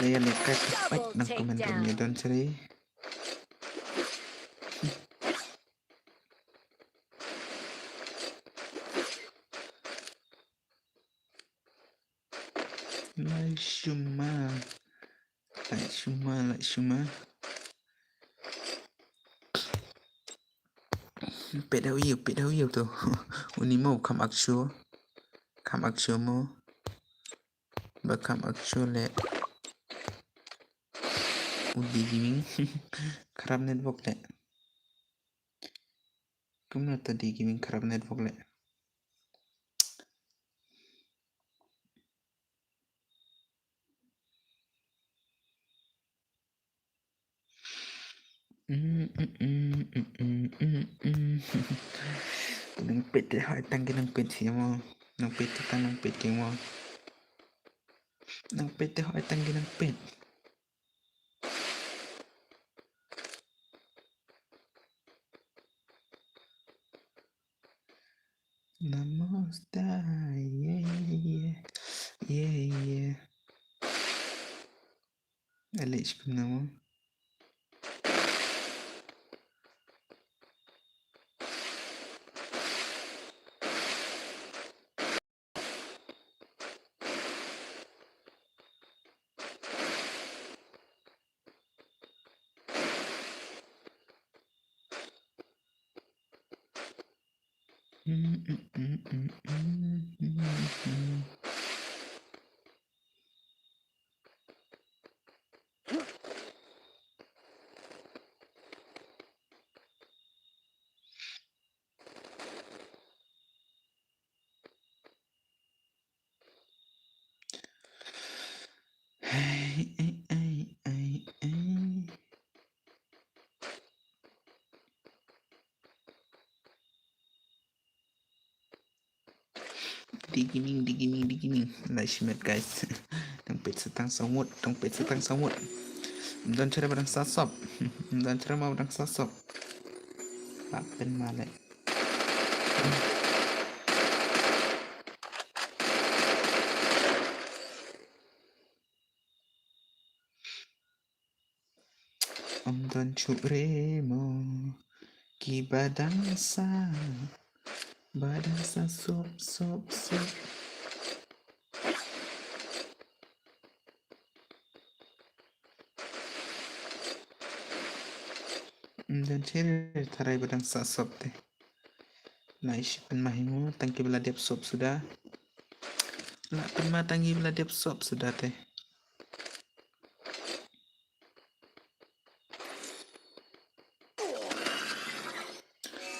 Daya lekat. Ai, nang komen rum ya don sri. Lai shuma. Lai shuma, lai shuma. Pet hau yu, pet hau yu tu. Uni mo kam aksho. Kam aksho mo. Ba kam aksho le. Udi gaming. Kharap network le. Kumno ta di gaming kharap network le. Nang pet te hoi tang ki nang pet hi mo. Nang pet te tang nang pet ki mo. Nang pet te hoi tang ki nang pet. Namaste, yeah, yeah, yeah, yeah. Alex, namo. Ai, ai, ai, ai, ai. Digging, digging, digging. Lai shimet, guys. Dang pet sa tang saw ngut, dang pet sa tang saw ngut. Ym don shuh re ba dang sa sop. Ym don shuh re ba dang sa sop. Lah pynmale. Ym don shuh re mo ki ba dang sa, ba dang sa sop, sop, sop. Ym don shuh re tharai ba dang sa sop te. Lai shi pynma hi mo tang ki ba la dep sop suda. Lah pynma tang ki ba la dep sop suda te.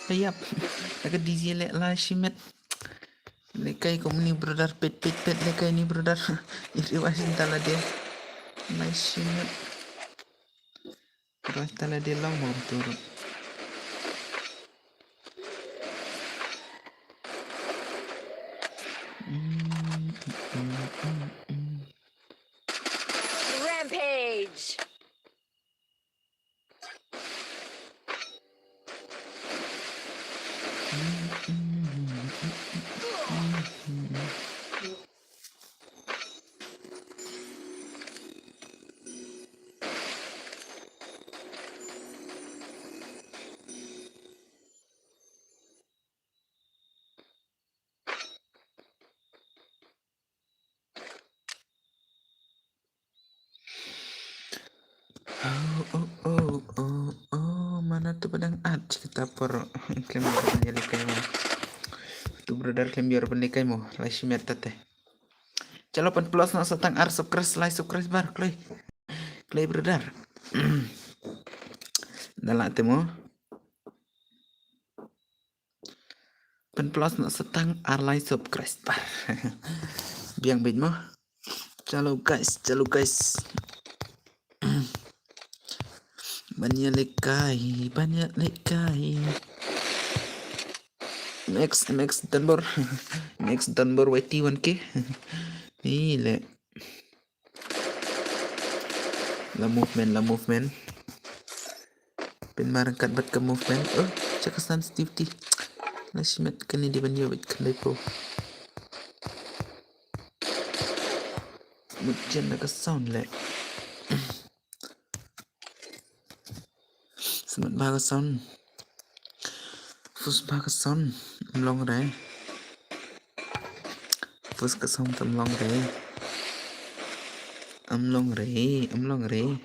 Ayap. Laka D J le lai shimet. Lekai ko mni brother pet pet pet lekai ni brother. Iri wasin tala dia. Lai shimet. Ras tala dia long mo betul. Rampage. Oh, oh, oh, oh, oh, mana tu padang at kita por. Khlem ïoh ban ïalehkai mo. Tu brother khlem ïoh ban lehkai mo. Lai shimet tate. Chalo, pynplos noh sa tang ar subscribe, lai subscriber, kloi. Kloi brother. Dala te mo. Pynplos noh sa tang ar lai subscriber. Biang beit mo. Chalo guys, chalo guys. Ban ïalehkai, ban ïalehkai. M X, M X Dunbar. M X Dunbar Y T one K. Ni le. La movement, la movement. Pynmar ryngkat bad ka movement. Oh, check ka sensitivity. La shimet kane dei ban ïoh bad kane dei pro. Mut jan da ka sound le. Smat ba ka sound. Fus ba ka sound. Am long re. Fus ka sound tam long re. Am long re. Am long re.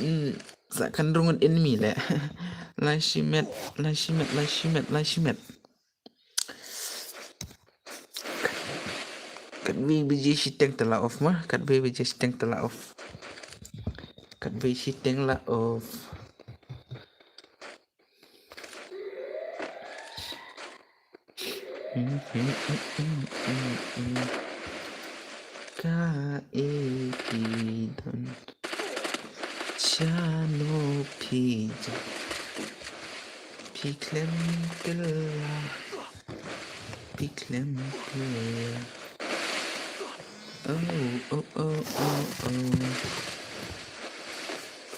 Hmm, sa kan rungut enemy le. Lai shimet, lai shimet, lai shimet, lai shimet. Katwei baje shiteng te la off ma, katwei baje shiteng te la off. Katwei shiteng la off. Ka e phi don. Chano phi jan. Phi khlem kylla. Phi khlem kylla. Oh, oh, oh, oh, oh.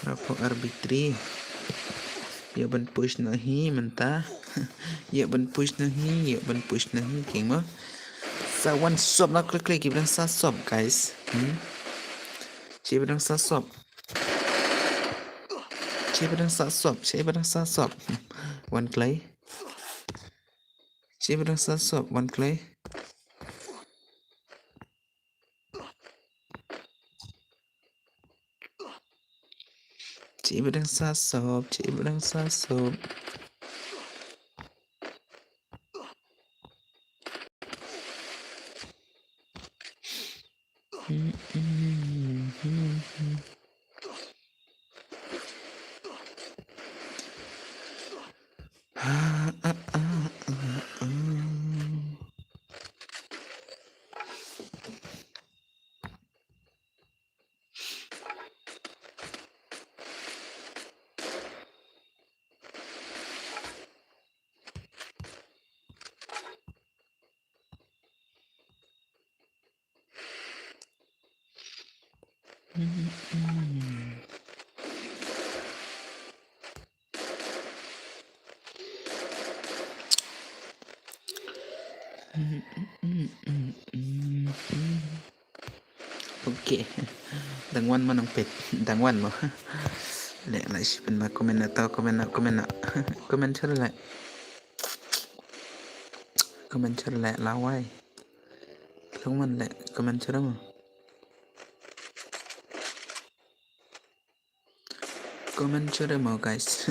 Rapo R B three. Ïa ban push noh hi mynta. Ïa ban push noh hi, ïa ban push noh hi, king mo. Sa wan sop na klik klik, ki ba dang sa sop, guys. Hmm. Ki ba dang sa sop. Ki ba dang sa sop, ki ba dang sa sop. Wan kloi. Ki ba dang sa sop, wan kloi. Ki ba dang sa sop, ki ba dang sa sop. Okay. Dang wan mo nongpeit. Dang wan mo. Leh, leh, shu pynbna comment na to, comment na, comment na. Comment shuh leh. Comment shuh leh, lawei. Lung man leh, comment shuh mo. Comment shuh mo, guys.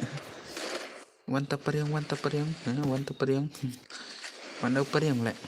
Wan ta pariang, wan ta pariang, ha, wan ta pariang. Wan ta pariang leh.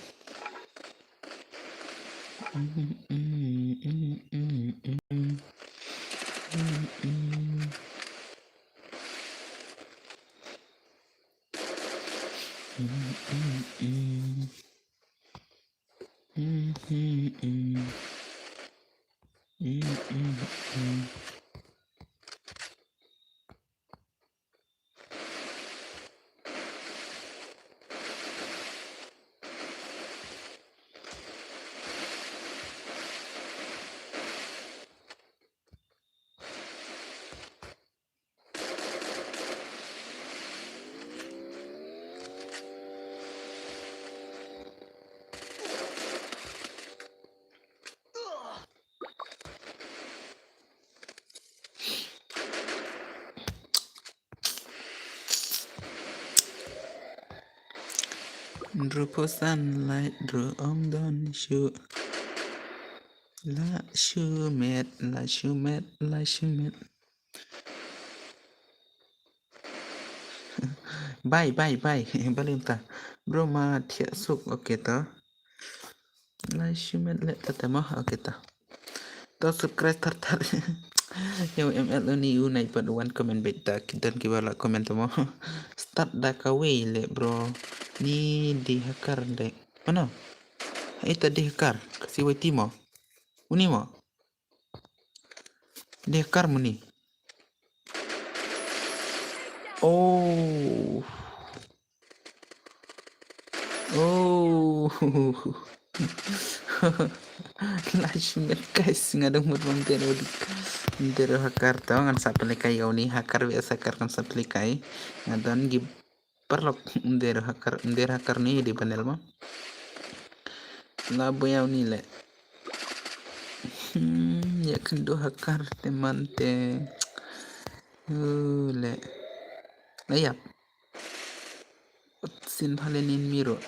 Ndru phosan light, ndru ong don shuh. La shu met, la shu met, la shu met. Bye, bye, bye. Balim ta. Bro ma thiah suk, okay ta. La shu met le ta ta ma, okay ta. To subscribe thar thar. Yow M L uni u nai pat wan comment beit ta, ki don ki ba la comment ta mo. Start da kawei le bro. Ni di hakar de. Mano? Ita di hakar. Kasi wai ti mo. Uni mo. Di hakar mo ni. Oh. Oh. La shu met guys, nga dang mut bang tero dik. Tero hakar to ngan sa pelekai uni hakar, we hakar ngan sa pelekai. Nga don gi parlok tero hakar, tero hakar ni di panel ma. La boyau ni le. Hmm, ya kendo hakar te man te. Uh, le. Ayap. Sin bhale nin miro.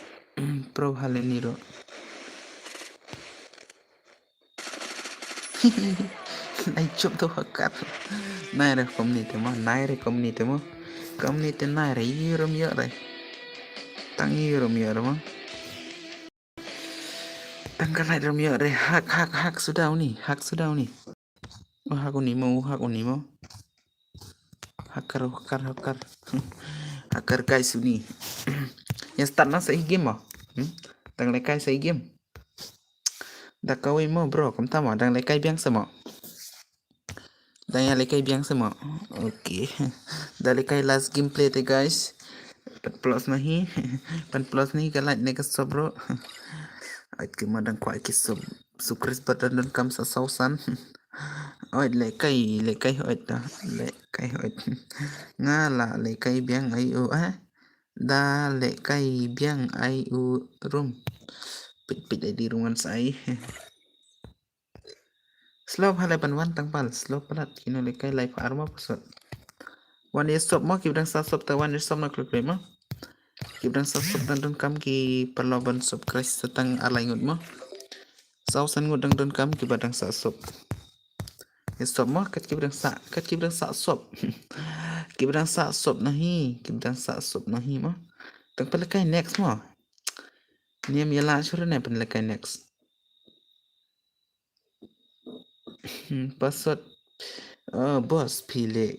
Pro bhale niro. Nai chup to hakar. Nai re community mo, nai re community mo. Community nai re yurum yo re. Tang yurum yo re mo. Tang ka lai rum yo re hak hak hak suda uni, hak suda uni. Oh, hak uni mo, hak uni mo. Hakar, hakar, hakar. Hakar guys uni. Ya start na sa i game mo. Hmm? Dang lekai sa i game. Da kawei mo bro, kumta mo, dang lekai biang sa mo. Dang ïa lekai biang sa mo. Okay. Da lekai last gameplay te guys. Pan plus na hi. Pan plus na hi ka like ne ka sub bro. Ait ki ma dang kwah ki sub. Sukris ba dang don kam sa saw san. Ait lekai, lekai ait da. Lekai ait. Nga la lekai biang ai u eh. Da lekai biang ai u rum. Pit pit ai di ruan sai. Slow hale ban wan tang pal, slow palat, kino lekai lai pha arma pasot. Wan ye sop mo, ki bdang sa sop ta wan ye sop na klik mo. Ki bdang sa sop dang don kam ki palo ban sop kres sa tang alai ngut mo. Saw san ngut dang don kam ki bdang sa sop. Ye sop mo, kat ki bdang sa, kat ki bdang sa sop. Ki bdang sa sop na hi, ki bdang sa sop na hi mo. Tang pal lekai next mo. Niam ye la sure ne pan lekai next. Hmm, pasot. Oh, boss phi leh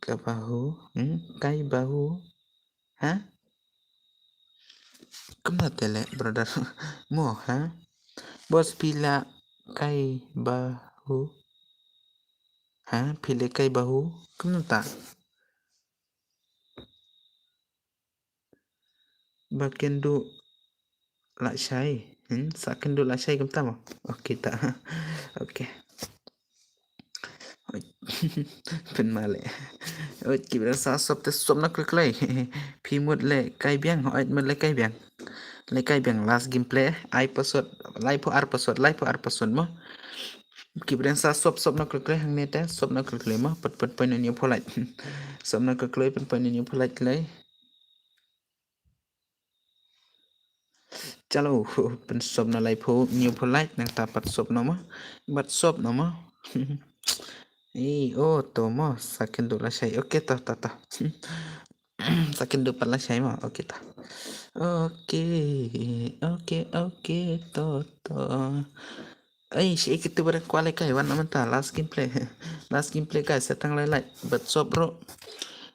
ka bahu. Hmm, kai bahu. Ha? Kumno te leh brother. Mo ha? Boss phi leh kai bahu. Ha? Phi leh kai bahu. Kumno ta? Ba kynduh lashai. Hmm, sa kynduh lashai kumta mo. Okay ta. Okay. Pynmale. Oi, ki bdang sa sop te sop na klik lai. Phi mut lekai biang, oi mut lekai biang. Lekai biang last gameplay. Ai pasot, lai pho ar pasot, lai pho ar pasot mo. Ki bdang sa sop sop na klik lai hangne te sop na klik lai mo. Pat pat poi na new polite. Sop na klik lai pat poi na new polite lai. Chalo, pyn sop na lai pho, new pho like, nang ta pat sop na ma, bat sop na ma. Eh, oh, to ma, sa kynduh lashai. Okay, to, to, to. Sa kynduh pat lashai ma, okay, to. Okay, okay, okay, to, to. Ei, shi kitu bare kwale kai, wan na mynta, last gameplay. Last gameplay, guys, sa tang lai lai. Bat sop, bro.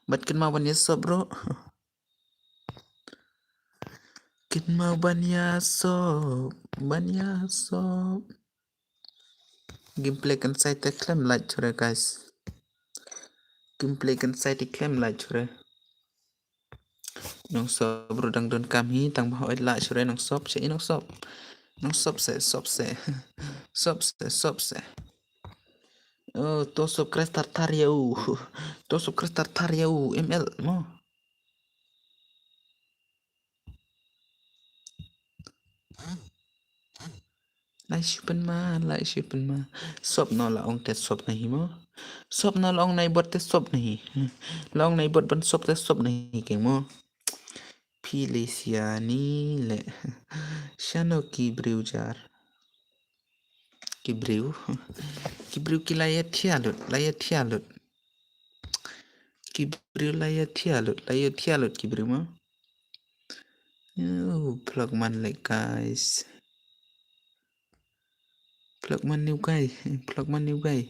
Bat kynmaw ban ïa sop, bro. Kynmaw ban ïa sop, ban ïa sop. Gameplay kan sai te khlem like shuh re guys. Gameplay kan sai te khlem like shuh re. Nong sop bro dang don kam hi tang ba hoi la shuh re nong sop seh nong sop. Nong sop seh sop seh. Sop seh sop seh. Oh, to sop kres tar tar ya u. To sop kres tar tar ya u M L mo. Lai shu pynma, lai shu pynma. Sop no la ong te sop na hi mo. Sop no la ong nai bot te sop na hi. La ong nai bot ban sop te sop na hi keng mo. Phi le sia ni le. Shano ki briew jar. Ki briew. Ki briew ki la ïa thiah lut, la ïa thiah lut. Ki briew la ïa thiah lut, la ïa thiah lut ki briew mo. Oh, phlak man leh guys. Phlak man new guy, phlak man new guy.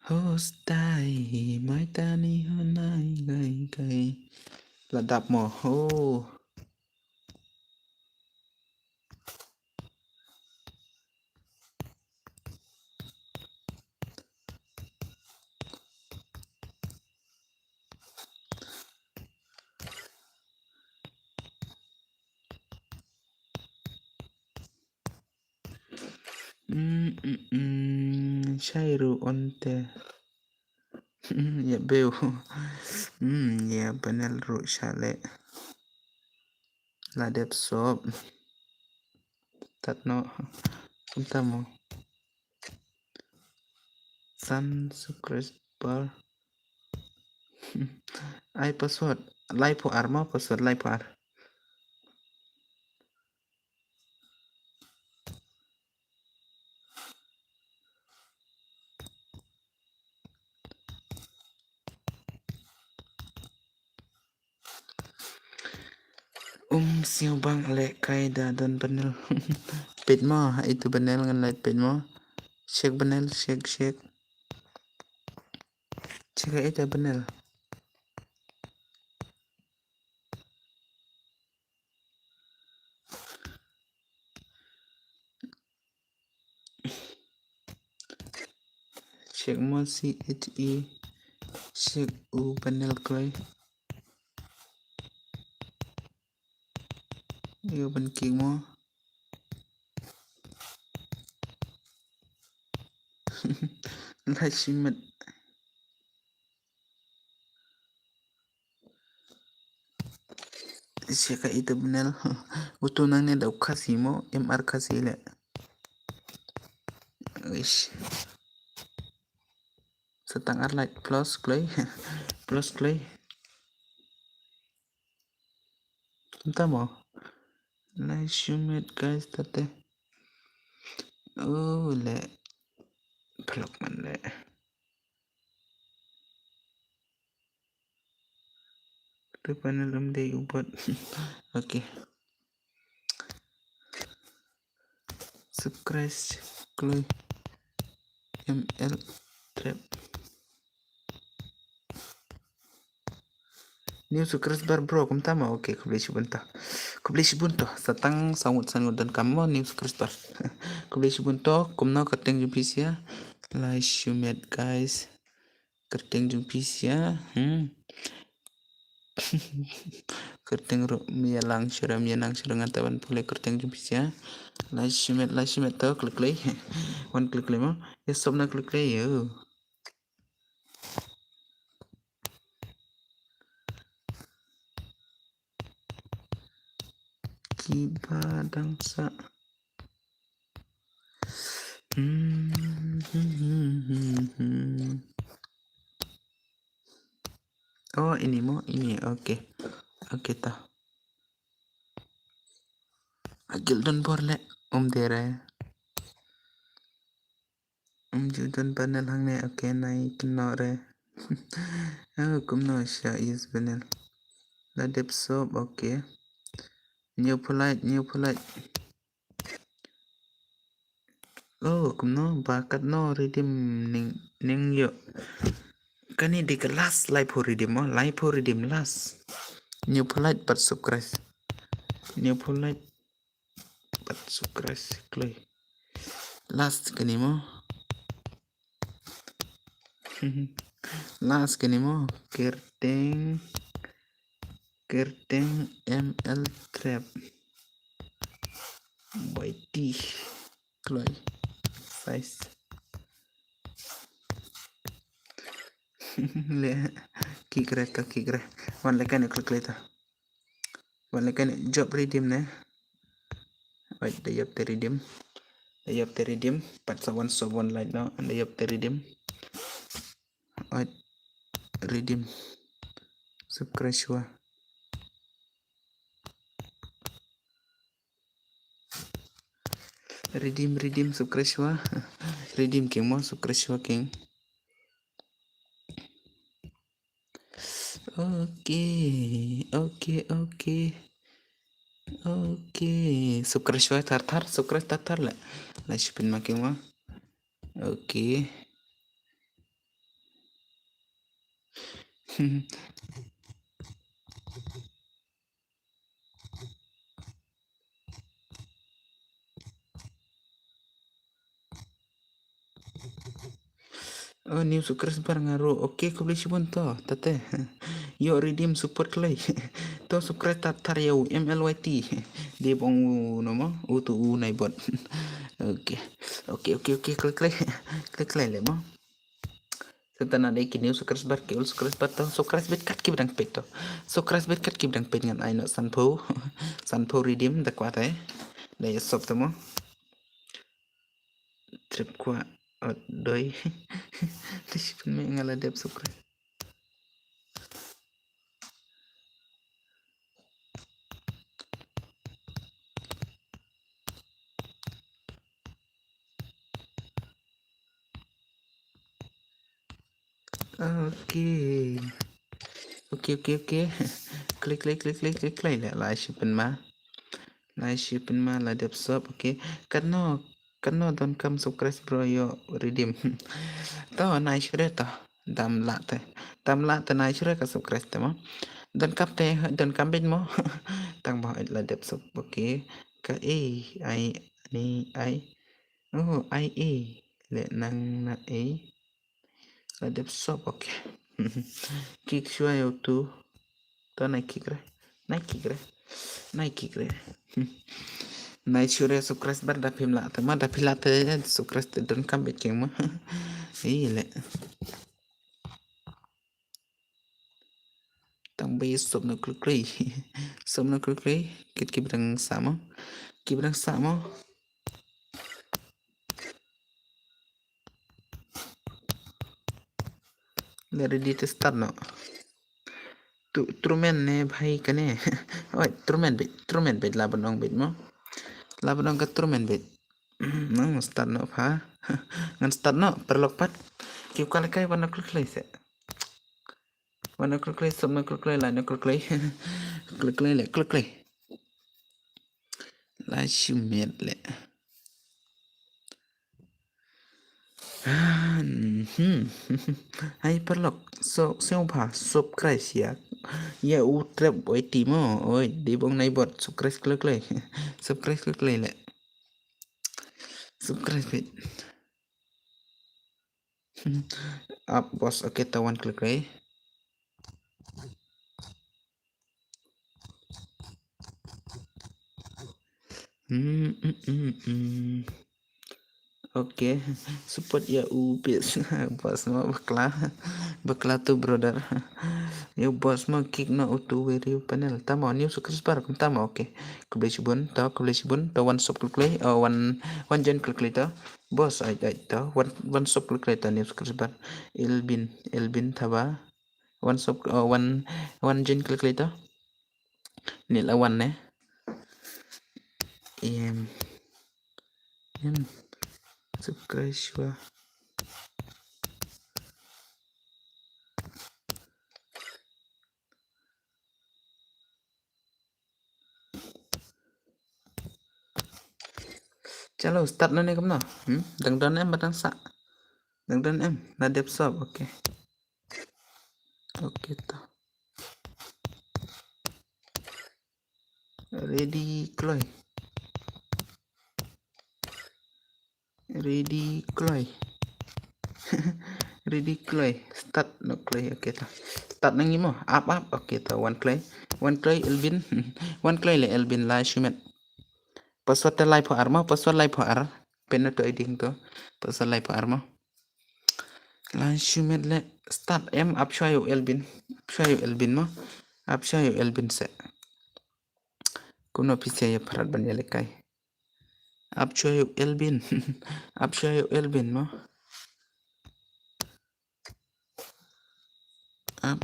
Hostai, mai tani honai gai gai. La dap mo, ho. Mm, mm, mm, shai ruh onte. Mm, ïa bew. Mm, ïa panel ruh sha leh. La dep sop. Tat noh. Kumta mo. San subscriber. Ai password. Lai phew ar mo, password lai phew ar. Um, siu bang leh kai da don panel. Peit mo, ha itu panel ngan leh peit mo. Check panel, check, check. Check ha itu panel. Check mo C H E. Check u panel kloi. Ïa ban kik mo. Lai shimet. Sia ka ita bnel. Utu nang ne da u Khasi mo, M R Khasi le. Ish. Sa tang ar like plus kloi. Plus kloi. Kumta mo. Lai shimet guys tate. Oh le. Phlok man le. Tu panel um dei u bot. Okay. Subscribe kloi M L trap. New subscriber bro, kumta mo. Okay, khublei shibun to. Khublei shibun to. Sa tang saw ngut san ngut donkam mo new subscriber. Khublei shibun to, kumno kyrteng jong phi sia. Lai shimet guys. Kyrteng jong phi sia. Hmm. Kyrteng ruh mia lang shura mia nang shura ngan ta ban pule kyrteng jong phi sia. Lai shimet, lai shimet to klik klik. Wan klik klik mo. Ya sop na klik klik yo. Kiba dang sa. Hmm. Oh, ini mo, ini. Okay. Okay ta. Agil don bor le um dere. Um ju don panel hangne, okay, nai kynnoh re. Oh, kumno sha use panel. La dep sop, okay. New polite, new polite. Oh, kumno ba katno redeem ning ning yo. Kani di ka last lai phew redeem mo, lai phew redeem last. New polite pat subscribe. New polite. Pat subscribe kloi. Last kani mo. Last kani mo. Kyrteng. Kyrteng M L trap. Y T. Kloi. Size. Le. Kikre ka kikre. Wan le kani klik le ta. Wan le kani job redeem ne. Wait, da yop te redeem. Da yop te redeem. Pat sa wan so wan like no. Da yop te redeem. Wait. Redeem. Subscribe shwa. Redeem, redeem, subscribe shuwa. Redeem keng mo, subscribe shuwa keng. Okay, okay, okay. Okay, subscribe shuwa thar thar, subscribe thar thar la. La shu pynma keng mo. Okay. Oh, new subscriber nga ruh. Okay, khublei shibun to, tate. Ïoh redeem support klei. To subscribe tat thar ïa u M L Y T. Dei bong u no mo, u tu u nai bot. Okay. Okay, okay, okay, klei klei. Klei klei le mo. Senta na dei ki new subscriber, ki old subscriber to. Subscribe bit kat ki ba dang peit to. Subscribe bit kat ki ba dang peit ngan ai noh sanphew. Sanphew redeem da kwah te. Da ïa sop te mo. Trip kwah ot doi. Te shi pynmih nga la dep subscribe. Okay. Okay, okay, okay. Klik, klik, klik, klik, klik, klik. La, la shu pynma. La shu pynma, la dep sop, okay. Katno, katno donkam subscribe bro ïoh redeem. To, nai shu re to. Dam lah te. Dam lah te nai shu re ka subscribe te mo. Donkam te, donkam bit mo. Tang ba la dep sop, okay. Ka e, ai, ni, ai. Oh, ai e. Le nang na e. La dep sop, okay. Kik shuwa ïa utu. To nai kik re. Nai kik re. Nai kik re. Nai shu re subscribe bar da phim lah te ma da phim lah te subscribe te donkam bit keng ma. Ih le. Tang ba ïa sop na klik klik. Sop na klik klik. Kit ki ba dang sah mo. Ki ba dang sah mo. Le ready to start noh. Tu, trumen ne bhai kane. Oi, trumen bit, trumen bit la ban ong bit mo. La ban ong ka trumen bit. Nang start noh pha. Ngan start noh, paralok pat. Ki u ka lehkai wan na klik klik se. Wan na klik klik, sop na klik klik, la na klik klik. Klik klik le, klik klik. La shu miet le. Ah, mhm. Hai paralok, so, sngewbha subscribe ïa. Ïa u trep oi ti mo, oi, dei bong nai bot, subscribe klik klik. Subscribe klik klik le. Subscribe bit. Ap boss, okay, ta wan klik klik. Hmm, hmm, hmm, hmm. Okay, support ïa u bit. Boss mo bakla. Bakla tu brother. Ïa boss mo kik noh utu view panel. Tamo new subscriber kum tamo, okay. Khublei shibun, to khublei shibun, to wan sop klik klik, oh, wan, wan join klik klik to. Boss, ai, ai, to, wan, wan sop klik klik to new subscriber. Elvin, Elvin Thaba. Wan sop, oh, wan, wan join klik klik to. Ni la wan ne. Em. Em. Subscribe shuwa. Chalo, start na ne kumno? Hmm? Dang don em ba dang sah? Dang don em, la dep sop, okay. Okay to. Ready, kloi. Ready, kloi. Ready, kloi. Start noh kloi. Okay to. Start na ngi mo. Ap, ap. Okay to. Wan kloi. Wan kloi Elvin. Wan kloi le Elvin la shu miet. Password te laiphew ar mo. Password laiphew ar. Pynnoh to ïa ding to. Password laiphew ar mo. La shu miet le. Start em, ap shuwa ïa u Elvin. Ap shuwa ïa u Elvin mo. Ap shuwa ïa u Elvin se. Kumno phi sa ïa pyrkhat ban ïalehkai. Ap shuwa ïa u Elvin. Ap shuwa ïa u Elvin mo. Ap.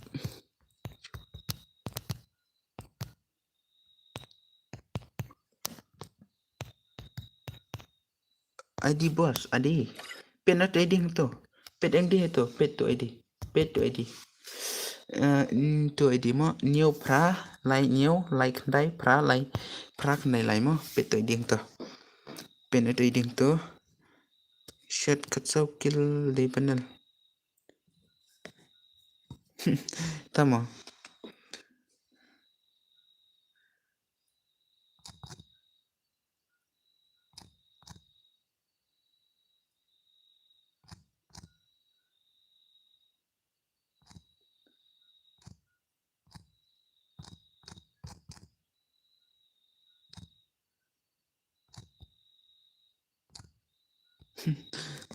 I D boss, I D. Peit na tu I D hangto. Peit I D hangto, peit tu I D. Peit tu I D. Eh, mm, tu I D mo, hynñiew phra, lai hynñiew, lai khyndai, phra, lai, phra khyndai lai mo. Peit tu I D hangto. Peit na tu I D hangto. Shot khatsaw kill dei panel. Tama.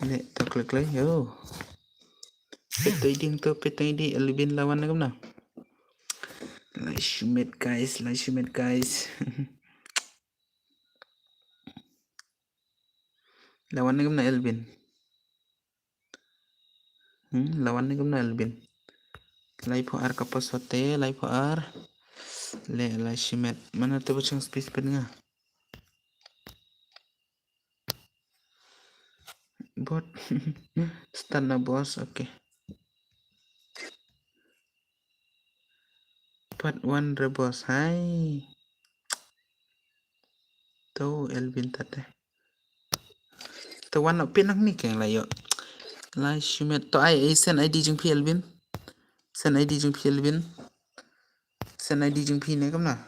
Ne, to klik klik, yo. Peit tu I D hangto, peit tu I D, Elvin la wan ne kumno. Lai shimet guys, lai shimet guys. La wan ne kumno Elvin. Hmm, la wan ne kumno Elvin. Laiphew ar ka password te, laiphew ar. Le, lai shimet. Mano te ba shong space pen nga. Bot. Start na boss, okay. Part one re boss, hai. To Elvin tate. To wan na pin nang ni keng la ïoh. Lai shimet to ai, ai send I D jong phi Elvin. Send I D jong phi Elvin. Send I D jong phi ne kumno.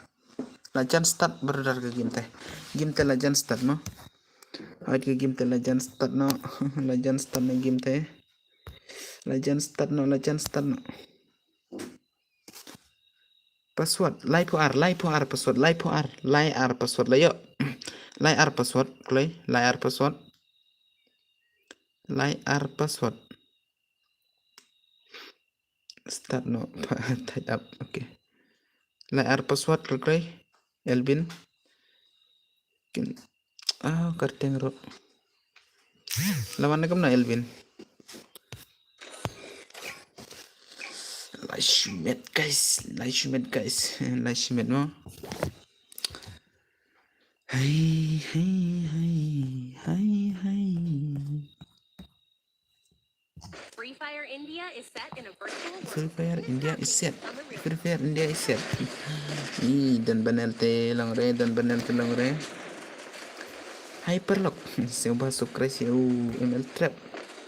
La jan start brother ka game te. Game te la jan start mo. Ai ka game te la jan start no. La jan start no game te. La jan start no, la jan start no. Password, laiphew ar, laiphew ar password, laiphew ar, lai ar password la ïoh. Lai ar password, kloi, lai ar password. Lai ar password. Start no, tied up, okay. Lai ar password, kloi, kloi. Elvin. Kin, ah, karteng ro. La wan ne kumno Elvin. Lai shimet guys, lai shimet guys, lai shimet mo. Hai, hai, hai, hai, hai. Free Fire India is set in a virtual world. Free Fire India is set. Free Fire India is set. Ih, don banel te long re, don banel te long re. Hyperlock. Sngewbha subscribe ïa u M L Trap.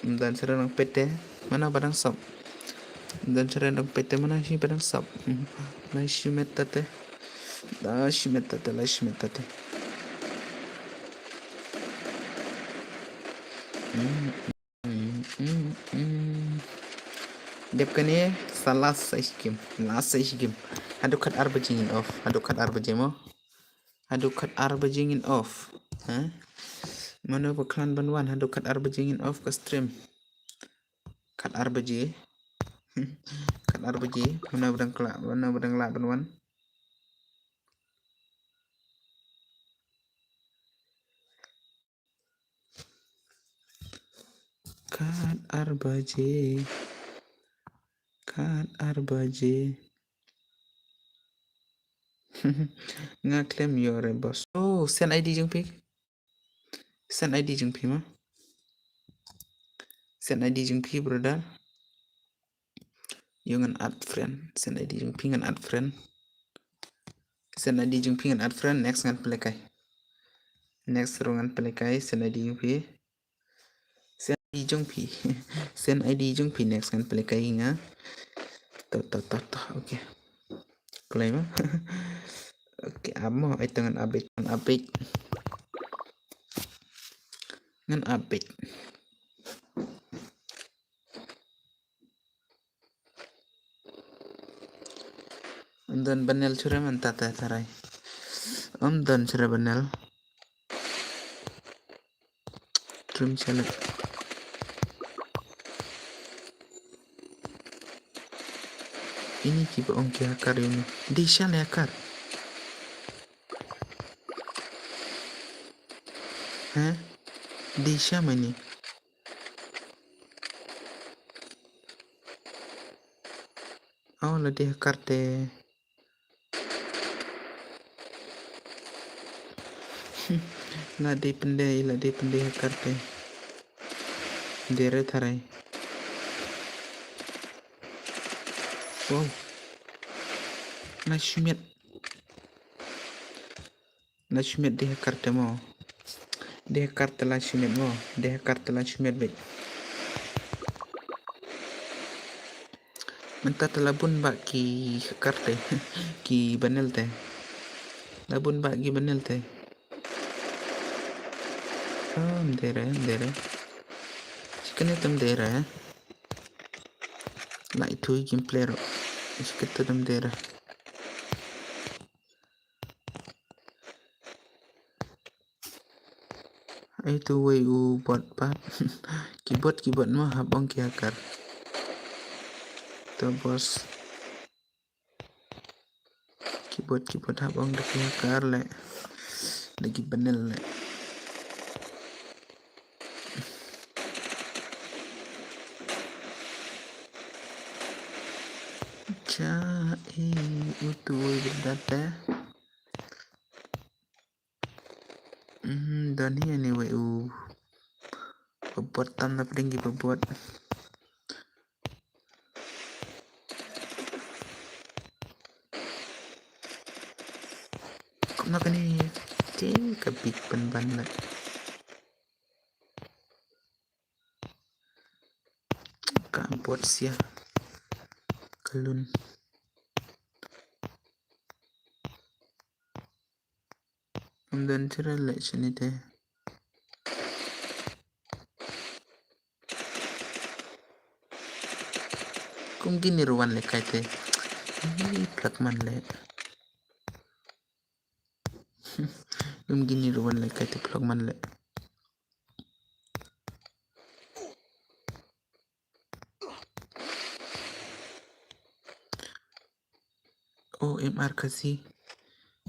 Ym don shuh re nang peit te. Mano ba dang sub. Ym don shuh re nang peit te, mano shi ba dang sub. Lai shimet tate. Lai shimet tate, lai shimet tate. Mm, mm, mm, mm. Dep kane sa last sa shi game, last sa shi game. Haduh khat ar baje ngin off, haduh khat ar baje mo. Haduh khat ar baje ngin off. Ha? Mano ba khlaiñ ban wan, haduh khat ar baje ngin off ka stream. Khat ar baje. Khat ar baje. Mano ba dang khlaiñ, mano ba dang lah ban wan. Khat ar baje. Khat ar baje. Nga khlem ïoh re boss. Oh, send I D jong phi. Send I D jong phi ma. Send I D jong phi brother. Ïoh ngan add friend. Send I D jong phi ngan add friend. Send I D jong phi ngan add friend. Next ngan pynlehkai. Next ruh ngan pynlehkai. Send I D jong phi. Send I D jong phi. Send I D jong phi next ngan pynlehkai nga. To, to, to, to. Okay. Kloi ma. Okay, amo ai to ngan update, ngan update. Ngan update. Ym don banel shuh re mynta te tharai. Ym don shuh re banel. Trim select. Ini kiba ong ki hacker ini. Dei sha le hacker. Ha? Dei sha ma ini. Oh, la dei hacker te. La dei pyndei, la dei pyndei hacker te. Dei re tharai. Wow. Na shimet. La shimet dei hacker te mo. Dei hacker te la shimet mo. Dei hacker te la shimet beit. Mynta te la bun ba ki hacker te. Ki banel te. La bun ba ki banel te. Oh, mdere, mdere. Shikane te mdere. Lai thui kim player. Shikane te mdere. Ai tu wei u bot pat. Ki bot, ki bot mo hap ong ki hacker. To boss. Ki bot, ki bot hap ong da ki hacker le. Da ki banel le. Cha i utu wei berdate. Hmm, don hi anyway u. Babot tam na pdeng ki babot. Kumno kane te ka big pynban la. Ka bot sia. Kalun. Ym don chira leh shini te. Kum kini ruh wan leh kai te. Ih, plak man leh. Kum kini ruh wan leh kai te plak man leh. O M R Khasi.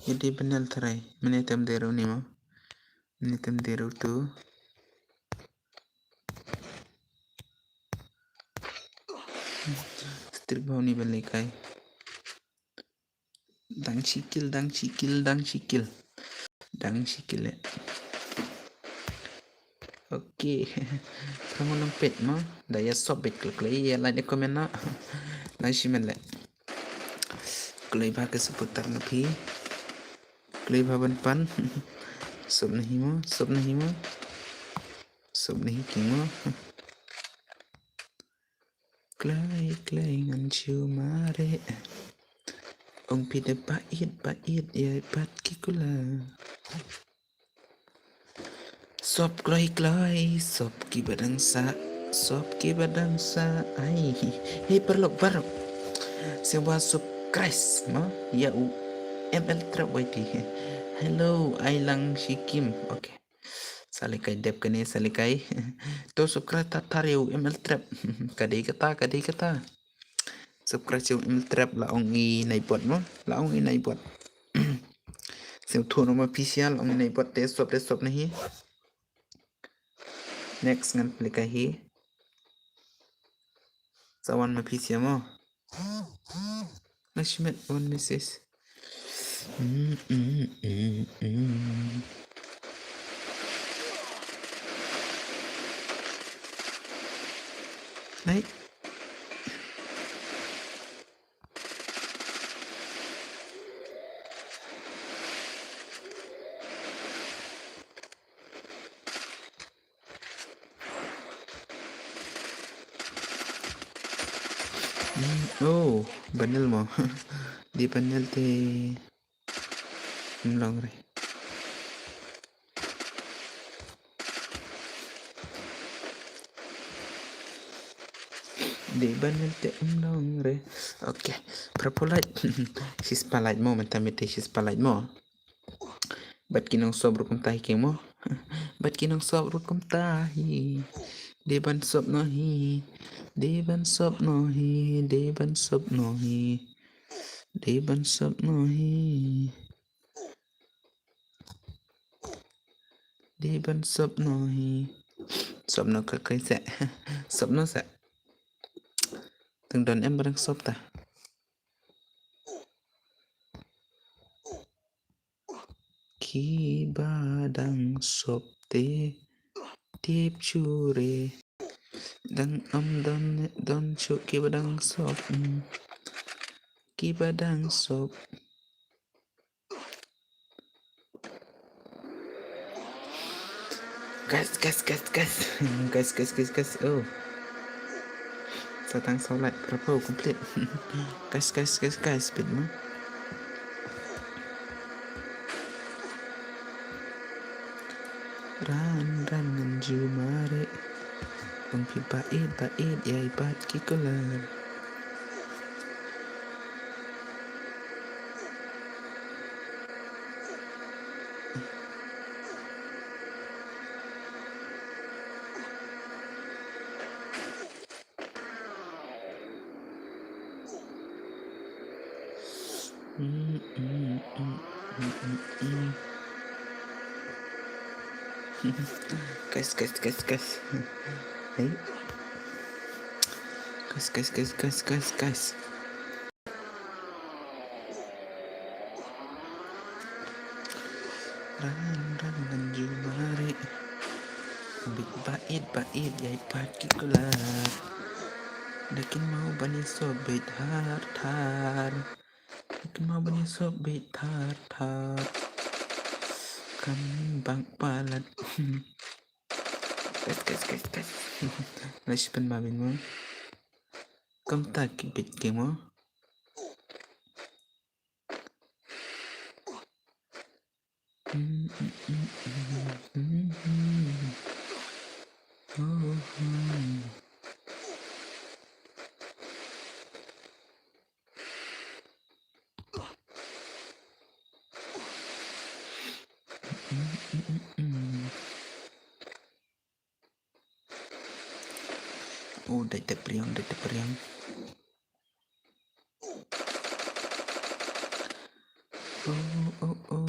Ïa dei banel trai. Mane tem dei ruh ni mo. Mane tem dei ruh tu. Strik bau ni ban leh kai. Dang shikil, dang shikil, dang shikil. Dang shikil eh. Okay. Phrang nang pet mo. Da ïa sop bet klik klik ïa like comment na. Nang shimen leh. Kloi ba ka supporter na phi. Kloi ba ban pan. Sop na hi mo, sop na hi mo. Sop na hi king mo. Kloi kloi ngan shu mare. Ong phi da ba it ba it ïa bat ki kula. Sop kloi kloi, sop ki badang sa, sop ki badang sa, ai. Hei paralok baroh. Sewa subscribe mo ïa u M L Trap Y T. Hello, ai lang shikim. Okay. Salikai dep kane salikai. To subscribe ta thar ïa u M L Trap. Ka dei kata, ka dei kata. Subscribe ïa u M L Trap la ong i nai bot mo. La ong i nai bot. Sngewthuh noh ma phi sia la ong i nai bot te sop te sop na hi. Next ngan pynlehkai hi. Sa wan ma phi sia mo. Nang shimet one message. Mm, mm, mm, mm. Nai. Mm, oh, banel mo. Dei banel te. Ym long re. Dei banel te ym long re. Okay. Pyrpol lait. Shispah lait mo, mynta mynta shispah lait mo. Bad ki nongsop ruh kumta hi king mo. Bad ki nongsop ruh kumta hi. Dei ban sop noh hi. Dei ban sop noh hi. Dei ban sop noh hi. Dei ban sop noh hi. Dei ban sop noh hi. Sop noh ka kai se. Sop noh se. Tang don em ba dang sop ta. Ki ba dang sop te tip shuh re. Dang ym don, don shuh ki ba dang sop. Hmm. Ki ba dang sop. Guys, guys, guys, guys. Guys, guys, guys, guys. Oh. Sa tang saw lait, pyrphew complete. Guys, guys, guys, guys, bit mo. Ran, ran ngan ju mareh. Ong phi bait, bait, ïai bat ki kular. Guys, guys, guys, guys. Hey. Guys, guys, guys, guys, guys, guys. Ran, ran, ngan ju mareh. Bit bait, bait, ïai bat ki kular. Da kynmaw ban ïasop beit thar, thar. Da kynmaw ban ïasop beit thar, thar. Kam bang palat. Guys, guys, guys, guys. Lashipin ma bin mo. Kumta ki bit ki mo. Oh, dei te priang, dei te priang. Oh, oh, oh.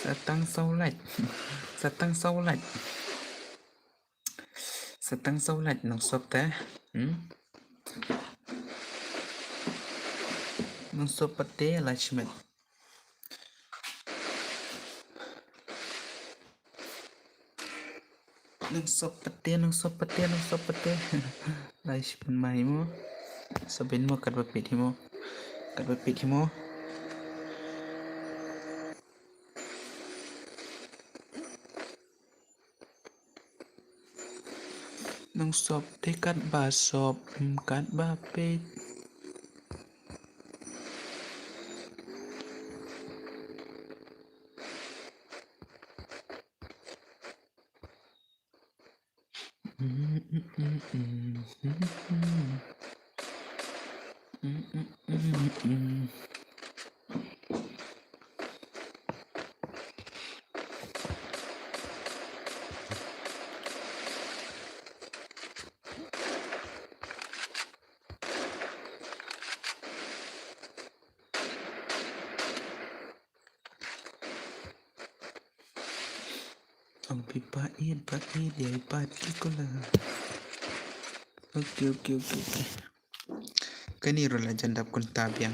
Sa tang saw lait. Sa tang saw lait. Sa tang saw lait nang sop te. Hmm? Nang sop pat te la shimet. Nang sop pat te, nang sop pat te, nang sop pat te. Lashipin ma hi mo. Sa bin mo katba peit hi mo. Katba peit hi mo. Nang sop te katba sop, hmm, katba peit. Ong phi bait, bait, ïai bat ki kular. Okay, okay, okay, okay. Kane ruh la jan dap kumta biang.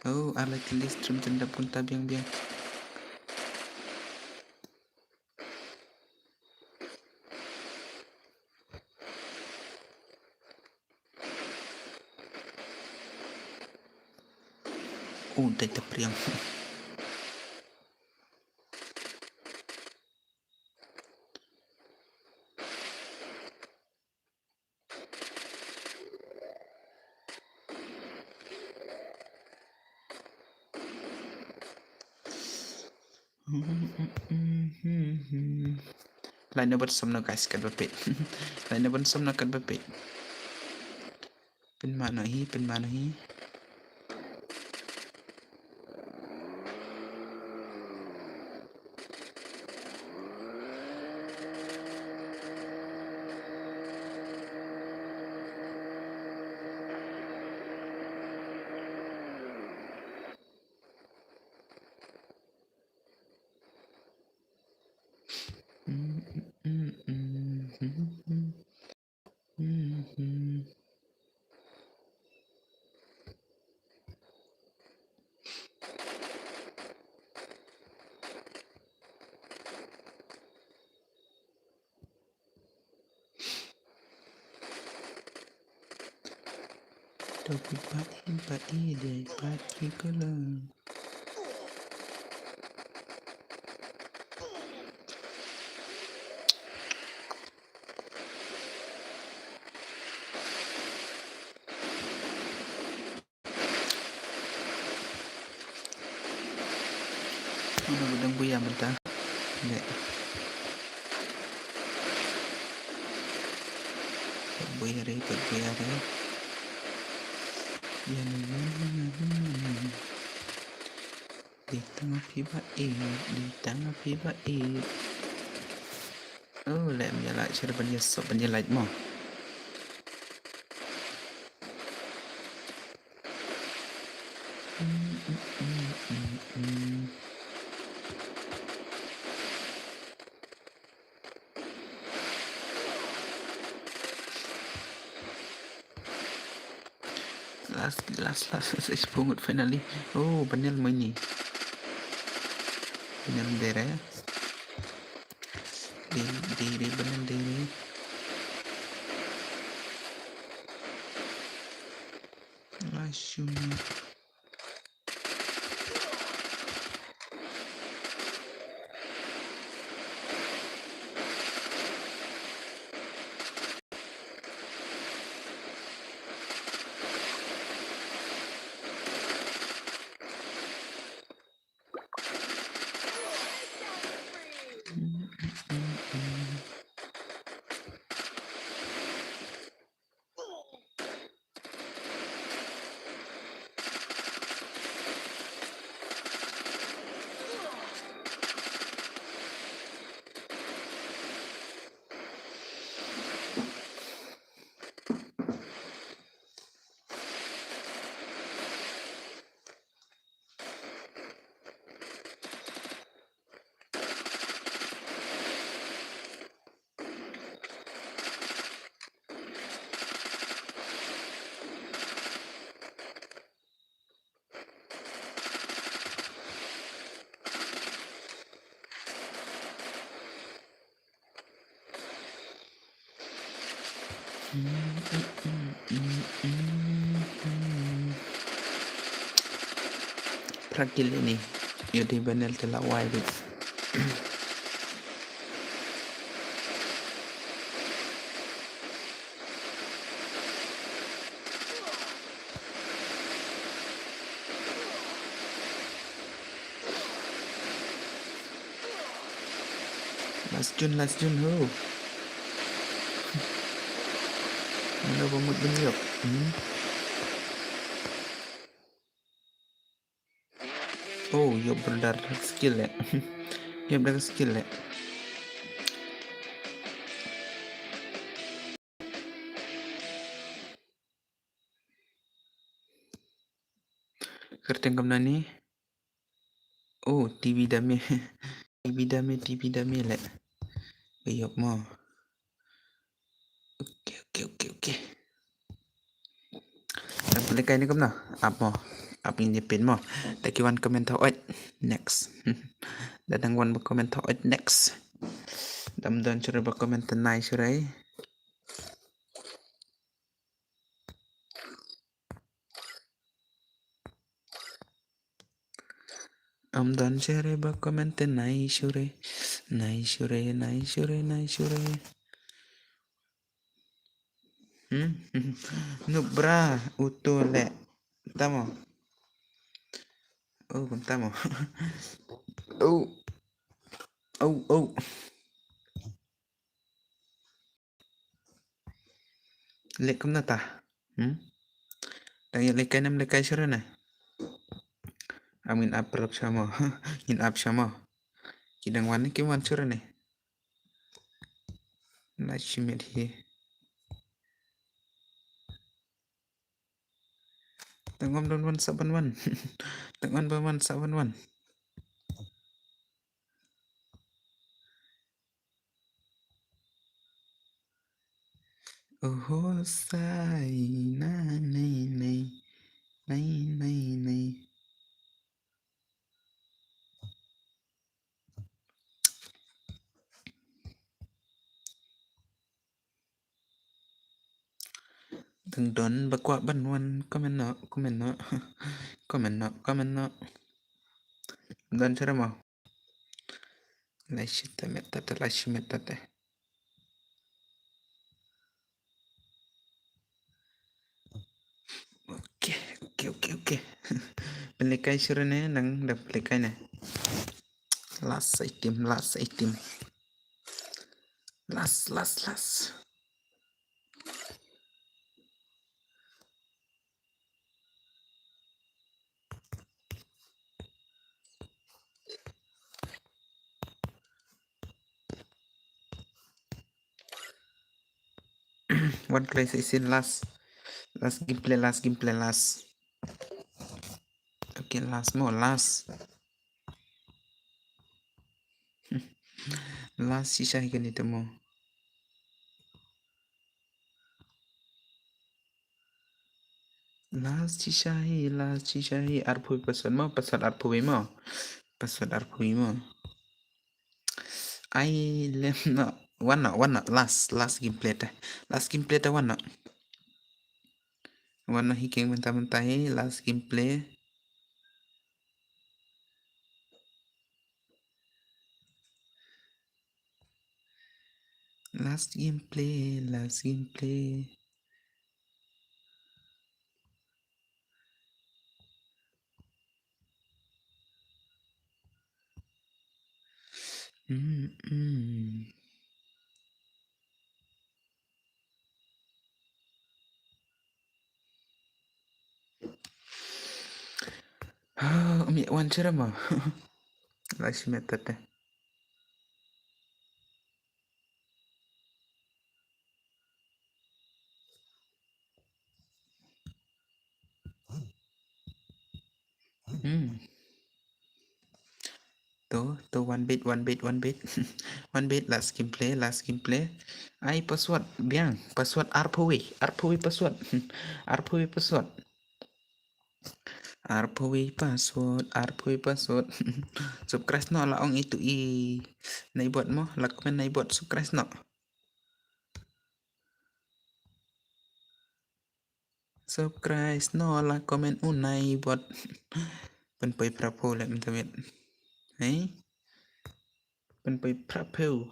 Oh, ar lai tylli stream jan dap kumta biang biang. Oh, dei te priang. Lait na bad som na guys, katba peit. Lait na bad som na katba peit. Pynmano hi, pynmano hi. Phi bat hi, bat hi, dei bat ki ka long. Mano ba dang buya mynta? Ne. Pat buya re, pat buya re. Ya ne, ya ne, ya ne, ya ne. Di tang phi ba e, di tang phi ba e. Oh, leh mynta la share ban ya sop ban ya like mo. Last, last, last, last, is pungut finally. Oh, Banel mo ini. Banel dere. Di, di, di, Banel dere. Last shot. Phra kill ini. Ïa dei Banel te la wai bit. Last June, last June, ho. Mano ba mut ban ïoh. Hmm. Oh, ïoh brother skill eh. Ïoh brother skill eh. Kyrteng kumno ni? Oh, T V Dame. T V Dame, T V Dame leh. Ïoh mo. Okay, okay, okay, okay. Dang pynlehkai ne kumno? Ap mo. Ap ngin ïa pyn mo. Da ki wan comment hooid. Next. Da dang wan ba comment hooid next. Dam don shuh re ba comment te nai shuh re. Am don shuh re ba comment te nai shuh re. Nai shuh re, nai shuh re, nai shuh re. Hmm? Noob bra, uto leh. Tamo. Oh, kumta mo. Oh. Oh, oh. Leh kumno ta? Hmm? Dang ïa lehkai ne ym lehkai shuh re ne? Am ngin ap paralok sha mo. Ngin ap sha mo. Ki dang wan ne kim wan shuh re ne? Na shimet hi. Tang wan ban wan sa ban wan. Tang wan ban wan sa ban wan. Oho sai na nei nei. Nei nei nei. Tang don ba kwah ban wan comment noh, comment noh. Comment noh, comment noh. Don shuh mo. Lai shi ta met ta ta, lai shi met ta ta. Okay, okay, okay, okay. Pynlehkai shuh ne, nang dang pynlehkai ne. Last item, last item. Last, last, last. One crisis in last. Last gameplay, last gameplay, last. Okay, last mo, last. Last shisha hi kani te mo. Last shisha hi, last shisha hi, arphew password mo, password arphew mo. Password arphew mo. Ai lem no, wan no, wan no, last, last gameplay te. Last gameplay te wan no. Wan no hi keng mynta mynta hi, last gameplay. Last gameplay, last gameplay. Mm, mm. Ah, ym ïa wan shuh mo. Lai shi met ta te. Hmm. To, to, one bit, one bit, one bit. One bit, last gameplay, last gameplay. Ai password biang, password arphew, arphew password. Arphew password. Arphew password, arphew password. Subscribe noh la ong itu i. Nai bot mo, la comment nai bot subscribe noh. Subscribe noh la comment u nai bot. Pynpoi phraphew leh mynta miet. Hei. Pynpoi phraphew.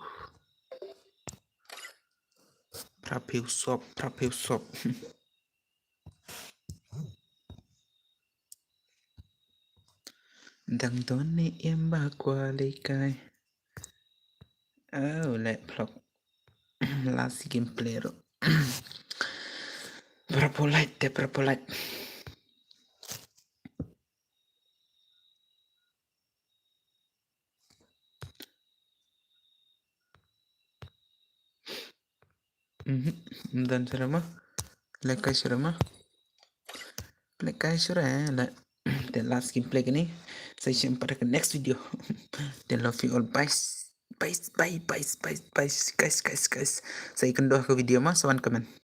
Phraphew sop, phraphew sop. Dang don ne em ba kwah lehkai. Oh, leh phlok. Last gameplay ruh. Phraphew leh te, phraphew leh. Mhm. Ym don shuh mo. Lehkai shuh mo. Lehkai shuh eh. Leh. The last gameplay kane. Sa ïashem pat ha ka next video. Then love you all. Bye. Bye, bye, bye, bye, bye, guys, guys, guys. Sa ïakynduh ha ka video mo, sa wan comment.